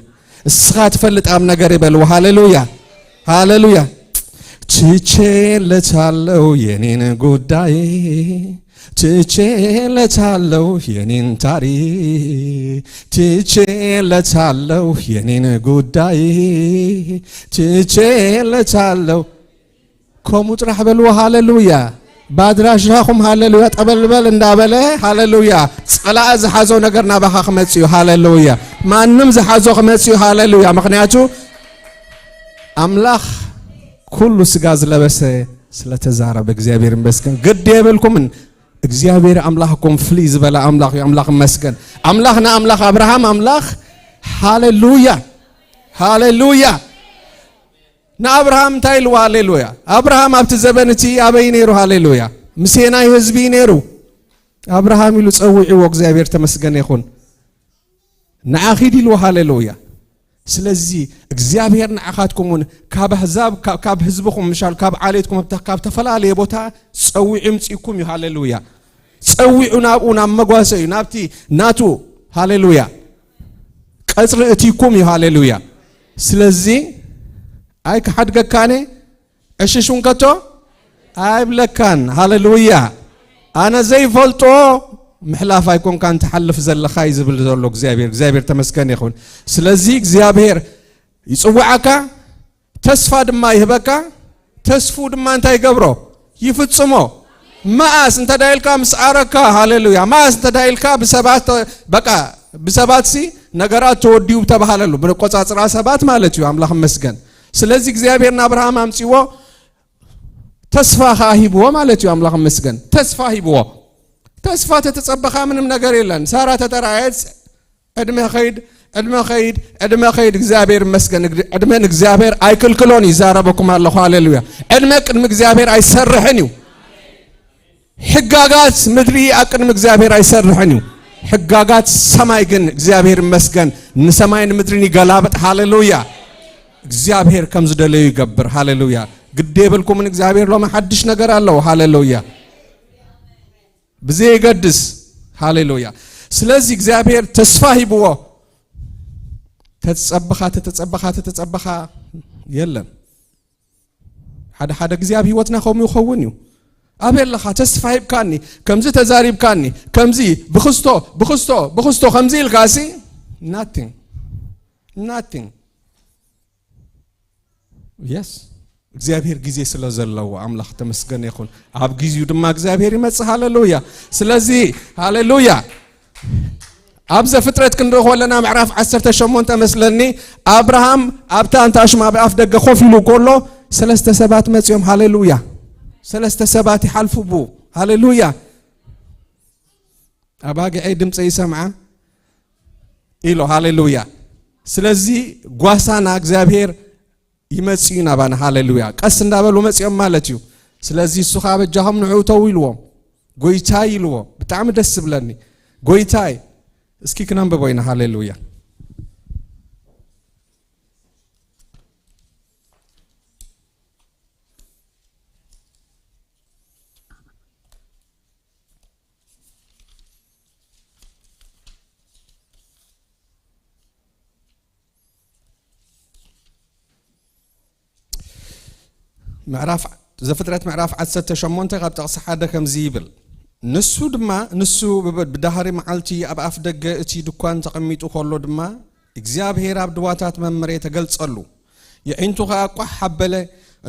እስኻ ትፈልጥ ኣብ ነገር ይበልዎ። ሃሌሉያ። ሃሌሉያ። ትቼለታለው የኔን ጉዳይ፣ ትቼለታለው የኔን ታሪክ፣ ትቼለታለው የኔን ጉዳይ፣ ትቼለታለው። ከምኡ ጥራሕ በልዎ። ሃሌሉያ። ባድራሻኹም ሃሌሉያ ጠበልበል እንዳበለ ሃሌሉያ። ጸላኢ ዝሓዞ ነገር ናባኻ ክመጽእ እዩ። ሃሌሉያ። ማንም ዝሓዞ ክመጽእ እዩ። ሃሌሉያ። ምኽንያቱ ኣምላኽ ኩሉ ስጋ ዝለበሰ ስለተዛረበ እግዚኣብሔር ይመስገን። ግድ የብልኩምን። እግዚኣብሔር ኣምላኽኩም ፍልይ ዝበለ ኣምላኽ እዩ። ኣምላኽ ይመስገን። ኣምላኽና ኣምላኽ ኣብርሃም ኣምላኽ። ሃሌሉያ። ሃሌሉያ። ንኣብርሃም እንታይ ኢልዎ? ሃሌሉያ። ኣብርሃም ኣብቲ ዘበን እቲ ኣበይ ነይሩ? ሃሌሉያ። ምስናይ ህዝቢ ነይሩ። ኣብርሃም ኢሉ ጸዊዕዎ። እግዚኣብሔር ተመስገነ ይኹን። ንዓ ኺድ ኢልዎ። ሃሌሉያ። ስለዚ እግዚኣብሔር ንዓኻትኩም እውን ካብ ኣህዛብ፣ ካብ፣ ካብ ህዝብኹም ምሻል፣ ካብ ዓሌትኩም፣ ካብ፣ ካብ ተፈላለየ ቦታ ጸዊዑ ምጽእኩም እዩ። ሃሌሉያ። ጸዊዑ ናብኡ፣ ናብ መጓሰ እዩ፣ ናብቲ ናቱ፣ ሃሌሉያ፣ ቀጽሪ እትይኩም እዩ። ሃሌሉያ። ስለዚ ኣይ ክሓድገካነ፣ ዕሽሽ እውን ከቶ ኣይብለካን። ሃሌሉያ። ኣነ ዘይፈልጦ ምሕላፍ ኣይኮንካን ትሓልፍ ዘለኻ እዩ ዝብል ዘሎ እግዚኣብሔር። እግዚኣብሔር ተመስገን ይኹን። ስለዚ እግዚኣብሔር ይጽውዓካ፣ ተስፋ ድማ ይህበካ። ተስፉ ድማ እንታይ ይገብሮ? ይፍጽሞ። መኣስ እንተ ዳ ኢልካ ምስ ኣረካ፣ ሃሌሉያ። መኣስ እንተ ዳ ኢልካ ብሰባት፣ በቃ ብሰባት ሲ ነገራት ተወዲኡ ተባሃለሉ፣ ብቆጻጽራ ሰባት ማለት እዩ። ኣምላኽ ይመስገን። ስለዚ እግዚኣብሔር ንኣብርሃም ኣምጺዎ፣ ተስፋ ኸኣ ሂብዎ ማለት እዩ። ኣምላኽ ይመስገን። ተስፋ ሂብዎ። ተስፋ ተተጸበኻ ምንም ነገር የለን። ሳራ ተተራእየት፣ ዕድመ ኸይድ፣ ዕድመ ኸይድ፣ ዕድመ ኸይድ፣ እግዚኣብሔር ይመስገን። ዕድመ ንእግዚኣብሔር ኣይክልክሎን እዩ። ይዛረበኩም ኣለኹ። ሃሌሉያ። ዕድመ ቅድሚ እግዚኣብሔር ኣይሰርሕን እዩ። ሕጋጋት ምድሪ ኣብ ቅድሚ እግዚኣብሔር ኣይሰርሕን እዩ። ሕጋጋት ሰማይ ግን እግዚኣብሔር ይመስገን ንሰማይን ምድርን ይገላብጥ። ሃሌሉያ። እግዚኣብሔር ከም ዝደለዩ ይገብር። ሃሌሉያ። ግዲ የብልኩምን፣ እግዚኣብሔር ሎሚ ሓድሽ ነገር ኣለዎ። ሃሌሉያ። ብዘየገድስ። ሃሌሉያ። ስለዚ እግዚኣብሔር ተስፋ ሂብዎ። ተጸበኻ፣ ተተጸበኻ፣ ተተጸበኻ የለን። ሓደ ሓደ ግዜ ኣብ ህይወትና ከምኡ ይኸውን እዩ። ኣበይ ኣለኻ? ተስፋ ሂብካኒ፣ ከምዚ ተዛሪብካኒ፣ ከምዚ ብኽስቶ፣ ብኽስቶ፣ ብኽስቶ ከምዚ ኢልካሲ፣ nothing፣ nothing። የስ፣ እግዚኣብሔር ግዜ ስለ ዘለዎ ኣምላኽ ተመስገነ ይኹን። ኣብ ግዜኡ ድማ እግዚኣብሔር ይመጽእ። ሃሌሉያ። ስለዚ ሃሌሉያ። ኣብ ዘፍጥረት ክንርኢ ከለና ምዕራፍ ዓሰርተ ሸሞንተ መስለኒ፣ ኣብርሃም ኣብታ እንታሽማ ኣብ ኣፍ ደገ ኮፍ ኢሉ ከሎ ሰለስተ ሰባት መጺኦም። ሃሌሉያ። ሰለስተ ሰባት ይሓልፉ ብኡ። ሃሌሉያ። ኣባግዐይ ድምፀ ይሰምዓ ኢሎ። ሃሌሉያ። ስለዚ ጓሳና እግዚኣብሔር ይመጽእ እዩ ናባና። ሃሌሉያ። ቀስ እንዳበሉ መጺኦም ማለት እዩ። ስለዚ እሱ ኸዓ በጃኹም ንዕኡ ተው ኢልዎም። ጎይታይ ኢልዎ። ብጣዕሚ ደስ ዝብለኒ። ጎይታይ። እስኪ ክነንብቦ ኢና። ሃሌሉያ። ምዕራፍ ዘፍጥረት ምዕራፍ ዓሰርተ ሸሞንተ ካብ ጥቕሲ ሓደ ከምዚ ይብል። ንሱ ድማ፣ ንሱ ብብ-፣ ብዳህሪ መዓልቲ ኣብ ኣፍ ደገ እቲ ድኳን ተቐሚጡ ከሎ ድማ፣ እግዚኣብሔር ኣብ ድዋታት መምሬ ተገልጸሉ። የዒንቱ ኸኣ ቋሕ ኣበለ፣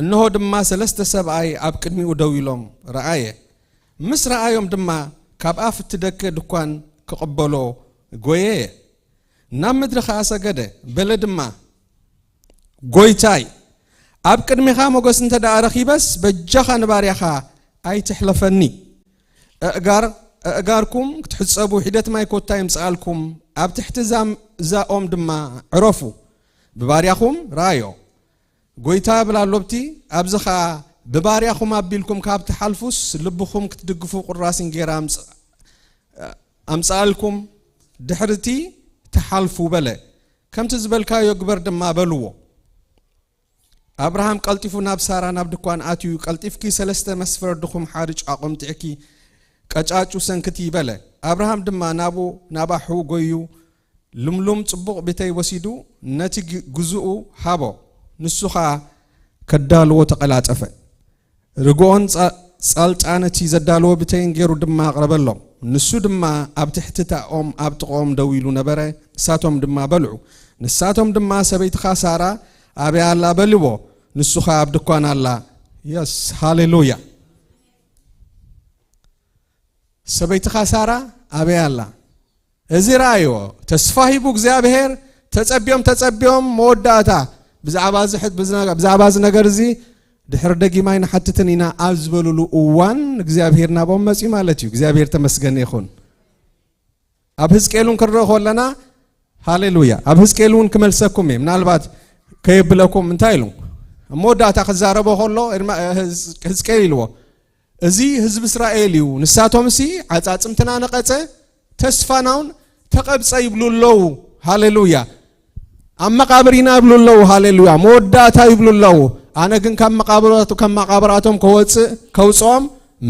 እንሆ ድማ ሰለስተ ሰብኣይ ኣብ ቅድሚኡ ደው ኢሎም ረኣየ። ምስ ረኣዮም ድማ ካብ ኣፍ እቲ ደገ ድኳን ክቕበሎ ጐየየ። ናብ ምድሪ ኸኣ ሰገደ፣ በለ ድማ፣ ጐይታይ፣ ኣብ ቅድሜኻ ሞገስ እንተ ደኣ ረኺበስ፣ በጃኻ ንባርያኻ ኣይትሕለፈኒ። ኣእጋር-፣ ኣእጋርኩም ክትሕጸቡ ሒደት ማይ ኮታ የምጽኣልኩም፣ ኣብ ትሕቲ እዛ፣ እዛ ኦም ድማ ዕረፉ። ብባርያኹም ረኣዮ። ጐይታ እብል ኣሎ፣ ኣብቲ፣ ኣብዚ ኸኣ ብባርያኹም ኣቢልኩም ካብ ትሓልፉስ፣ ልብኹም ክትድግፉ ቁራስ እንጌራ ኣምጽ-፣ ኣምጽኣልኩም፣ ድሕርቲ ትሓልፉ በለ። ከምቲ ዝበልካዮ ግበር ድማ በልዎ። ኣብርሃም ቀልጢፉ ናብ ሳራ ናብ ድኳን ኣትዩ፣ ቀልጢፍኪ ሰለስተ መስፈር ድኹም ሓርጭ ኣቐምጢዕኪ ቀጫጩ ሰንክቲ በለ። ኣብርሃም ድማ ናብኡ፣ ናብ ኣሑ ጐይዩ፣ ልምሉም ጽቡቕ ብተይ ወሲዱ ነቲ ግ-፣ ግዙኡ ሃቦ። ንሱ ኸኣ ከዳልዎ ተቐላጠፈ። ርግኦን ጻ-፣ ጻልጣን እቲ ዘዳለዎ ብተይን ገይሩ ድማ ኣቕረበሎም። ንሱ ድማ ኣብ ትሕቲ እታ ኦም ኣብ ጥቕኦም ደው ኢሉ ነበረ። ንሳቶም ድማ በልዑ። ንሳቶም ድማ፣ "ሰበይትኻ ሳራ ኣበይ ኣላ?" በልዎ። ንሱ ኸኣ፣ "ኣብ ድኳን ኣላ።" የስ፣ ሃሌሉያ። ሰበይትኻ ሳራ ኣበይ ኣላ? እዚ ረኣይዎ፣ ተስፋ ሂቡ እግዚኣብሔር፣ ተጸብዮም፣ ተጸብዮም፣ መወዳእታ ብዛዕባ እዚ ሕት-፣ ብዝነገ-፣ ብዛዕባ እዚ ነገር እዚ ድሕሪ ደጊም ኣይንሓትትን ኢና ኣብ ዝበሉሉ እዋን፣ እግዚኣብሔር ናብኦም መጺኡ ማለት እዩ። እግዚኣብሔር ተመስገን ይኹን። ኣብ ህዝቅኤል እውን ክንርኢ ከለና፣ ሃሌሉያ፣ ኣብ ህዝቅኤል እውን ክመልሰኩም እየ። ምናልባት ከየብለኩም እንታይ ኢሉ? ኣብ መወዳእታ ክዛረቦ ከሎ፣ ኤርማ-፣ ህዝ-፣ ህዝቅኤል ኢልዎ፣ "እዚ ህዝቢ እስራኤል እዩ፣ ንሳቶምሲ ዓጻጽምትና ነቐጸ፣ ተስፋና እውን ተቐብጸ" ይብሉ ኣለዉ። ሃሌሉያ። "ኣብ መቓብር ኢና" ይብሉ ኣለዉ። ሃሌሉያ። "መወዳእታ" ይብሉ ኣለዉ። ኣነ ግን ካብ መቓብራቱ-፣ ካብ መቓብራቶም ከወጽእ፣ ከውጽኦም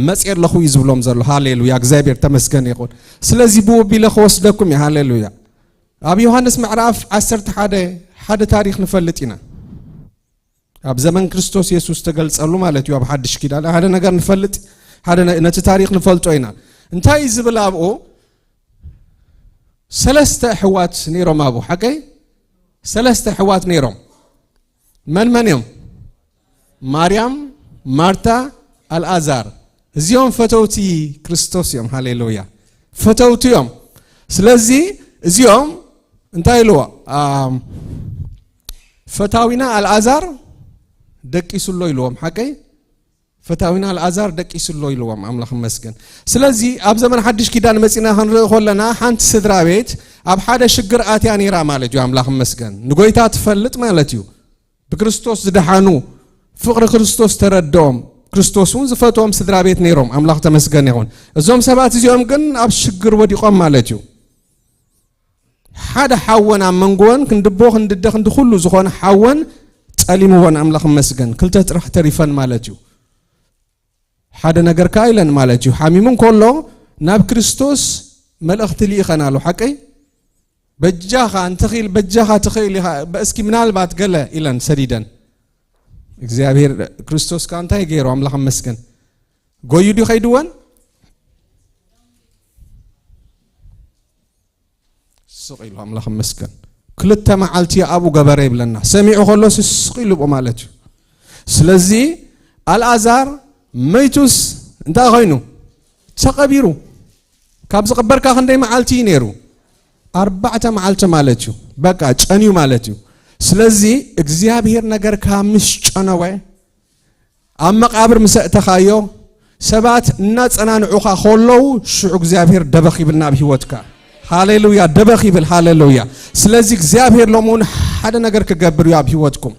መጽየ ኣለኹ እዩ ዝብሎም ዘሎ። ሃሌሉያ። እግዚኣብሔር ተመስገን ይኹን። ስለዚ ብኡ ኣቢለ ክወስደኩም እየ። ሃሌሉያ። ኣብ ዮሃንስ ምዕራፍ ዓሰርተ ሓደ ሓደ ታሪኽ ንፈልጥ ኢና። ኣብ ዘመን ክርስቶስ የሱስ ተገልጸሉ ማለት እዩ። ኣብ ሓድሽ ኪዳን ሓደ ነገር ንፈልጥ፣ ሓደ ነ-፣ ነቲ ታሪኽ ንፈልጦ ኢና። እንታይ እዩ ዝብል ኣብኡ? ሰለስተ ኣሕዋት ነይሮም ኣብኡ፣ ሓቀይ? ሰለስተ ኣሕዋት ነይሮም። መን መን እዮም? ማርያም፣ ማርታ፣ ኣልኣዛር። እዚኦም ፈተውቲ ክርስቶስ እዮም። ሃሌሉያ። ፈተውቲ እዮም። ስለዚ እዚኦም እንታይ ኢልዎ? ኣም፣ ፈታዊና ኣልኣዛር ደቂሱ ኣሎ ኢልዎም። ሓቀይ? ፈታዊና ኣልኣዛር ደቂሱ ኣሎ ኢልዎም። ኣምላኽ ይመስገን። ስለዚ ኣብ ዘመን ሓድሽ ኪዳን መጺና ክንርኢ ከለና ሓንቲ ስድራ ቤት ኣብ ሓደ ሽግር ኣትያ ነይራ ማለት እዩ። ኣምላኽ ይመስገን። ንጎይታ ትፈልጥ ማለት እዩ። ብክርስቶስ ዝደሓኑ፣ ፍቕሪ ክርስቶስ ተረድኦም፣ ክርስቶስ እውን ዝፈትዎም ስድራ ቤት ነይሮም። ኣምላኽ ተመስገን ይኹን። እዞም ሰባት እዚኦም ግን ኣብ ሽግር ወዲቖም ማለት እዩ። ሓደ ሓወን ኣብ መንጎወን ክንድቦ ክንድደ ክንዲ ኩሉ ዝኾነ ሓወን ጸሊምወን። ኣምላኽ ይመስገን። ክልተ ጥራሕ ተሪፈን ማለት እዩ። ሓደ ነገር ከኣ ኢለን ማለት እዩ። ሓሚሙ እንከሎ ናብ ክርስቶስ መልእኽቲ ልኢኸን ኣሎ። ሓቀይ? በጃኻ እንተኺል፣ በጃኻ ትኽእል ኢኻ፣ በእስኪ ምናልባት ገለ ኢለን ሰዲደን። እግዚኣብሔር ክርስቶስ ከኣ እንታይ ገይሩ? ኣምላኽ ይመስገን። ጎዩ ድዩ ከይድወን? ስቕ ኢሉ፣ ኣምላኽ ይመስገን። ክልተ መዓልቲ ኣብኡ ገበረ ይብለና። ሰሚዑ ከሎ ስቕ ኢሉ ብኡ ማለት እዩ። ስለዚ ኣልኣዛር መይቱስ እንታይ ኮይኑ? ተቐቢሩ። ካብ ዝቕበር ከኣ ክንደይ መዓልቲ እዩ ነይሩ? ኣርባዕተ መዓልቲ ማለት እዩ። በቃ ጨንዩ ማለት እዩ። ስለዚ እግዚኣብሔር ነገርካ ምስ ጨነወ፣ ኣብ መቓብር ምስ ኣእተኻዮ፣ ሰባት እናጸናንዑኻ ከለዉ፣ ሽዑ እግዚኣብሔር ደበኽ ይብል ናብ ህይወትካ። ሃሌሉያ፣ ደበኽ ይብል። ሃሌሉያ። ስለዚ እግዚኣብሔር ሎሚ እውን ሓደ ነገር ክገብር እዩ ኣብ ህይወትኩም።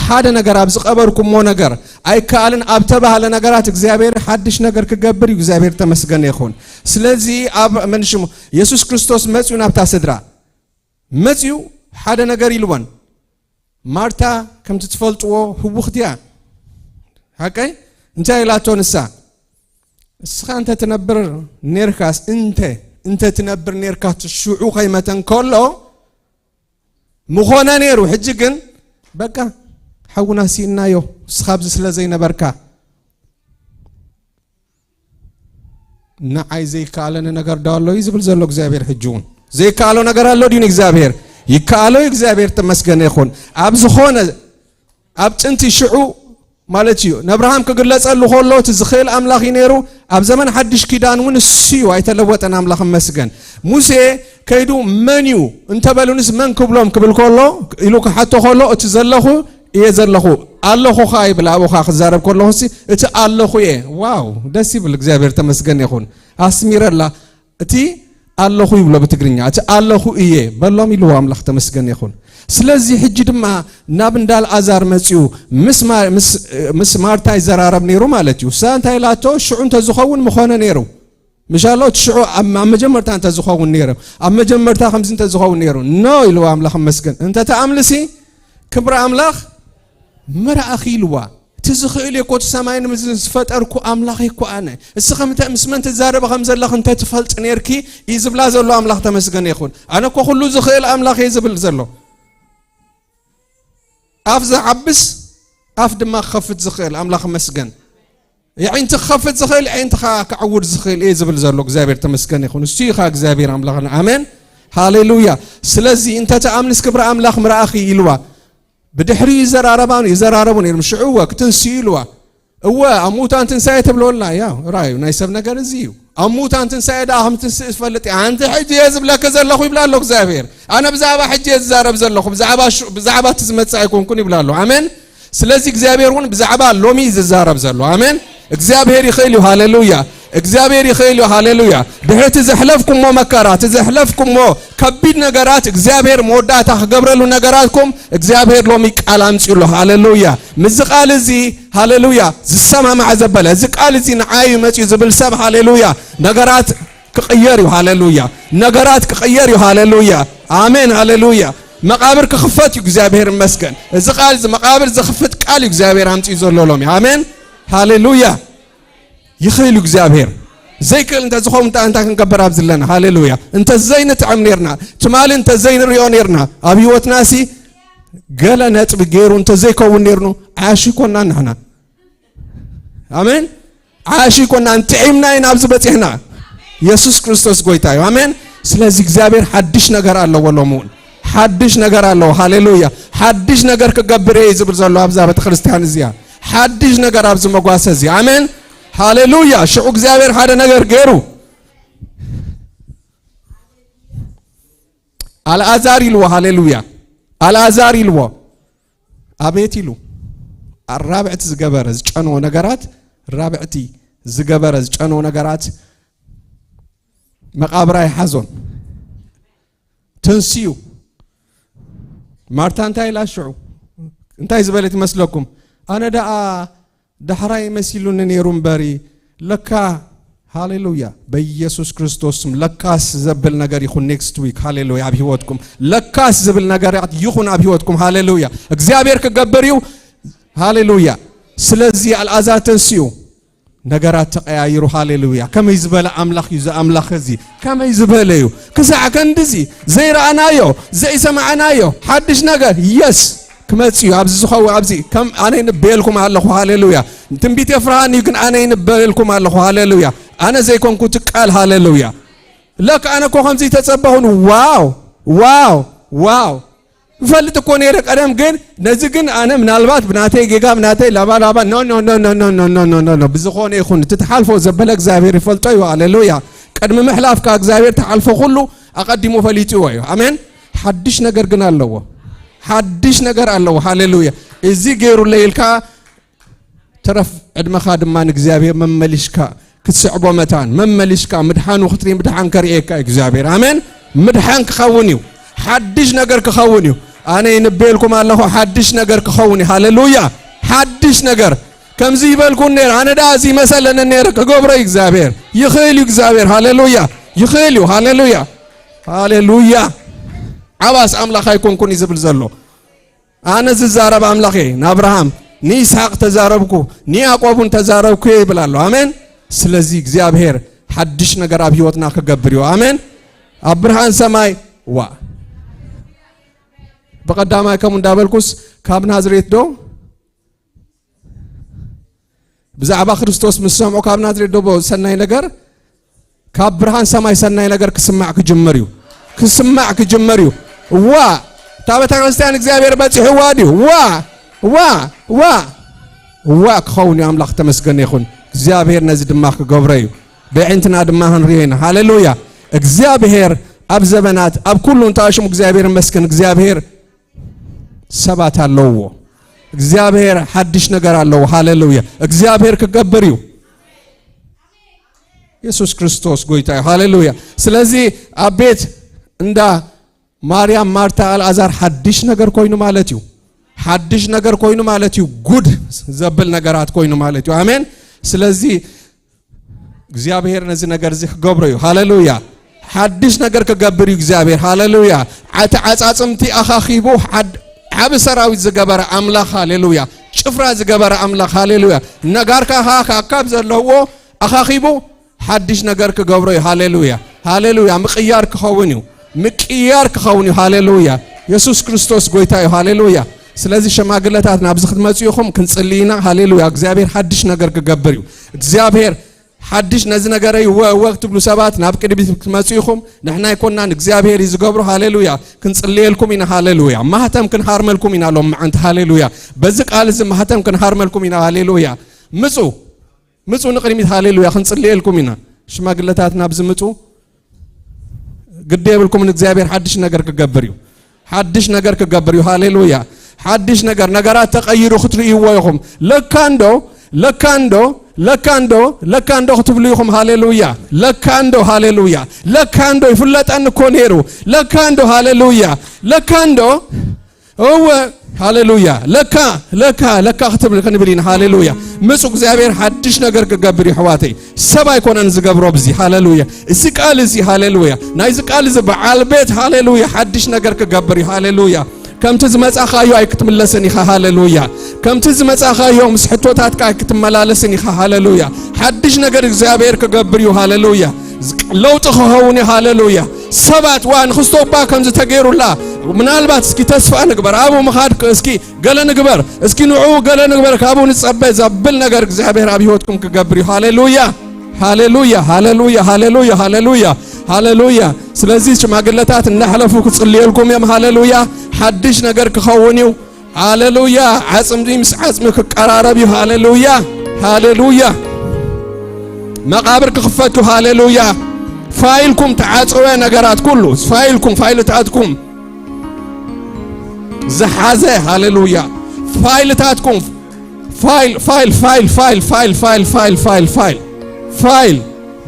ሓደ ነገር፣ ኣብ ዝቐበርኩሞ ነገር፣ ኣይከኣልን ኣብ ተባህለ ነገራት እግዚኣብሔር ሓድሽ ነገር ክገብር እዩ። እግዚኣብሔር ተመስገነ ይኹን። ስለዚ ኣብ መን ሽሙ የሱስ ክርስቶስ መጽዩ ናብታ ስድራ መጽዩ ሓደ ነገር ኢልወን። ማርታ ከምቲ ትፈልጥዎ ህውኽቲ እያ። ሓቀይ? እንታይ ኢላቶ ንሳ? እስኻ እንተ ትነብር ኔርካስ፣ እንተ፣ እንተ ትነብር ኔርካ፣ እቲ ሽዑ ከይመተ እንከሎ ምኾነ ነይሩ። ሕጂ ግን በቃ ሓውና ስኢናዮ፣ እስኻ ኣብዚ ስለ ዘይነበርካ። ንዓይ ዘይከኣለኒ ነገር ዶ ኣሎ እዩ ዝብል ዘሎ እግዚኣብሔር። ሕጂ እውን ዘይከኣሎ ነገር ኣሎ ድዩ ንእግዚኣብሔር? ይከኣሎ እዩ። እግዚኣብሔር ተመስገነ ይኹን። ኣብ ዝኾነ፣ ኣብ ጥንቲ ሽዑ ማለት እዩ፣ ንኣብርሃም ክግለጸሉ ከሎ እቲ ዝኽእል ኣምላኽ እዩ ነይሩ። ኣብ ዘመን ሓድሽ ኪዳን እውን እሱ እዩ፣ ኣይተለወጠን። ኣምላኽ ይመስገን። ሙሴ ከይዱ መን እዩ እንተበሉንስ መን ክብሎም ክብል ከሎ፣ ኢሉ ክሓቶ ከሎ፣ እቲ ዘለኹ እየ ዘለኹ፣ ኣለኹ ኸኣ ይብል። ኣብኡ ኸኣ ክዛረብ ከለኹ ሲ፣ እቲ ኣለኹ እየ። ዋው፣ ደስ ይብል። እግዚኣብሔር ተመስገን ይኹን። ኣስሚረላ፣ እቲ ኣለኹ ይብሎ ብትግርኛ፣ እቲ ኣለኹ እየ በሎም ኢልዎ። ኣምላኽ ተመስገን ይኹን። ስለዚ ሕጂ ድማ ናብ እንዳ ኣልኣዛር መጺኡ ምስ ማ-፣ ምስ፣ ምስ ማርታ ይዘራረብ ነይሩ ማለት እዩ። እሳ እንታይ ኢላቶ? ሽዑ እንተዝኸውን ምኾነ ነይሩ። ምሻሎ እቲ ሽዑ ኣብ፣ ኣብ መጀመርታ እንተዝኸውን ነይሩ፣ ኣብ መጀመርታ ከምዚ እንተዝኸውን ነይሩ፣ ኖ ኢልዋ። ኣምላኽ ይመስገን። እንተ ተኣምልሲ ክብሪ ኣምላኽ ምርኣኺ ኢልዋ። እቲ ዝኽእል እየ እኮ፣ እቲ ሰማይን ምድርን ዝፈጠርኩ ኣምላኽ እየ እኮ ኣነ። እስኸ ምተ-፣ ምስ መን ትዛረቢ ከም ዘለኽ እንተ ትፈልጢ ነይርኪ እዩ ዝብላ ዘሎ። ኣምላኽ ተመስገን ይኹን። ኣነ እኮ ኩሉ ዝኽእል ኣምላኽ እየ ዝብል ዘሎ። ኣፍ ዝዓብስ ኣፍ ድማ ክኸፍት ዝኽእል ኣምላኽ ይመስገን። የዒንቲ ክኸፍት ዝኽእል፣ የዒንትኻ ክዕውድ ዝኽእል እየ ዝብል ዘሎ እግዚኣብሔር ተመስገን ይኹን። እሱ ኢኻ እግዚኣብሔር ኣምላኽና። ኣሜን። ሃሌሉያ። ስለዚ እንተ ተኣምንስ ክብሪ ኣምላኽ ምርኣኺ ኢልዋ። ብድሕሪኡ ይዘራረባ፣ ይዘራረቡ ነይሮም። ሽዑ እወ ክትንስኡ ኢልዋ። እወ ኣብ ሙታን ትንሳኤ ትብለወልና። ያው ራእዩ ናይ ሰብ ነገር እዚ እዩ። ኣብ ሙታን ትንሳኤ ደኣ ከም ትንስእ ትፈልጥ እያ። ኣንቲ ሕጂ እየ ዝብለኪ ዘለኹ ይብላ ኣሎ እግዚኣብሔር። ኣነ ብዛዕባ ሕጂ እየ ዝዛረብ ዘለኹ፣ ብዛዕባ ሽ-፣ ብዛዕባ እቲ ዝመጽእ ኣይኮንኩን ይብላ ኣሎ። ኣሜን። ስለዚ እግዚኣብሔር እውን ብዛዕባ ሎሚ እዩ ዝዛረብ ዘሎ። ኣሜን። እግዚኣብሔር ይኽእል እዩ። ሃሌሉያ። እግዚኣብሔር ይኽእል እዩ። ሃሌሉያ። ድሕሪ እቲ ዘሕለፍኩሞ መከራ፣ እቲ ዘሕለፍኩሞ ከቢድ ነገራት እግዚኣብሔር መወዳእታ ክገብረሉ ነገራትኩም እግዚኣብሔር ሎሚ ቃል ኣምጺኡ ኣሎ። ሃሌሉያ። ምስዚ ቃል እዚ፣ ሃሌሉያ፣ ዝሰማማዕ ዘበለ፣ እዚ ቃል እዚ ንዓይ እዩ መጺኡ ዝብል ሰብ፣ ሃሌሉያ፣ ነገራት ክቕየር እዩ። ሃሌሉያ። ነገራት ክቕየር እዩ። ሃሌሉያ። ኣሜን። ሃሌሉያ። መቓብር ክኽፈት እዩ። እግዚኣብሔር ይመስገን። እዚ ቃል እዚ መቓብር ዝኽፍት ቃል እዩ። እግዚኣብሔር ኣምጺኡ ዘሎ ሎሚ። ኣሜን። ሃሌሉያ። ይኽእል እዩ እግዚኣብሔር። ዘይክእል እንተ ዝኸውን እንታይ፣ እንታይ ክንገብር ኣብ ዘለና? ሃሌሉያ። እንተ ዘይንጥዕም ነርና፣ ትማሊ እንተ ዘይንሪኦ ነርና፣ ኣብ ህይወትናሲ ገለ ነጥቢ ገይሩ እንተ ዘይከውን ነርኑ፣ ዓያሹ ይኮንና ንሕና። ኣሜን። ዓያሹ ይኮንና፣ እንጥዒምና ኢና ኣብዚ በፂሕና። የሱስ ክርስቶስ ጎይታ እዩ። ኣሜን። ስለዚ እግዚኣብሔር ሓድሽ ነገር ኣለዎ ሎሚ እውን። ሓድሽ ነገር ኣለዎ። ሃሌሉያ። ሓድሽ ነገር ክገብር እየ ዝብል ዘሎ ኣብዛ ቤተ ክርስቲያን እዚኣ። ሓድሽ ነገር ኣብዚ መጓሰ እዚ። ኣሜን። ሃሌሉያ። ሽዑ እግዚኣብሔር ሓደ ነገር ገይሩ። ኣልኣዛር ኢልዎ። ሃሌሉያ። ኣልኣዛር ኢልዎ። ኣቤት ኢሉ። ኣራብዕቲ ዝገበረ ዝጨነዎ ነገራት፣ ራብዕቲ ዝገበረ ዝጨነዎ ነገራት መቓብር ኣይሓዞን። ተንስኡ። ማርታ እንታይ ኢላ ሽዑ? እንታይ ዝበለት ይመስለኩም? ኣነ ደኣ ዳሕራይ መሲሉኒ ነይሩ እምበሪ፣ ለካ፣ ሃሌሉያ፣ በኢየሱስ ክርስቶስ ስም ለካስ ዘብል ነገር ይኹን ኔክስት ዊክ። ሃሌሉያ። ኣብ ህይወትኩም ለካስ ዝብል ነገራት ይኹን ኣብ ህይወትኩም። ሃሌሉያ። እግዚኣብሔር ክገብር እዩ። ሃሌሉያ። ስለዚ ኣልኣዛር ተንስኡ። ነገራት ተቐያይሩ። ሃሌሉያ። ከመይ ዝበለ ኣምላኽ እዩ እዚ ኣምላኽ እዚ? ከመይ ዝበለ እዩ? ክሳዕ ከንድዚ ዘይረኣናዮ፣ ዘይሰማዕናዮ ሓድሽ ነገር፣ የስ፣ ክመጽእ እዩ። ኣብዚ ዝኸውን፣ ኣብዚ ከም ኣነ ይንበየልኩም ኣለኹ። ሃሌሉያ። ትንቢት የፍርሃኒ እዩ፣ ግን ኣነ ይንበየልኩም ኣለኹ። ሃሌሉያ። ኣነ ዘይኮንኩ እቲ ቃል። ሃሌሉያ። ለካ ኣነ እኮ ከምዚ ተጸበኹን። ዋው፣ ዋው፣ ዋው። ይፈልጥ እኮ ነይረ ቀደም፣ ግን ነዚ ግን ኣነ ምናልባት ብናተይ ጌጋ፣ ብናተይ ላባ ላባ፣ ኖ፣ ኖ፣ ኖ፣ ኖ፣ ኖ፣ ኖ፣ ኖ፣ ኖ፣ ኖ፣ ኖ። ብዝኾነ ይኹን፣ እቲ ትሓልፎ ዘበለ እግዚኣብሔር ይፈልጦ እዩ። ሃሌሉያ። ቅድሚ ምሕላፍካ እግዚኣብሔር ትሓልፎ ኩሉ ኣቐዲሙ ፈሊጥዎ እዩ። ኣሜን። ሓድሽ ነገር ግን ኣለዎ። ሓድሽ ነገር ኣለዎ። ሃሌሉያ። እዚ ገይሩለይ ኢልካ ትረፍ ዕድመኻ ድማ ንእግዚኣብሔር መመሊሽካ ክትስዕቦ መታን፣ መመሊሽካ ምድሓኑ ክትርኢ፣ ምድሓን ከርእየካ እዩ እግዚኣብሔር። ኣሜን። ምድሓን ክኸውን እዩ። ሓድሽ ነገር ክኸውን እዩ። ኣነ ይንበየልኩም ኣለኹ፣ ሓድሽ ነገር ክኸውን እዩ። ሃሌሉያ። ሓድሽ ነገር። ከምዚ ይበልኩን ነይረ፣ ኣነ ደኣ እዚ ይመሰለኒ ነይረ፣ ክገብሮ እዩ እግዚኣብሔር። ይኽእል እዩ እግዚኣብሔር። ሃሌሉያ። ይኽእል እዩ። ሃሌሉያ። ሃሌሉያ። ዓባስ ኣምላኽ ኣይኮንኩን እዩ ዝብል ዘሎ። ኣነ ዝዛረብ ኣምላኽ እየ። ንኣብርሃም፣ ንይስሓቅ ተዛረብኩ፣ ንያዕቆብ እውን ተዛረብኩ እየ ይብል ኣሎ። ኣሜን። ስለዚ እግዚኣብሔር ሓድሽ ነገር ኣብ ህይወትና ክገብር እዩ። ኣሜን። ኣብ ብርሃን ሰማይ፣ ዋ፣ ብቐዳማይ ከምኡ እንዳበልኩስ፣ ካብ ናዝሬት ዶ ብዛዕባ ክርስቶስ ምስ ሰምዑ፣ ካብ ናዝሬት ዶ ሰናይ ነገር፣ ካብ ብርሃን ሰማይ ሰናይ ነገር ክስማዕ ክጅምር እዩ። ክስማዕ ክጅምር እዩ። ዋ፣ እታ ቤተ ክርስቲያን እግዚኣብሔር በጺሕዋ ድዩ? ዋ፣ ዋ፣ ዋ፣ ዋ ክኸውን እዩ። ኣምላኽ ተመስገነ ይኹን። እግዚኣብሔር ነዚ ድማ ክገብሮ እዩ። ብዕንትና ድማ ክንሪኦ ኢና። ሃሌሉያ። እግዚኣብሔር ኣብ ዘበናት፣ ኣብ ኩሉ እንታይ ሽሙ እግዚኣብሔር ይመስገን። እግዚኣብሔር ሰባት ኣለውዎ። እግዚኣብሔር ሓድሽ ነገር ኣለዎ። ሃሌሉያ። እግዚኣብሔር ክገብር እዩ። የሱስ ክርስቶስ ጎይታ እዩ። ሃሌሉያ። ስለዚ ኣብ ቤት እንዳ ማርያም፣ ማርታ፣ ኣልኣዛር ሓድሽ ነገር ኮይኑ ማለት እዩ። ሓድሽ ነገር ኮይኑ ማለት እዩ። ጉድ ዘብል ነገራት ኮይኑ ማለት እዩ። ኣሜን። ስለዚ እግዚኣብሔር ነዚ ነገር እዚ ክገብሮ እዩ። ሃሌሉያ። ሓድሽ ነገር ክገብር እዩ እግዚኣብሔር። ሃሌሉያ። ኣተዓጻጽምቲ ኣኻኺቡ ሓድ-፣ ዓቢ ሰራዊት ዝገበረ ኣምላኽ። ሃሌሉያ። ጭፍራ ዝገበረ ኣምላኽ። ሃሌሉያ። ነጋርካ ኸኣ ካብ ዘለዎ ኣኻኺቡ ሓድሽ ነገር ክገብሮ እዩ። ሃሌሉያ። ሃሌሉያ። ምቕያር ክኸውን እዩ። ምቅያር ክኸውን እዩ። ሃሌሉያ። የሱስ ክርስቶስ ጎይታ እዩ። ሃሌሉያ። ስለዚ ሸማግለታት ናብዚ ክትመጹ ኢኹም፣ ክንጽሊ ኢና። ሃሌሉያ። እግዚኣብሔር ሓድሽ ነገር ክገብር እዩ። እግዚኣብሔር ሓድሽ ነዚ ነገረይ እወ፣ እወ ክትብሉ ሰባት ናብ ቅድሚት ክትመጹ ኢኹም። ንሕና ኣይኮናን፣ እግዚኣብሔር እዩ ዝገብሮ። ሃሌሉያ። ክንጽልየልኩም ኢና። ሃሌሉያ። ማህተም ክንሃርመልኩም ኢና ሎም መዓንቲ። ሃሌሉያ። በዚ ቃል እዚ ማህተም ክንሃርመልኩም ኢና። ሃሌሉያ። ምጹ፣ ምጹ ንቅድሚት። ሃሌሉያ። ክንጽልየልኩም ኢና። ሽማግለታት ናብዚ ምጹ። ግዲ የብልኩምን፣ እግዚኣብሔር ሓድሽ ነገር ክገብር እዩ። ሓድሽ ነገር ክገብር እዩ። ሃሌሉያ። ሓድሽ ነገር፣ ነገራት ተቐይሩ ክትርእይዎ ኢኹም። ለካ እንዶ፣ ለካ እንዶ፣ ለካ እንዶ፣ ለካ እንዶ ክትብሉ ኢኹም። ሃሌሉያ። ለካ እንዶ፣ ሃሌሉያ። ለካ እንዶ ይፍለጠኒ እኮ ነይሩ። ለካ እንዶ፣ ሃሌሉያ። ለካ እንዶ፣ እወ፣ ሃሌሉያ። ለካ፣ ለካ፣ ለካ ክትብል ክንብል ኢና። ሃሌሉያ። ምጹ እግዚኣብሔር ሓድሽ ነገር ክገብር እዩ፣ ኣሕዋተይ። ሰብ ኣይኮነን ዝገብሮ ብዚ። ሃሌሉያ። እዚ ቃል እዚ፣ ሃሌሉያ፣ ናይዚ ቃል እዚ በዓል ቤት፣ ሃሌሉያ፣ ሓድሽ ነገር ክገብር እዩ። ሃሌሉያ። ከምቲ ዝመጻኻዮ ኣይክትምለስን ኢኻ። ሃሌሉያ። ከምቲ ዝመጻኻዮ ምስ ሕቶታትካ ኣይክትመላለስን ኢኻ። ሃሌሉያ። ሓድሽ ነገር እግዚኣብሔር ክገብር እዩ። ሃሌሉያ። ለውጢ ክኸውን እዩ። ሃሌሉያ። ሰባት፣ ዋ፣ ንክስቶ እባ ከምዚ ተገይሩላ፣ ምናልባት እስኪ ተስፋ ንግበር፣ ኣብኡ ምኻድ ክ-፣ እስኪ ገለ ንግበር፣ እስኪ ንዕኡ ገለ ንግበር፣ ካብኡ ንጸበ ዘብል ነገር እግዚኣብሔር ኣብ ህይወትኩም ክገብር እዩ። ሃሌሉያ፣ ሃሌሉያ፣ ሃሌሉያ፣ ሃሌሉያ፣ ሃሌሉያ፣ ሃሌሉያ። ስለዚ ሽማግለታት እናሕለፉ ክጽልየልኩም እዮም። ሃሌሉያ። ሓድሽ ነገር ክኸውን እዩ። ሃሌሉያ። ዓጽሚ ምስ ዓጽሚ ክቀራረብ እዩ። ሃሌሉያ፣ ሃሌሉያ። መቓብር ክኽፈቱ። ሃሌሉያ። ፋይልኩም ተዓጽወ ነገራት ኩሉ ፋይልኩም ፋይልታትኩም ዝሓዘ ሃሌሉያ። ፋይልታትኩም ፋይል ፋይል ፋይል ፋይል ፋይል ፋይል ፋይል ፋይል ፋይል ፋይል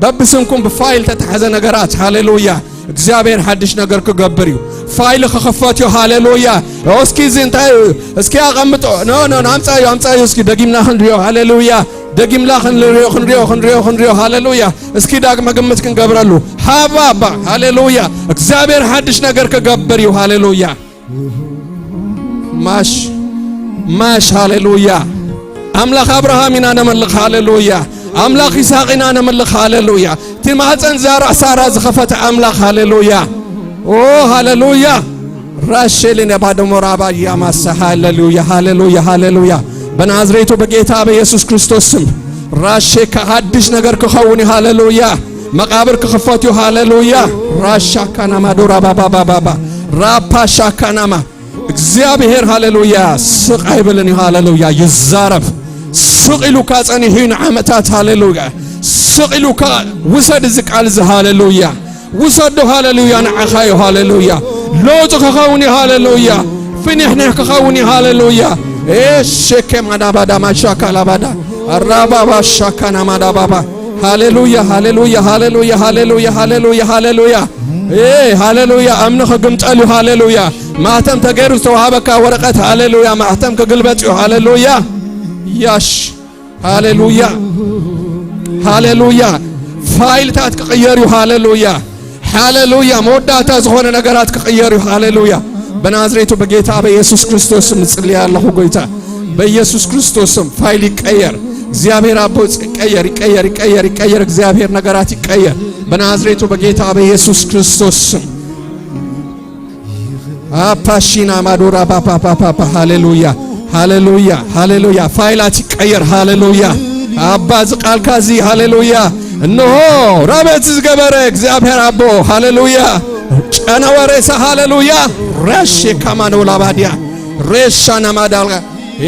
በብስምኩም ብፋይል ተታሕዘ ነገራት ሃሌሉያ። እግዚኣብሔር ሓድሽ ነገር ክገብር እዩ። ፋይል ክኽፈት እዩ። ሃሌሉያ። እስኪ እዚ እንታይ እዩ? እስኪ ኣቐምጦ ኖ ኖ ኖ፣ ኣምጻዩ ኣምጻዩ እስኪ ደጊምና ክንሪኦ። ሃሌሉያ። ደጊምና ክንሪኦ ክንሪኦ ክንሪኦ ክንሪኦ። ሃሌሉያ። እስኪ ዳግመ ግምት ክንገብረሉ። ሃባ ሃሌሉያ። እግዚኣብሔር ሓድሽ ነገር ክገብር እዩ። ሃሌሉያ። ማሽ ማሽ ሃሌሉያ። ኣምላኽ ኣብርሃም ኢና ነመልኽ። ሃሌሉያ። ኣምላኽ ይስሐቅ ኢና ነመልኽ። ሃሌሉያ። እቲ ማህፀን ዛራ ሳራ ዝኸፈተ ኣምላኽ። ሃሌሉያ። ኦ ሃሌሉያ። ራሼሊ ነባደሞራባ ያማሳ። ሃሌሉያ ሃሌሉያ ሃሌሉያ። በናዝሬቱ በጌታ በኢየሱስ ክርስቶስ ስም ራሼ ከ ሓድሽ ነገር ክኸውን እዩ። ሃሌሉያ። መቃብር ክኽፈት እዩ። ሃሌሉያ። ራሻካናማ ዶራባባባባባ ራፓሻካናማ። እግዚኣብሔር ሃሌሉያ ስቕ ኣይብልን እዩ። ሃሌሉያ። ይዛረብ። ስቕ ኢሉካ ጸኒሑ እዩ ንዓመታት። ሃሌሉያ። ስቕ ኢሉካ ውሰድ እዚ ቃል እዚ። ሃሌሉያ። ውሰዶ። ሃሌሉያ። ንዓኻ እዩ። ሃሌሉያ። ለውጢ ክኸውን እዩ። ሃሌሉያ። ፍኒሕኒሕ ክኸውን እዩ። ሃሌሉያ። ኤሸኬ ማዳባዳ ማሻካላባዳ ራባባ ሻካና ማዳባባ። ሃሌሉያ ሃሌሉያ ሃሌሉያ ሃሌሉያ ሃሌሉያ ሃሌሉያ። ኤ ሃሌሉያ። እምኒ ክግምጠል እዩ። ሃሌሉያ። ማህተም ተገይሩ ዝተዋሃበካ ወረቐት ሃሌሉያ ማህተም ክግልበጥ እዩ። ሃሌሉያ። ያሽ ሃሌሉያ ሃሌሉያ። ፋይልታት ክቕየር እዩ። ሃሌሉያ ሃሌሉያ። መወዳእታ ዝኾነ ነገራት ክቕየር እዩ። ሃሌሉያ። በናዝሬቱ በጌታ በኢየሱስ ክርስቶስ ስም እጽልይ ኣለኹ። ጎይታ በኢየሱስ ክርስቶስ ስም ፋይል ይቀየር። እግዚኣብሔር ኣቦ ይቀየር ይቀየር ይቀየር ይቀየር። እግዚኣብሔር ነገራት ይቀየር። በናዝሬቱ በጌታ በኢየሱስ ክርስቶስ ስም። ኣፓሺና ማዶራ ፓፓፓፓ። ሃሌሉያ ሃሌሉያ ሃሌሉያ። ፋይላት ይቀየር። ሃሌሉያ። ኣባ እዚ ቃልካ እዚ ሃሌሉያ። እንሆ ራበት ዝገበረ እግዚኣብሔር ኣቦ ሃሌሉያ። ጨነወ ሬሳ ሃሌሉያ። ራሼ ካማኖ ላባድያ ሬሻ ናማዳልጋ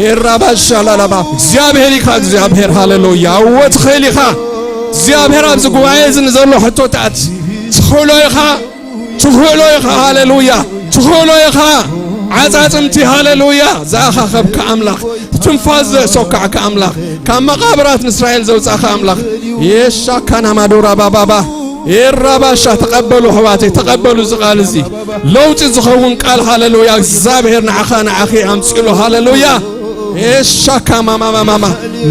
ኤራባሻ ላላባ። እግዚኣብሔር ኢኻ እግዚኣብሔር። ሃሌሉያ። እወ ትኽእል ኢኻ እግዚኣብሔር። ኣብዚ ጉባኤ እዚ ንዘሎ ሕቶታት ትኽእሎ ኢኻ። ትኽእሎ ኢኻ። ሃሌሉያ። ትኽእሎ ኢኻ። ዓጻጽምቲ ሃሌሉያ። ዝኣኻኸብካ ኣምላኽ ትንፋስ ዘእሰካዕካ ኣምላኽ ካብ መቓብራት ንእስራኤል ዘውጻእካ ኣምላኽ የሻካና ማዶራ ባባባ ኤራባሻ። ተቐበሉ ኣሕዋተይ ተቐበሉ። እዚ ቃል እዚ ለውጢ ዝኸውን ቃል ሃሌሉያ። እግዚኣብሔር ንዓኻ ንዓኺ ኣምጺእሉ። ሃሌሉያ። ኤሻካ ማማማማማ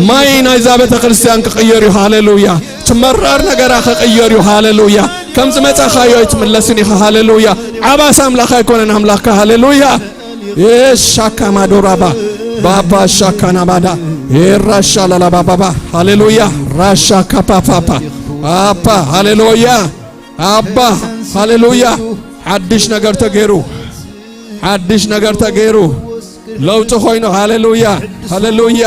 ማይ ናይዛ ቤተ ክርስቲያን ክቕየር እዩ። ሃሌሉያ። ትመራር ነገራ ክቕየር እዩ። ሃሌሉያ። ከም ዝመጻኻዮ ኣይትምለስን ኢኻ። ሃሌሉያ። ዓባስ ኣምላኽ ኣይኮነን ኣምላኽካ። ሃሌሉያ። ኤሻካ ማዶራባ ባባ ሻካ ናባዳ ኤራሻ ላላባባባ። ሃሌሉያ። ራሻ ካፓፓፓ ኣባ ሃሌሉያ። ኣባ ሃሌሉያ። ሓድሽ ነገር ተገይሩ። ሓድሽ ነገር ተገይሩ። ለውጢ ኮይኑ። ሃሌሉያ ሃሌሉያ።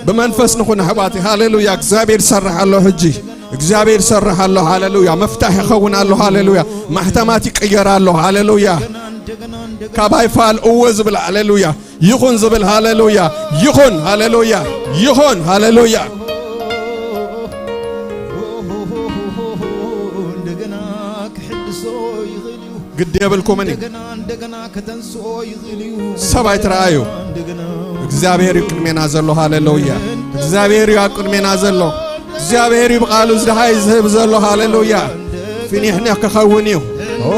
ብመንፈስ ንኹን ኣሕዋት። ሃሌሉያ። እግዚኣብሔር ይሰርሕ ኣሎ። ሕጂ እግዚኣብሔር ይሰርሕ ኣሎ። ሃሌሉያ። መፍታሕ ይኸውን ኣሎ። ሃሌሉያ። ማሕተማት ይቅየር ኣሎ። ሃሌሉያ። ካብ ኣይፋል እወ ዝብል ሃሌሉያ። ይኹን ዝብል ሃሌሉያ። ይኹን ሃሌሉያ። ይኹን ሃሌሉያ። ግዲ የብልኩምን እዩ። ሰብ ኣይትረኣዩ። እግዚኣብሔር እዩ ቅድሜና ዘሎ። ሃሌሉያ። እግዚኣብሔር እዩ ኣብ ቅድሜና ዘሎ። እግዚኣብሔር እዩ ብቓሉ ዝድሃይ ዝህብ ዘሎ። ሃሌሉያ። ፊኒሕኒሕ ክኸውን እዩ። ኦ፣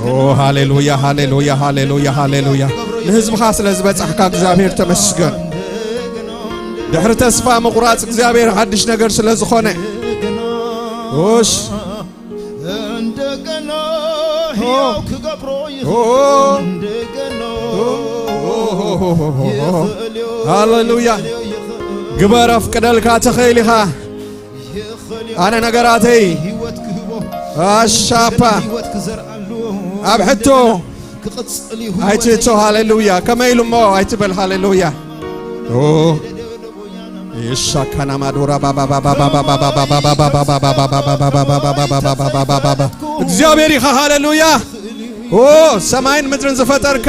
ኦ፣ ሃሌሉያ፣ ሃሌሉያ፣ ሃሌሉያ፣ ሃሌሉያ። ንህዝብኻ ስለ ዝበጻሕካ እግዚኣብሔር ተመስገን። ድሕሪ ተስፋ ምቑራጽ እግዚኣብሔር ሓድሽ ነገር ስለ ዝኾነ። ኦሽ። እንደገና ሕያው ክገብሮ ይኽእል። እንደገና ሃሌሉያ። ግበር ኣፍቅደልካ ትኽእል ኢኻ። ኣነ ነገራተይ ኣሻፓ ኣብ ሕቶ ኣይትህቶ። ሃሌሉያ። ከመይ ኢሉ እሞ ኣይትበል። ሃሌሉያ። ኦ፣ ኢሻካና ማዶራ እግዚኣብሔር ኢኻ። ሃሌሉያ። ኦ፣ ሰማይን ምድርን ዝፈጠርካ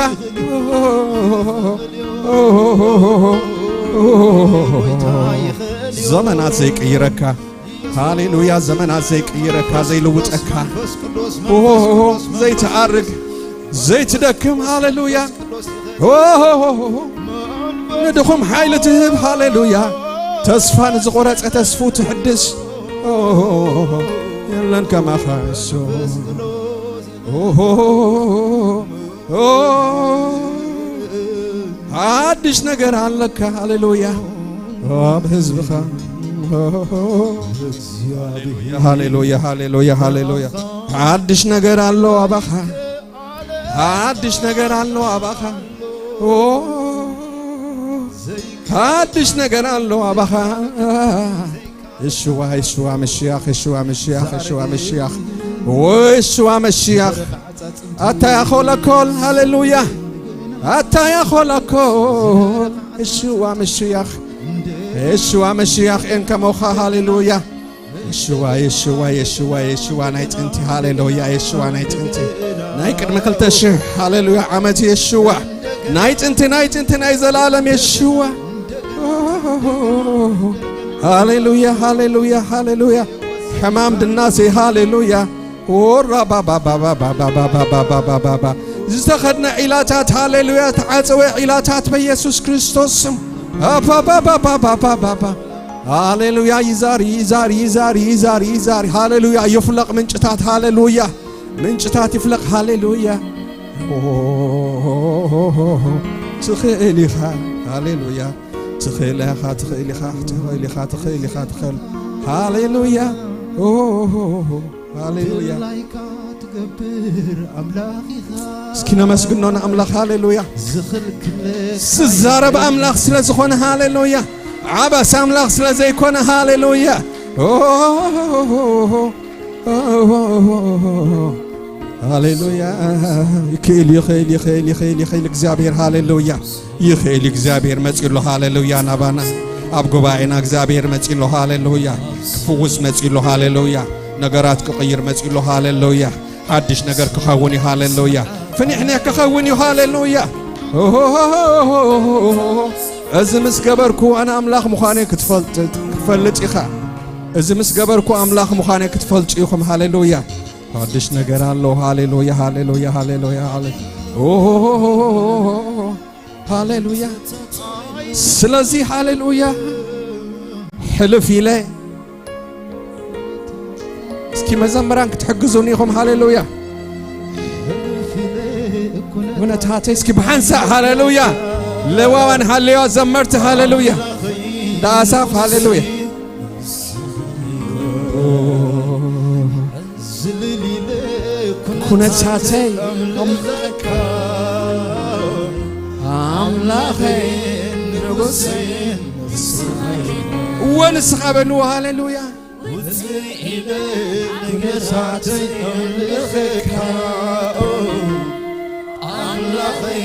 ዘመናት ዘይቅይረካ፣ ሃሌሉያ፣ ዘመናት ዘይቅይረካ፣ ዘይልውጠካ፣ ዘይትኣርግ፣ ዘይትደክም፣ ሃሌሉያ። ንድኹም ሓይሊ ትህብ፣ ሃሌሉያ። ተስፋ ንዝቖረጸ ተስፉ ትሕድስ፣ የለን ከማኻ እሱ። ሓድሽ ነገር ኣለካ፣ ሃሌሉያ፣ ኣብ ህዝብኻ። ሃሌሉያ፣ ሃሌሉያ፣ ሃሌሉያ፣ ሃሌሉያ። ሓድሽ ነገር ኣሎ ኣባኻ፣ ሓድሽ ነገር ኣሎ ኣባኻ። ኦ፣ ሓድሽ ነገር ኣሎ ኣባኻ። የሽዋ፣ የሽዋ መሽያኽ፣ የሽዋ መሽያኽ፣ የሽዋ መሽያኽ። ኦ፣ የሽዋ መሽያኽ። ኣታ ያኾል ኣኮል፣ ሃሌሉያ። ኣታ ያኾል ኣኮል፣ የሽዋ መሽያኽ። የሽዋ መሽያኽ፣ ኤን ከሞኻ፣ ሃሌሉያ። የሽዋ፣ የሽዋ፣ የሽዋ፣ የሽዋ ናይ ጥንቲ፣ ሃሌሉያ። የሽዋ ናይ ጥንቲ፣ ናይ ቅድሚ ክልተ ሽሕ፣ ሃሌሉያ፣ ዓመት የሽዋ። ናይ ጥንቲ፣ ናይ ጥንቲ፣ ናይ ዘላለም የሽዋ። ሃሌሉያ፣ ሃሌሉያ፣ ሃሌሉያ። ሕማም ድናሴ፣ ሃሌሉያ። ኦራ ባባባባባባባባባባባባባ። ዝተኸድነ ዒላታት፣ ሃሌሉያ፣ ተዓጸወ ዒላታት በኢየሱስ ክርስቶስ ስም። ኣባባባባባባባ። ሃሌሉያ፣ ይዛሪ፣ ይዛሪ፣ ይዛሪ፣ ይዛሪ፣ ይዛሪ። ሃሌሉያ፣ ይፍለቕ ምንጭታት፣ ሃሌሉያ። ምንጭታት ይፍለቕ፣ ሃሌሉያ። ኦ፣ ትኽእል ኢኻ፣ ሃሌሉያ። ትኽእል ኢኻ፣ ትኽእል ኢኻ፣ ትኽእል ኢኻ፣ ትኽእል ኢኻ፣ ትኽእል። ሃሌሉያ። ኦ፣ ሃሌሉያ። እስኪ ነመስግኖ ንኣምላኽ፣ ሃሌሉያ። ዝዛረብ ኣምላኽ ስለ ዝኾነ፣ ሃሌሉያ። ዓባስ ኣምላኽ ስለ ዘይኮነ፣ ሃሌሉያ። ኦ፣ ሃሌሉያ። ይኽእል፣ ይኽእል፣ ይኽእል፣ ይኽእል፣ ይኽእል እግዚኣብሔር፣ ሃሌሉያ። ይኽእል እግዚኣብሔር መጺኡ ኣሎ፣ ሃሌሉያ። ናባና ኣብ ጉባኤና እግዚኣብሔር መጺኡ ኣሎ፣ ሃሌሉያ። ክፍውስ መጺኡ ኣሎ፣ ሃሌሉያ። ነገራት ክቕይር መጺኡ ኣሎ፣ ሃሌሉያ። ሓድሽ ነገር ክኸውን እዩ፣ ሃሌሉያ። ፍኒሕኒሕ ክኸውን እዩ፣ ሃሌሉያ። ኦሆሆሆሆሆ። እዚ ምስ ገበርኩ ኣነ ኣምላኽ ምዃነይ ክትፈልጥ፣ ክትፈልጥ ኢኻ። እዚ ምስ ገበርኩ ኣምላኽ ምዃነይ ክትፈልጡ ኢኹም፣ ሃሌሉያ። ሓድሽ ነገር ኣሎ፣ ሃሌሉያ፣ ሃሌሉያ፣ ሃሌሉያ፣ ሃሌ-፣ ኦሆሆሆሆ። ሃሌሉያ። ስለዚ ሃሌሉያ፣ ሕልፍ ኢለ፣ እስኪ መዘምራን ክትሕግዙኒ ኢኹም፣ ሃሌሉያ። ኩነታተይ እስኪ ብሓንሳእ፣ ሃሌሉያ። ለዋዋን ሃሌዋ ዘመርቲ፣ ሃሌሉያ። ዳኣሳፍ፣ ሃሌሉያ። ኩነታተይ ኣምላኸይ ንጉሰይ፣ እወ ንስኻ በልዎ፣ ሃሌሉያ። ውፅእ ኢለ ነገራተይ ኣምልኸካ፣ ኣምላኸይ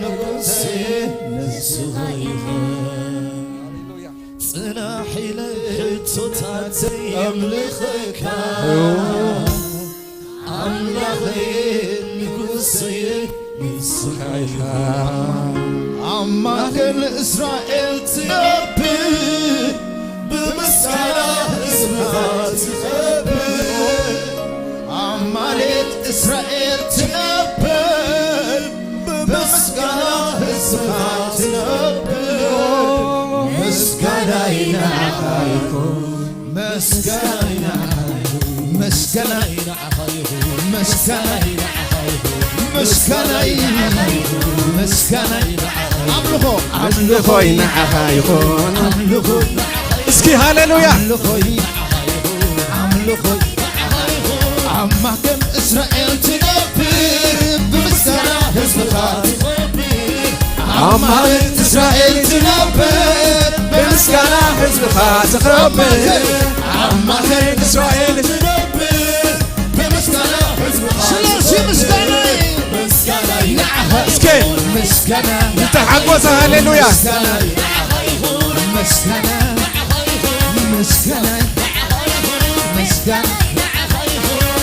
ንጉሰይ ንስኻ ኢኻ። ጽናሕ ኢለ ሕቶታተይ ኣምልኸካ፣ ኣምላኸይ ንጉሰይ ንስኻ ኢኻ። ኣብ ማእከል እስራኤል ትነብር፣ ብምስጋና ህዝብኻ ትኸብር። ኣብ ማሌት እስራኤል ትነብር፣ ብምስጋና ህዝብኻ ትነብር። ምስጋናይ ንዓኻ ይኹን፣ ምስጋናይ ንዓኻ ይኹን፣ ምስጋናይ ንዓኻ ይኹን፣ ምስጋናይ ንዓኻ ይኹን፣ ምስጋናይ ንዓኻ ይኹን፣ ምስጋናይ ንዓኻ ይኹን። ኣምልኾ፣ ኣምልኾይ ንዓኻ ይኹን፣ ኣምልኾይ ንዓኻ ይኹን። እስኪ ሃሌሉያ። ኣምልኾይ ንዓኻ ይኹን፣ ኣምልኾይ ንዓኻ ይኹን። ኣብ ማእከል እስራኤል ትነብር፣ ብምስጋና ህዝብኻ ትኸብር። ኣብ ማእከል እስራኤል ትነብር፣ ብምስጋና ህዝብኻ ትኸብር። ኣብ ማእከል እስራኤል ትነብር፣ ብምስጋና ህዝብኻ ስለዚ ትኸብር። ምስጋናይ ምስጋናይ ንዓኻ እስከ ምስጋና ዝተሓጎሰ ሃሌሉያ። ምስጋናይ ንዓኻ ይኹን፣ ምስጋና፣ ምስጋናይ፣ ምስጋና፣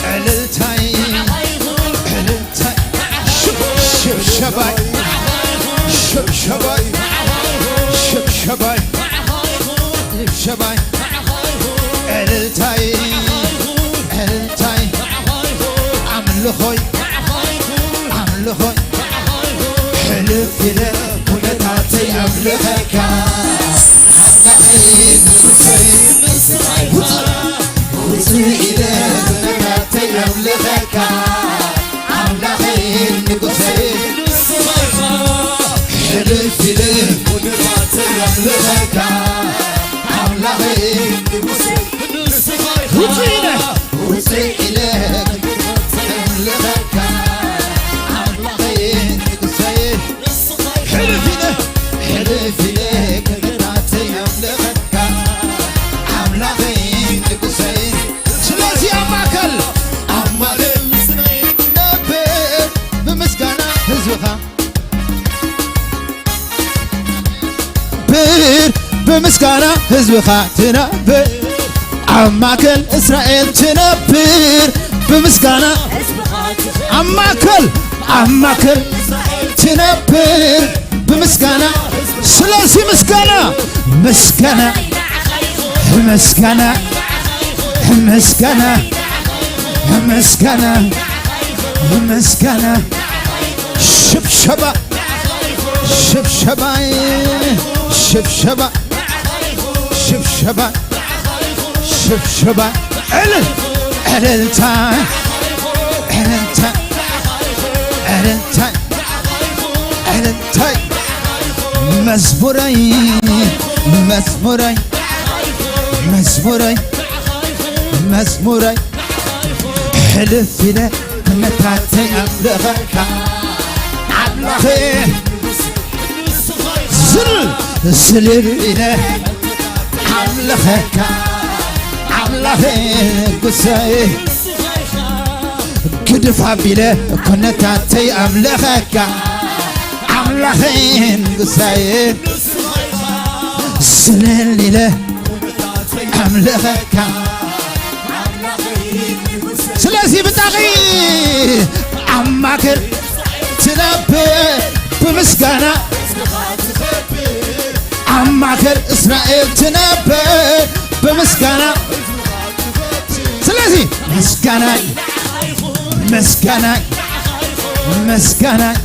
ዕልልታይ፣ ዕልልታይ፣ ሽብ-፣ ሽብሸባይ፣ ሽብሸባይ፣ ሽብሸ-፣ ሸባይ እልልታይ እልልታይ ኣምልኾይ ኣምልኾይ ሕልፍ ኢለ ኩነታተይ ኣምልኸካ ኣምላኸይ ንጉሰይ ውፅእ ኢለ ኩነታተይ ኣምልኸካ ኣምላኸይ ንጉሰይ ሕልፍ ኢለ ኩነታተይ ኣምልኸካ ኣምላኸይ ንጉሰይ ውፅእ ኢለ ውፅእ ኢለ ኣምልኸካ ኣምላኸይ ንጉሰይ ሕልፍ ኢለ ሕልፍ ኢለ ክግናተይ ኣምልኸካ ኣምላኸይ ንጉሰይ ስለዚ ኣብ ማእከል ኣብ ማእከል ነብር ብምስጋና ህዝብኻ ብር ብምስጋና ህዝብኻ ትነብር ኣብ ማእከል እስራኤል ትነብር ብምስጋና ኣብ ማእከል ኣብ ማእከል ትነብር ብምስጋና ስለዚ ምስጋና ምስጋና ምስጋና ምስጋና ምስጋና ምስጋና ሽብሸባ ሽብሸባይ ሽብሸባ ሽብሸባ ሽብሸባ ዕልል ዕልልታ ዕልልታ ዕልልታ ዕልልታይ መዝሙረይ መዝሙረይ መዝሙረይ መዝሙረይ ሕልፍ ኢለ ኩነታተይ ኣምልኸካ ኣምላኸ ዝል ዝልል ኢለ ኣምልኸካ ኣምላኸ ጉሳይ ግድፍ ኣቢለ ኩነታተይ ኣምልኸካ ኣምላኸ ጉሳይ ዝልል ኢለ ኣምልኸካ ስለዚ ብጣቂ ኣብ ማእከል ትነብር ብምስጋና ኣብ ማእከል እስራኤል ትነብር ብምስጋና ስለዚ ምስጋናይ ምስጋናይ ምስጋናይ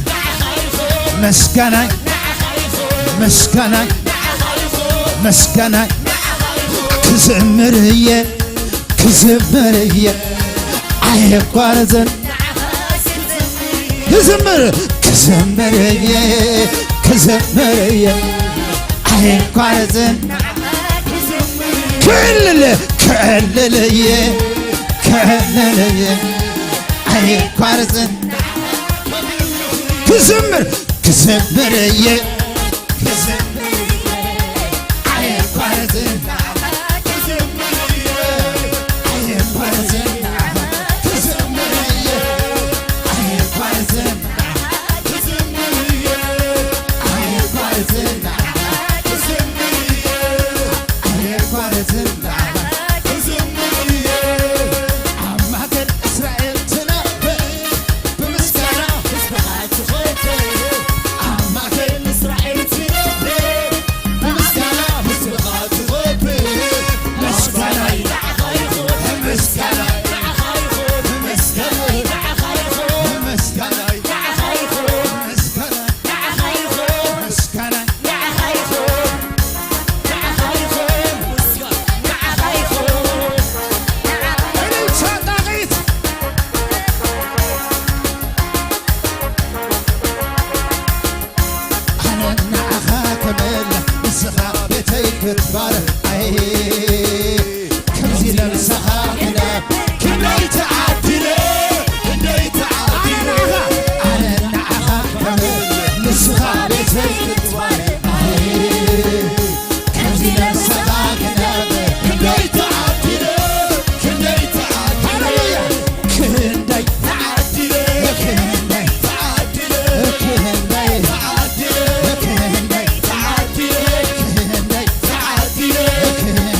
ምስጋናይ ምስጋናይ ምስጋናይ ክዝምር እየ ክዝምር እየ ኣየቋርፅን ክዝምር ክዝምር እየ ክዝምር እየ ኣየቋርፅን ክዕልል ክዕልል እየ ክዕልል እየ ኣየቋርፅን ክዝምር ክዝምር እየ ክዝምር እየ ኣየቋርፅን ኣነ ንዓኻ ክምለ ንስኻ ቤተይ ክትባረ ኣይ ከምዚ ለምሰኻ ክነብ ክንደይ ተዓዲለ ክንደይ ተዓዲለ ኣነ ንዓኻ ክምለ ንስኻ ቤተይ ክትባረ ኣይ ከምዚ ለምሰኻ ክነብ ክንደይ ተዓዲለ ክንደይ ተዓዲለ ክንደይ ተዓዲለ ክንደይ ተዓዲለ ክንደይ ተዓዲለ ክንደይ ተዓዲለ ክንደይ ተዓዲለ ክንደይ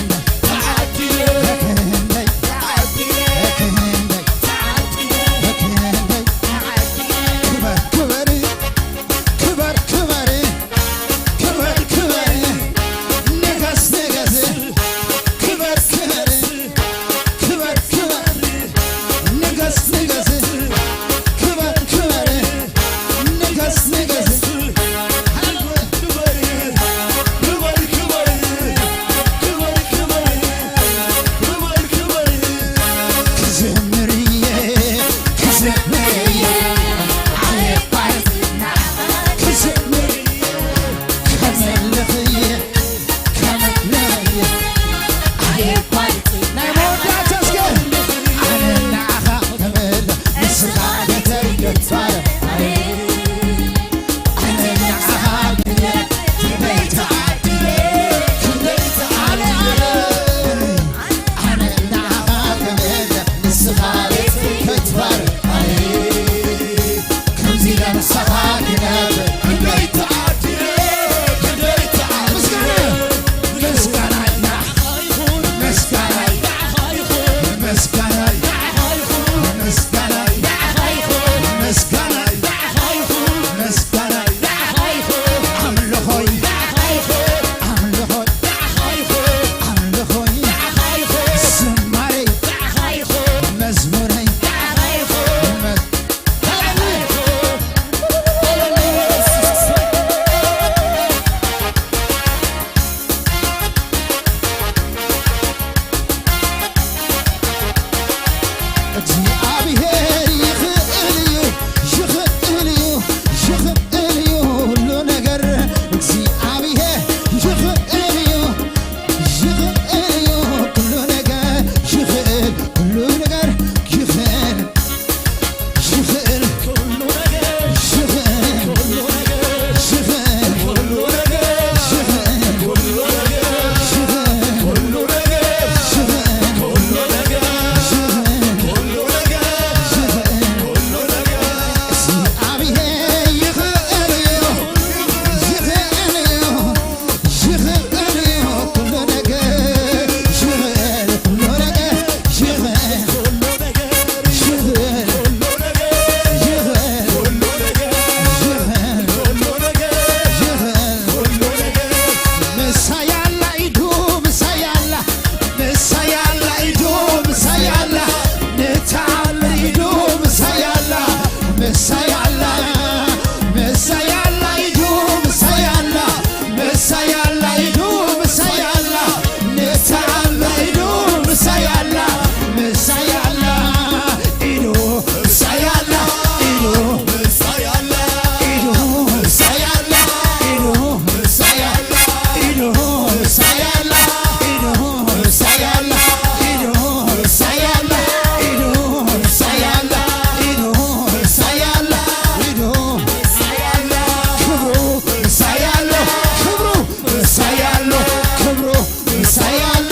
ሳያለ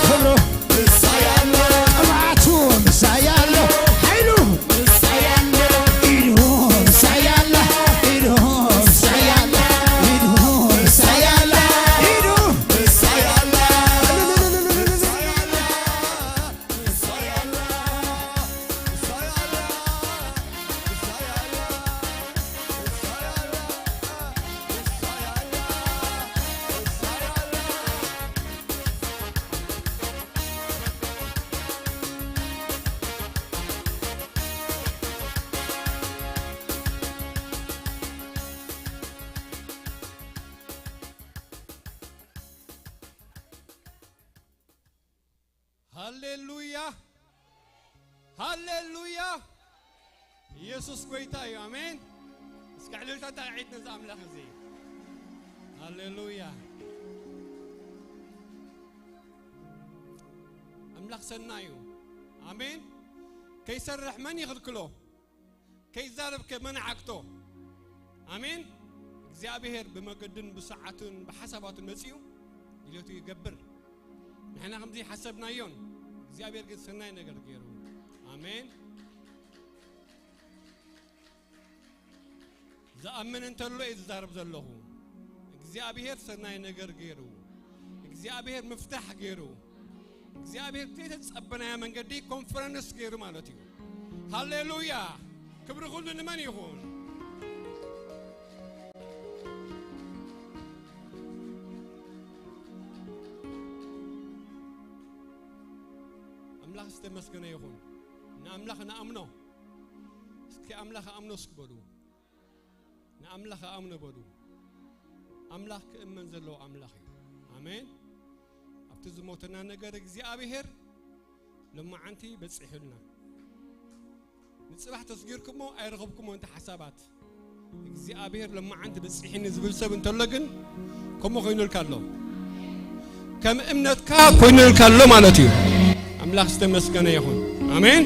ክብሩ ሳያለ ቅብዓቱ ሳያለ ሓይሉ ሳያለ ኢዱ ሳያለ ኢዱ ሳያለ ኢዱ ሳያለ ኢዱ ሳያለ ሃሌሉያ፣ ሃሌሉያ። ኢየሱስ ጎይታ እዩ። ኣሜን። እስከ ዕልልታ ጣቕዒት ነዚ ኣምላኽ እዚ። ሃሌሉያ። ኣምላኽ ሰናይ እዩ። ኣሜን። ከይሰርሕ መን ይኽልክሎ? ከይዛረብ ከ መን ዓግቶ? ኣሜን። እግዚኣብሔር ብመገዱን ብሰዓቱን ብሓሳባቱን መጺኡ ድልየቱ ይገብር። ንሕና ከምዚ ሓሰብናዮን እግዚኣብሔር ግን ሰናይ ነገር ገይሩ። ኣሜን። ዝኣምን እንተሎ እዩ ዝዛረብ ዘለኹ። እግዚኣብሔር ሰናይ ነገር ገይሩ፣ እግዚኣብሔር ምፍታሕ ገይሩ፣ እግዚኣብሔር ዘይተጸበናዮ መንገዲ ኮንፈረንስ ገይሩ ማለት እዩ። ሃሌሉያ! ክብሪ ኩሉ ንመን ይኹን? ኣምላኽ ዝተመስገነ ይኹን። ንኣምላኽ ንኣምኖ። እስኪ ኣምላኽ ኣምኖ እስኪ በሉ። ንኣምላኽ ኣምኖ በሉ። ኣምላኽ ክእመን ዘለዎ ኣምላኽ እዩ። ኣሜን። ኣብቲ ዝሞተና ነገር እግዚኣብሔር ሎማዓንቲ በጺሑልና። ንጽባሕ ተስጊርኩሞ ኣይረኸብኩሞ እንተ ሓሳባት እግዚኣብሔር ሎማዓንቲ በጺሕኒ ዝብል ሰብ እንተሎ ግን ከምኡ ኮይኑልካ ኣሎ። ከም እምነትካ ኮይኑልካ ኣሎ ማለት እዩ። ኣምላኽ ዝተመስገነ ይኹን። ኣሜን።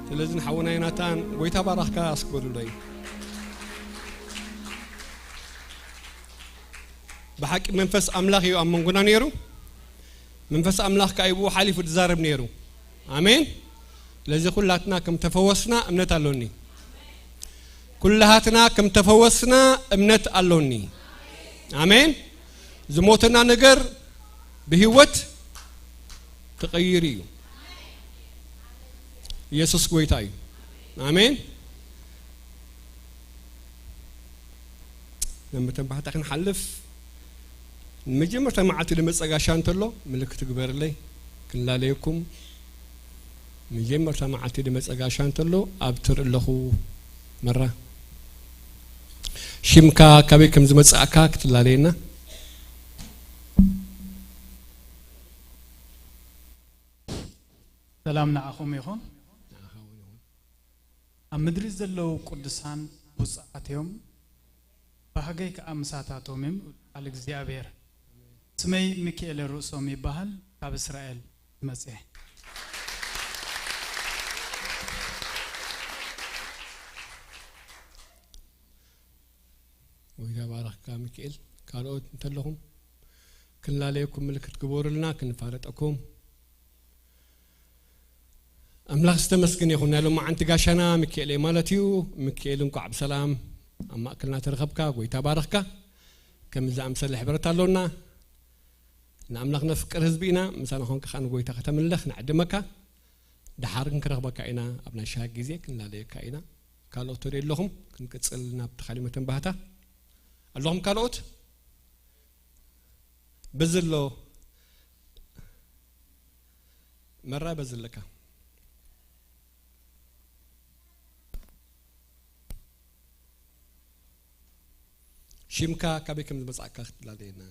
ስለዚ ንሓውና ዮናታን ጎይታ ባራኽካ ኣስክበሉለይ። ብሓቂ መንፈስ ኣምላኽ እዩ ኣብ መንጎና ነይሩ። መንፈስ ኣምላኽ ከኣ እዩ ብኡ ሓሊፉ ዝዛረብ ነይሩ። ኣሜን። ስለዚ ኩላትና ከም ተፈወስና እምነት ኣሎኒ። ኩላትና ከም ተፈወስና እምነት ኣሎኒ። ኣሜን። ዝሞተና ነገር ብህይወት ተቐይሩ እዩ። ኢየሱስ ጎይታ እዩ። ኣሜን። ናብ መተንባሕታ ክንሓልፍ፣ ንመጀመርታ መዓልቲ ዝመጸ ጋሻ እንተሎ ምልክት ግበርለይ፣ ክንላለየኩም። መጀመርታ መዓልቲ ዝመጸ ጋሻ እንተሎ ኣብ ትርኢ ኣለኹ። መራ፣ ሽምካ ካበይ ከም ዝመጻእካ ክትላለየና። ሰላም ንዓኹም ይኹን። ኣብ ምድሪ ዘለዉ ቅዱሳን ብፁዓት እዮም፣ ባህገይ ከኣ ምሳታቶም እዮም። ቃል እግዚኣብሔር። ስመይ ሚካኤል ርእሶም ይበሃል፣ ካብ እስራኤል መጽየ። ጎይታ ባረኽካ ሚካኤል። ካልኦት እንተለኹም ክንላለየኩም ምልክት ግበሩልና፣ ክንፋለጠኩም። ኣምላኽ ዝተመስገነ ይኹን። ናይ ሎማዓንቲ ጋሻና ሚካኤል እዩ ማለት እዩ። ሚካኤል፣ እንቋዕ ብሰላም ኣብ ማእከልና ተረኸብካ፣ ጎይታ ባረኽካ። ከምዚ ዝኣምሰለ ሕብረት ኣሎና። ንኣምላኽ ነፍቅር ህዝቢ ኢና። ምሳና ኾንካ ኸኣ ንጎይታ ከተምልኽ ንዕድመካ። ደሓር ክንረኽበካ ኢና። ኣብ ናይ ሻሂ ግዜ ክንላለየካ ኢና። ካልኦት ተደይ ኣለኹም፣ ክንቅጽል ናብቲ ካሊእ መተንባህታ። ኣለኹም ካልኦት? በዚ ኣሎ። መራ በዚ ኣለካ። ሽምካ ካበይ ከም ዝመጻእካ ክትላለየና።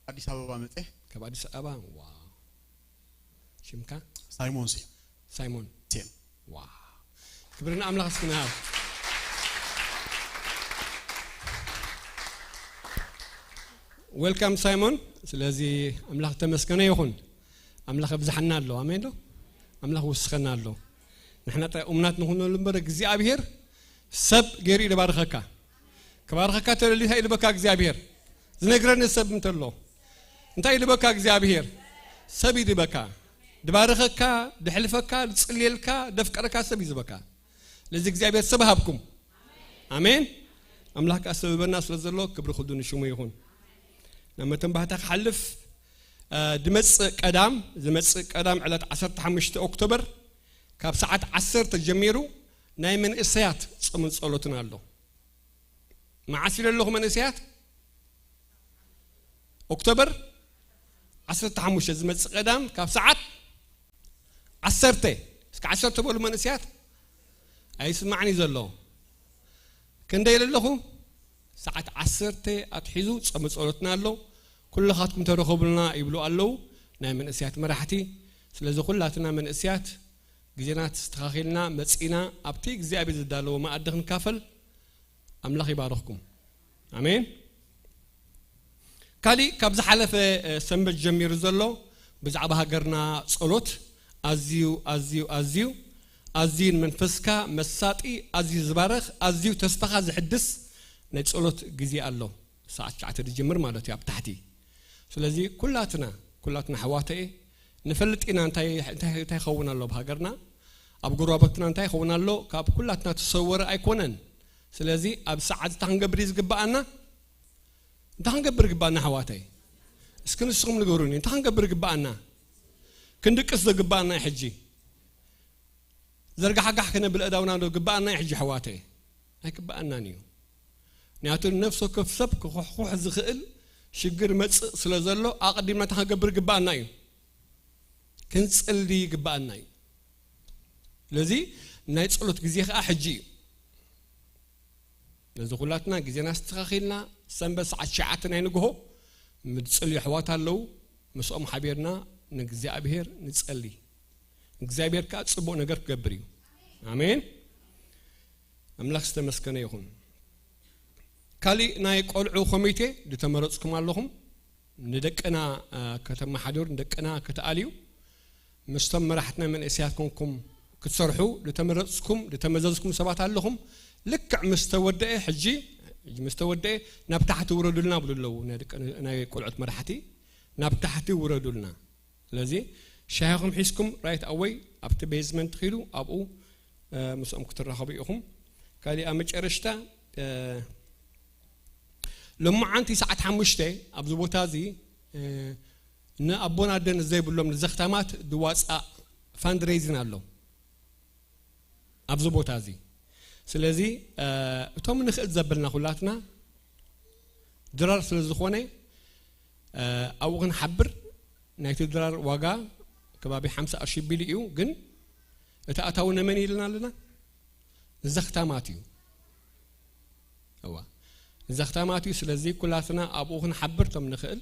ኣዲስ ኣበባ መጸ። ካብ ኣዲስ ኣበባ። ዋው። ሽምካ? ሳይሞን ሴ። ሳይሞን። ሴ። ዋው። ክብሪ ንኣምላኽ እስኪ ንሃብ። ዌልካም ሳይሞን። ስለዚ ኣምላኽ ተመስገነ ይኹን። ኣምላኽ ኣብዝሓና ኣሎ። ኣሜን ዶ? ኣምላኽ ወስኸና ኣሎ። ንሕና ጥራይ እሙናት ንኹነሉ እምበር እግዚኣብሔር ሰብ ገይሩ እዩ ዝባርኸካ። ክባርኸካ ተደልዩ እንታይ እዩ ዝበካ እግዚኣብሔር? ዝነግረኒ ሰብ እንተሎ፣ እንታይ ይድበካ እግዚኣብሔር? ሰብ ይድበካ፣ ድባርኸካ፣ ድሕልፈካ፣ ድጽልየልካ፣ ደፍቀረካ ሰብ ይዝበካ። ለዚ እግዚኣብሔር ሰብ ሃብኩም። ኣሜን። ኣምላኽ ከኣ ሰብበና ስለ ዘሎ ክብሪ ኩሉ ንሽሙ ይኹን። ናብ መተንባህታ ክሓልፍ፣ እ፣ ድመጽእ ቀዳም፣ ዝመጽእ ቀዳም ዕለት ዓሰርተ ሓሙሽተ ኦክቶበር ካብ ሰዓት ዓሰርተ ጀሚሩ ናይ መንእሰያት ጾምን ጸሎትን ኣሎ። መዓስ ኢለ ኣለኹ መንእሰያት? ኦክቶበር ዓሰርተ ሓሙሽተ ዝመጽእ ቀዳም ካብ ሰዓት ዓሰርተ፣ እስከ ዓሰርተ በሉ መንእሰያት። ኣይስማዕን እዩ ዘሎ። ክንደይ ኢለ ኣለኹ? ሰዓት ዓሰርተ ኣትሒዙ ጾመ ጸሎትና ኣሎ። ኩልኻትኩም ተረኸቡልና ይብሉ ኣለዉ ናይ መንእሰያት መራሕቲ። ስለዚ ኩላትና መንእሰያት ግዜና ተስተኻኺልና መጺና ኣብቲ እግዚኣብሔር ዝዳለዎ መኣዲ ክንካፈል ኣምላኽ ይባርኽኩም። ኣሜን። ካሊእ ካብ ዝሓለፈ፣ እ፣ ሰንበት ጀሚሩ ዘሎ ብዛዕባ ሃገርና ጸሎት ኣዝዩ፣ ኣዝዩ፣ ኣዝዩ፣ ኣዝዩ ንመንፈስካ መሳጢ፣ ኣዝዩ ዝባርኽ፣ ኣዝዩ ተስፋኻ ዘሕድስ ናይ ጸሎት ግዜ ኣሎ። ሰዓት ትሽዓተ ዝጅምር ማለት እዩ ኣብ ታሕቲ። ስለዚ ኩላትና፣ ኩላትና ኣሕዋተየ ንፈልጥ ኢና እንታይ፣ እንታይ፣ እንታይ ይኸውን ኣሎ ኣብ ሃገርና፣ ኣብ ጎረባብትና እንታይ ይኸውን ኣሎ፣ ካብ ኩላትና ተሰወረ ኣይኮነን። ስለዚ ኣብ ሰዓት እንታይ ክንገብር እዩ ዝግብኣና? እንታይ ክንገብር ይግብኣና ኣሕዋተይ? እስኪ ንስኹም ንገሩኒ፣ እንታይ ክንገብር ይግብኣና? ክንድቅስ ዶ ይግብኣና እዩ ሕጂ? ዘርጋሕጋሕ ክነብል ኣእዳውና ዶ ይግብኣና እዩ ሕጂ ኣሕዋተይ? ኣይግብኣናን እዩ። ምክንያቱ ነፍሲ ወከፍ ሰብ ክኹሕኩሕ ዝኽእል ሽግር መጽእ ስለ ዘሎ ኣቐዲምና እንታይ ክንገብር ይግብኣና እዩ? ክንጽሊ ይግብኣና እዩ። ስለዚ ናይ ጸሎት ግዜ ኸኣ ሕጂ እዩ። ነዚ ኩላትና ግዜና ኣስተኻኺልና ሰንበት ሰዓት ትሽዓተ ናይ ንግሆ ምጽልዩ ኣሕዋት ኣለዉ። ምስኦም ሓቢርና ንእግዚኣብሔር ንጸሊ። እግዚኣብሔር ከኣ ጽቡቕ ነገር ክገብር እዩ። ኣሜን። ኣምላኽ ዝተመስገነ ይኹን። ካሊእ ናይ ቆልዑ ኮሚቴ ዝተመረጽኩም ኣለኹም። ንደቅና፣ እ፣ ከተመሓድሩ፣ ንደቅና ክትኣልዩ፣ ምስቶም መራሕትና መንእሰያት ኮንኩም ክትሰርሑ ዝተመረጽኩም፣ ዝተመዘዝኩም ሰባት ኣለኹም። ልክዕ ምስ ተወደአ፣ ሕጂ፣ ሕጂ ምስ ተወደአ ናብ ታሕቲ ውረዱልና ብሉ ኣለዉ ናይ ደቂ፣ ናይ ቆልዑት መራሕቲ፣ ናብ ታሕቲ ውረዱልና። ስለዚ ሻሂኹም ሒዝኩም ራይት ኣወይ ኣብቲ ቤዝመንት ትኺዱ ኣብኡ፣ እ፣ ምስኦም ክትራኸቡ ኢኹም። ካሊእ ኣብ መጨረሽታ፣ እ፣ ሎማዓንቲ ሰዓት ሓሙሽተ ኣብዚ ቦታ እዚ፣ እ፣ ንኣቦና ኣደን ዘይብሎም ንዘኽታማት ድዋፃእ ፋንድሬይዝን ኣሎ ኣብዚ ቦታ እዚ። ስለዚ፣ እ፣ እቶም ንኽእል ዘበልና ኩላትና ድራር ስለ ዝኾነ፣ እ፣ ኣብኡ ክንሓብር ናይቲ ድራር ዋጋ ከባቢ ሓምሳ ቅርሺ ቢሉ እዩ። ግን እቲ ኣታዊ ነመን ኢልና ኣለና? ንዘኽታማት እዩ። እዋ፣ ንዘኽታማት እዩ። ስለዚ ኩላትና ኣብኡ ክንሓብር ቶም ንኽእል፣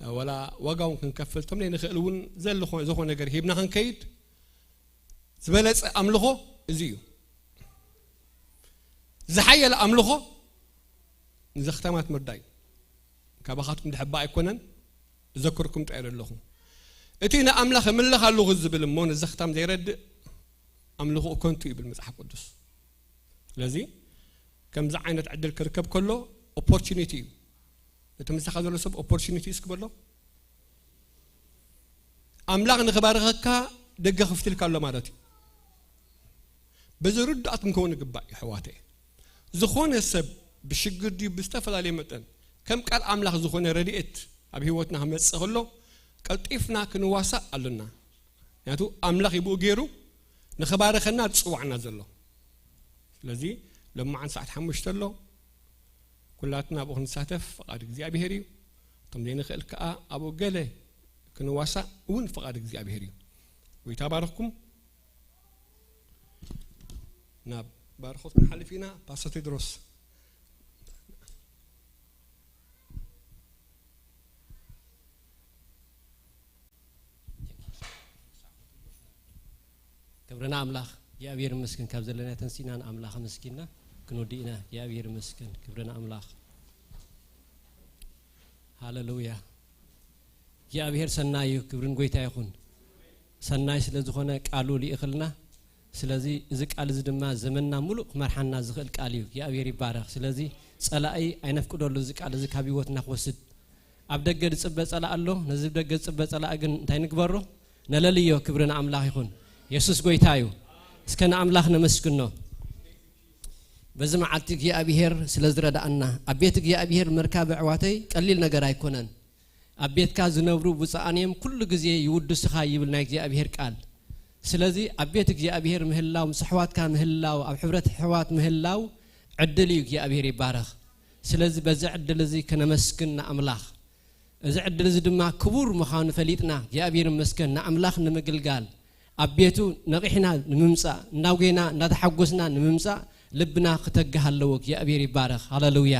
እ፣ ወላ ዋጋ እውን ክንከፍል ቶም ዘይንኽእል እውን ዘሎ ዝኾ-፣ ዝኾነ ነገር ሂብና ክንከይድ ዝበለጸ ኣምልኾ እዚ እዩ። ዝሓየለ ኣምልኾ ንዘኽታማት ምርዳእ እዩ። ካባኻትኩም ድሕባ ኣይኮነን፣ እዘክርኩም ጥራይ ዘለኹ። እቲ ንኣምላኽ እምልኽ ኣለኹ ዝብል እሞ ንዘኽታም ዘይረድእ ኣምልኾኡ ከንቱ ይብል መጽሓፍ ቅዱስ። ስለዚ ከምዚ ዓይነት ዕድል ክርከብ ከሎ ኦፖርቹኒቲ እዩ። እቲ ምሳኻ ዘሎ ሰብ ኦፖርቹኒቲ እስኪ በሎ። ኣምላኽ ንኽባርኸካ ደገ ክፍትልካ ኣሎ ማለት እዩ። በዚ ርዱኣት ክንከውን ይግባእ እዩ ኣሕዋተይ። ዝኾነ ሰብ ብሽግር ድዩ ብዝተፈላለየ መጠን ከም ቃል ኣምላኽ ዝኾነ ረድኤት ኣብ ህይወትና ክመጽእ ከሎ ቀልጢፍና ክንዋሳእ ኣሎና። ምክንያቱ ኣምላኽ ይብኡ ገይሩ ንኽባርኸና ዝጽዋዕና ዘሎ። ስለዚ ሎማዓን ሰዓት ሓሙሽተ ኣሎ። ኩላትና ኣብኡ ክንሳተፍ ፍቓድ እግዚኣብሄር እዩ። እቶም ዘይንኽእል ከኣ ኣብኡ ገለ ክንዋሳእ እውን ፍቓድ እግዚኣብሄር እዩ። ጎይታ ባርኽኩም። ናብ ባርኾት ክንሓልፍ ኢና። ፓስተር ቴድሮስ። ክብርና ኣምላኽ እግዚኣብሔር ይመስገን። ካብ ዘለና ተንሲእና ንኣምላኽ ኣመስጊንና ክንወድእ ኢና። እግዚኣብሔር ይመስገን። ክብርና ኣምላኽ። ሃሌሉያ። እግዚኣብሔር ሰናይ እዩ። ክብርን ጎይታ ይኹን። ሰናይ ስለ ዝኾነ ቃሉ ልኢኽልና። ስለዚ እዚ ቃል እዚ ድማ ዘመንና ሙሉእ ክመርሓና ዝኽእል ቃል እዩ። እግዚኣብሔር ይባረኽ። ስለዚ ጸላኢ ኣይነፍቅደሉ እዚ ቃል እዚ ካብ ህይወትና ክወስድ። ኣብ ደገ ዝጽበ ጸላእ ኣሎ። ነዚ ኣብ ደገ ዝጽበ ጸላእ ግን እንታይ ንግበሮ? ነለልዮ። ክብሪ ንኣምላኽ ይኹን። የሱስ ጎይታ እዩ። እስከ ንኣምላኽ ነመስግኖ። በዚ መዓልቲ እግዚኣብሔር ስለ ዝረዳእና፣ ኣብ ቤት እግዚኣብሔር ምርካብ ኣሕዋተይ ቀሊል ነገር ኣይኮነን። ኣብ ቤትካ ዝነብሩ ብፁዓን እዮም፣ ኩሉ ግዜ ይውድሱኻ ይብል ናይ እግዚኣብሔር ቃል። ስለዚ ኣብ ቤት እግዚኣብሔር ምህላው፣ ምስ ኣሕዋትካ ምህላው፣ ኣብ ሕብረት ኣሕዋት ምህላው ዕድል እዩ። እግዚኣብሔር ይባረኽ። ስለዚ በዚ ዕድል እዚ ከነመስግን ንኣምላኽ። እዚ ዕድል እዚ ድማ ክቡር ምዃኑ ፈሊጥና እግዚኣብሔር ይመስገን ንኣምላኽ ንምግልጋል ኣብ ቤቱ ነቒሕና ንምምጻእ፣ እናጎይና እናተሓጎስና ንምምጻእ ልብና ክተግህ ኣለዎ። እግዚኣብሔር ይባረኽ። ሃሌሉያ።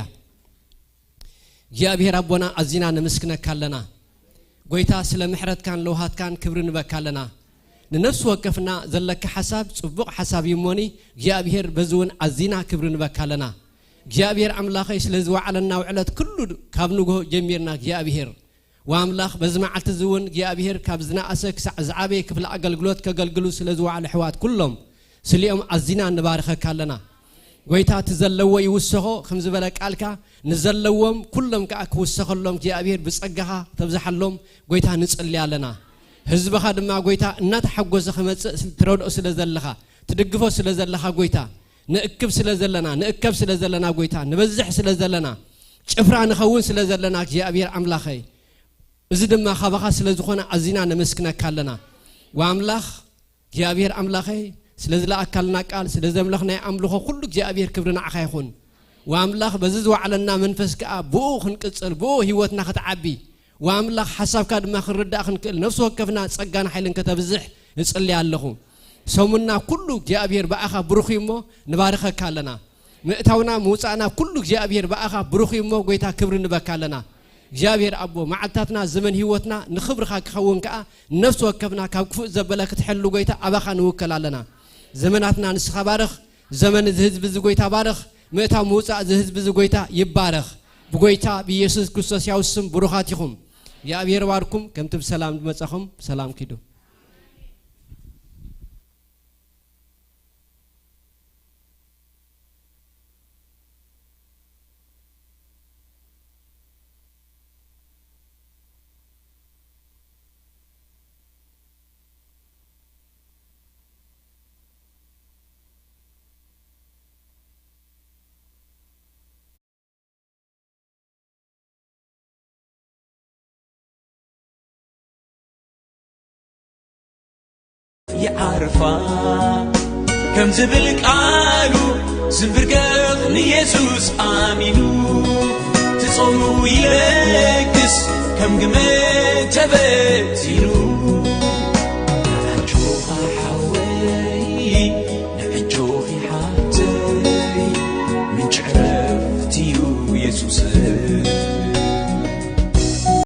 እግዚኣብሔር ኣቦና ኣዚና ነመስግነካ ኣለና። ጎይታ ስለ ምሕረትካን ለውሃትካን ክብሪ ንበካ ኣለና። ንነፍሲ ወከፍና ዘለካ ሓሳብ ጽቡቕ ሓሳብ እዩ እሞኒ እግዚኣብሔር በዚ እውን ኣዚና ክብሪ ንበካ ኣለና። እግዚኣብሔር ኣምላኸይ ስለ ዝወዓለና ውዕለት ኩሉ ካብ ንግሆ ጀሚርና እግዚኣብሔር ወኣምላኽ በዚ መዓልቲ እዚ እውን እግዚኣብሔር ካብ ዝነኣሰ ክሳዕ ዝዓበየ ክፍሊ ኣገልግሎት ከገልግሉ ስለ ዝወዓሉ ኣሕዋት ኩሎም ስሊኦም ኣዚና ንባርኸካ ኣለና። ጎይታ እቲ ዘለዎ ይውሰኾ ከም ዝበለ ቃልካ ንዘለዎም ኩሎም ከዓ ክውሰኸሎም እግዚኣብሔር ብጸጋኻ ተብዝሓሎም ጎይታ ንጽሊ ኣለና። ህዝብኻ ድማ ጎይታ እናተሓጎሰ ክመጽእ ትረድኦ ስለ ዘለኻ ትድግፎ ስለ ዘለኻ ጎይታ ንእክብ ስለ ዘለና ንእከብ ስለ ዘለና ጎይታ ንበዝሕ ስለ ዘለና ጭፍራ ንኸውን ስለ ዘለና እግዚኣብሔር ኣምላኸይ እዚ ድማ ካባኻ ስለ ዝኾነ ኣዚና ነመስግነካ ኣለና። ወኣምላኽ እግዚኣብሔር ኣምላኸይ ስለ ዝለኣካልና ቃል ስለ ዘምለኽናይ ኣምልኾ ኩሉ እግዚኣብሔር ክብሪ ንዓኻ ይኹን። ወኣምላኽ በዚ ዝወዓለና መንፈስ ከኣ ብኡ ክንቅጽል ብኡ ህይወትና ክትዓቢ ወኣምላኽ ሓሳብካ ድማ ክንርዳእ ክንክእል ነፍሲ ወከፍና ጸጋን ሓይልን ከተብዝሕ እጽልይ ኣለኹ። ሰሙንና ኩሉ እግዚኣብሔር ብኣኻ ብሩኽ እዩ እሞ ንባርኸካ ኣለና። ምእታውና ምውጻእና ኩሉ እግዚኣብሔር ብኣኻ ብሩኽ እዩ እሞ ጎይታ ክብሪ ንበካ ኣለና። እግዚኣብሔር ኣቦ መዓልታትና ዘመን ህይወትና ንኽብርኻ ክኸውን ከኣ ነፍሲ ወከፍና ካብ ክፉእ ዘበለ ክትሕሉ ጎይታ ኣባኻ ንውከል ኣለና። ዘመናትና ንስኻ ባርኽ። ዘመን እዚ ህዝቢ እዚ ጎይታ ባርኽ። ምእታው ምውጻእ እዚ ህዝቢ እዚ ጎይታ ይባረኽ። ብጎይታ ብኢየሱስ ክርስቶስ ያው ስም ብሩኻት ኢኹም። እግዚኣብሔር ባርኩም። ከምቲ ብሰላም ዝመጻኹም ብሰላም ኪዱ። ይዓርፋ ከም ዝብል ቃሉ ዝንብርገኽ ንየሱስ ኣሚኑ ትጾሙ ይለግስ ከም ግመ ተበቲኑ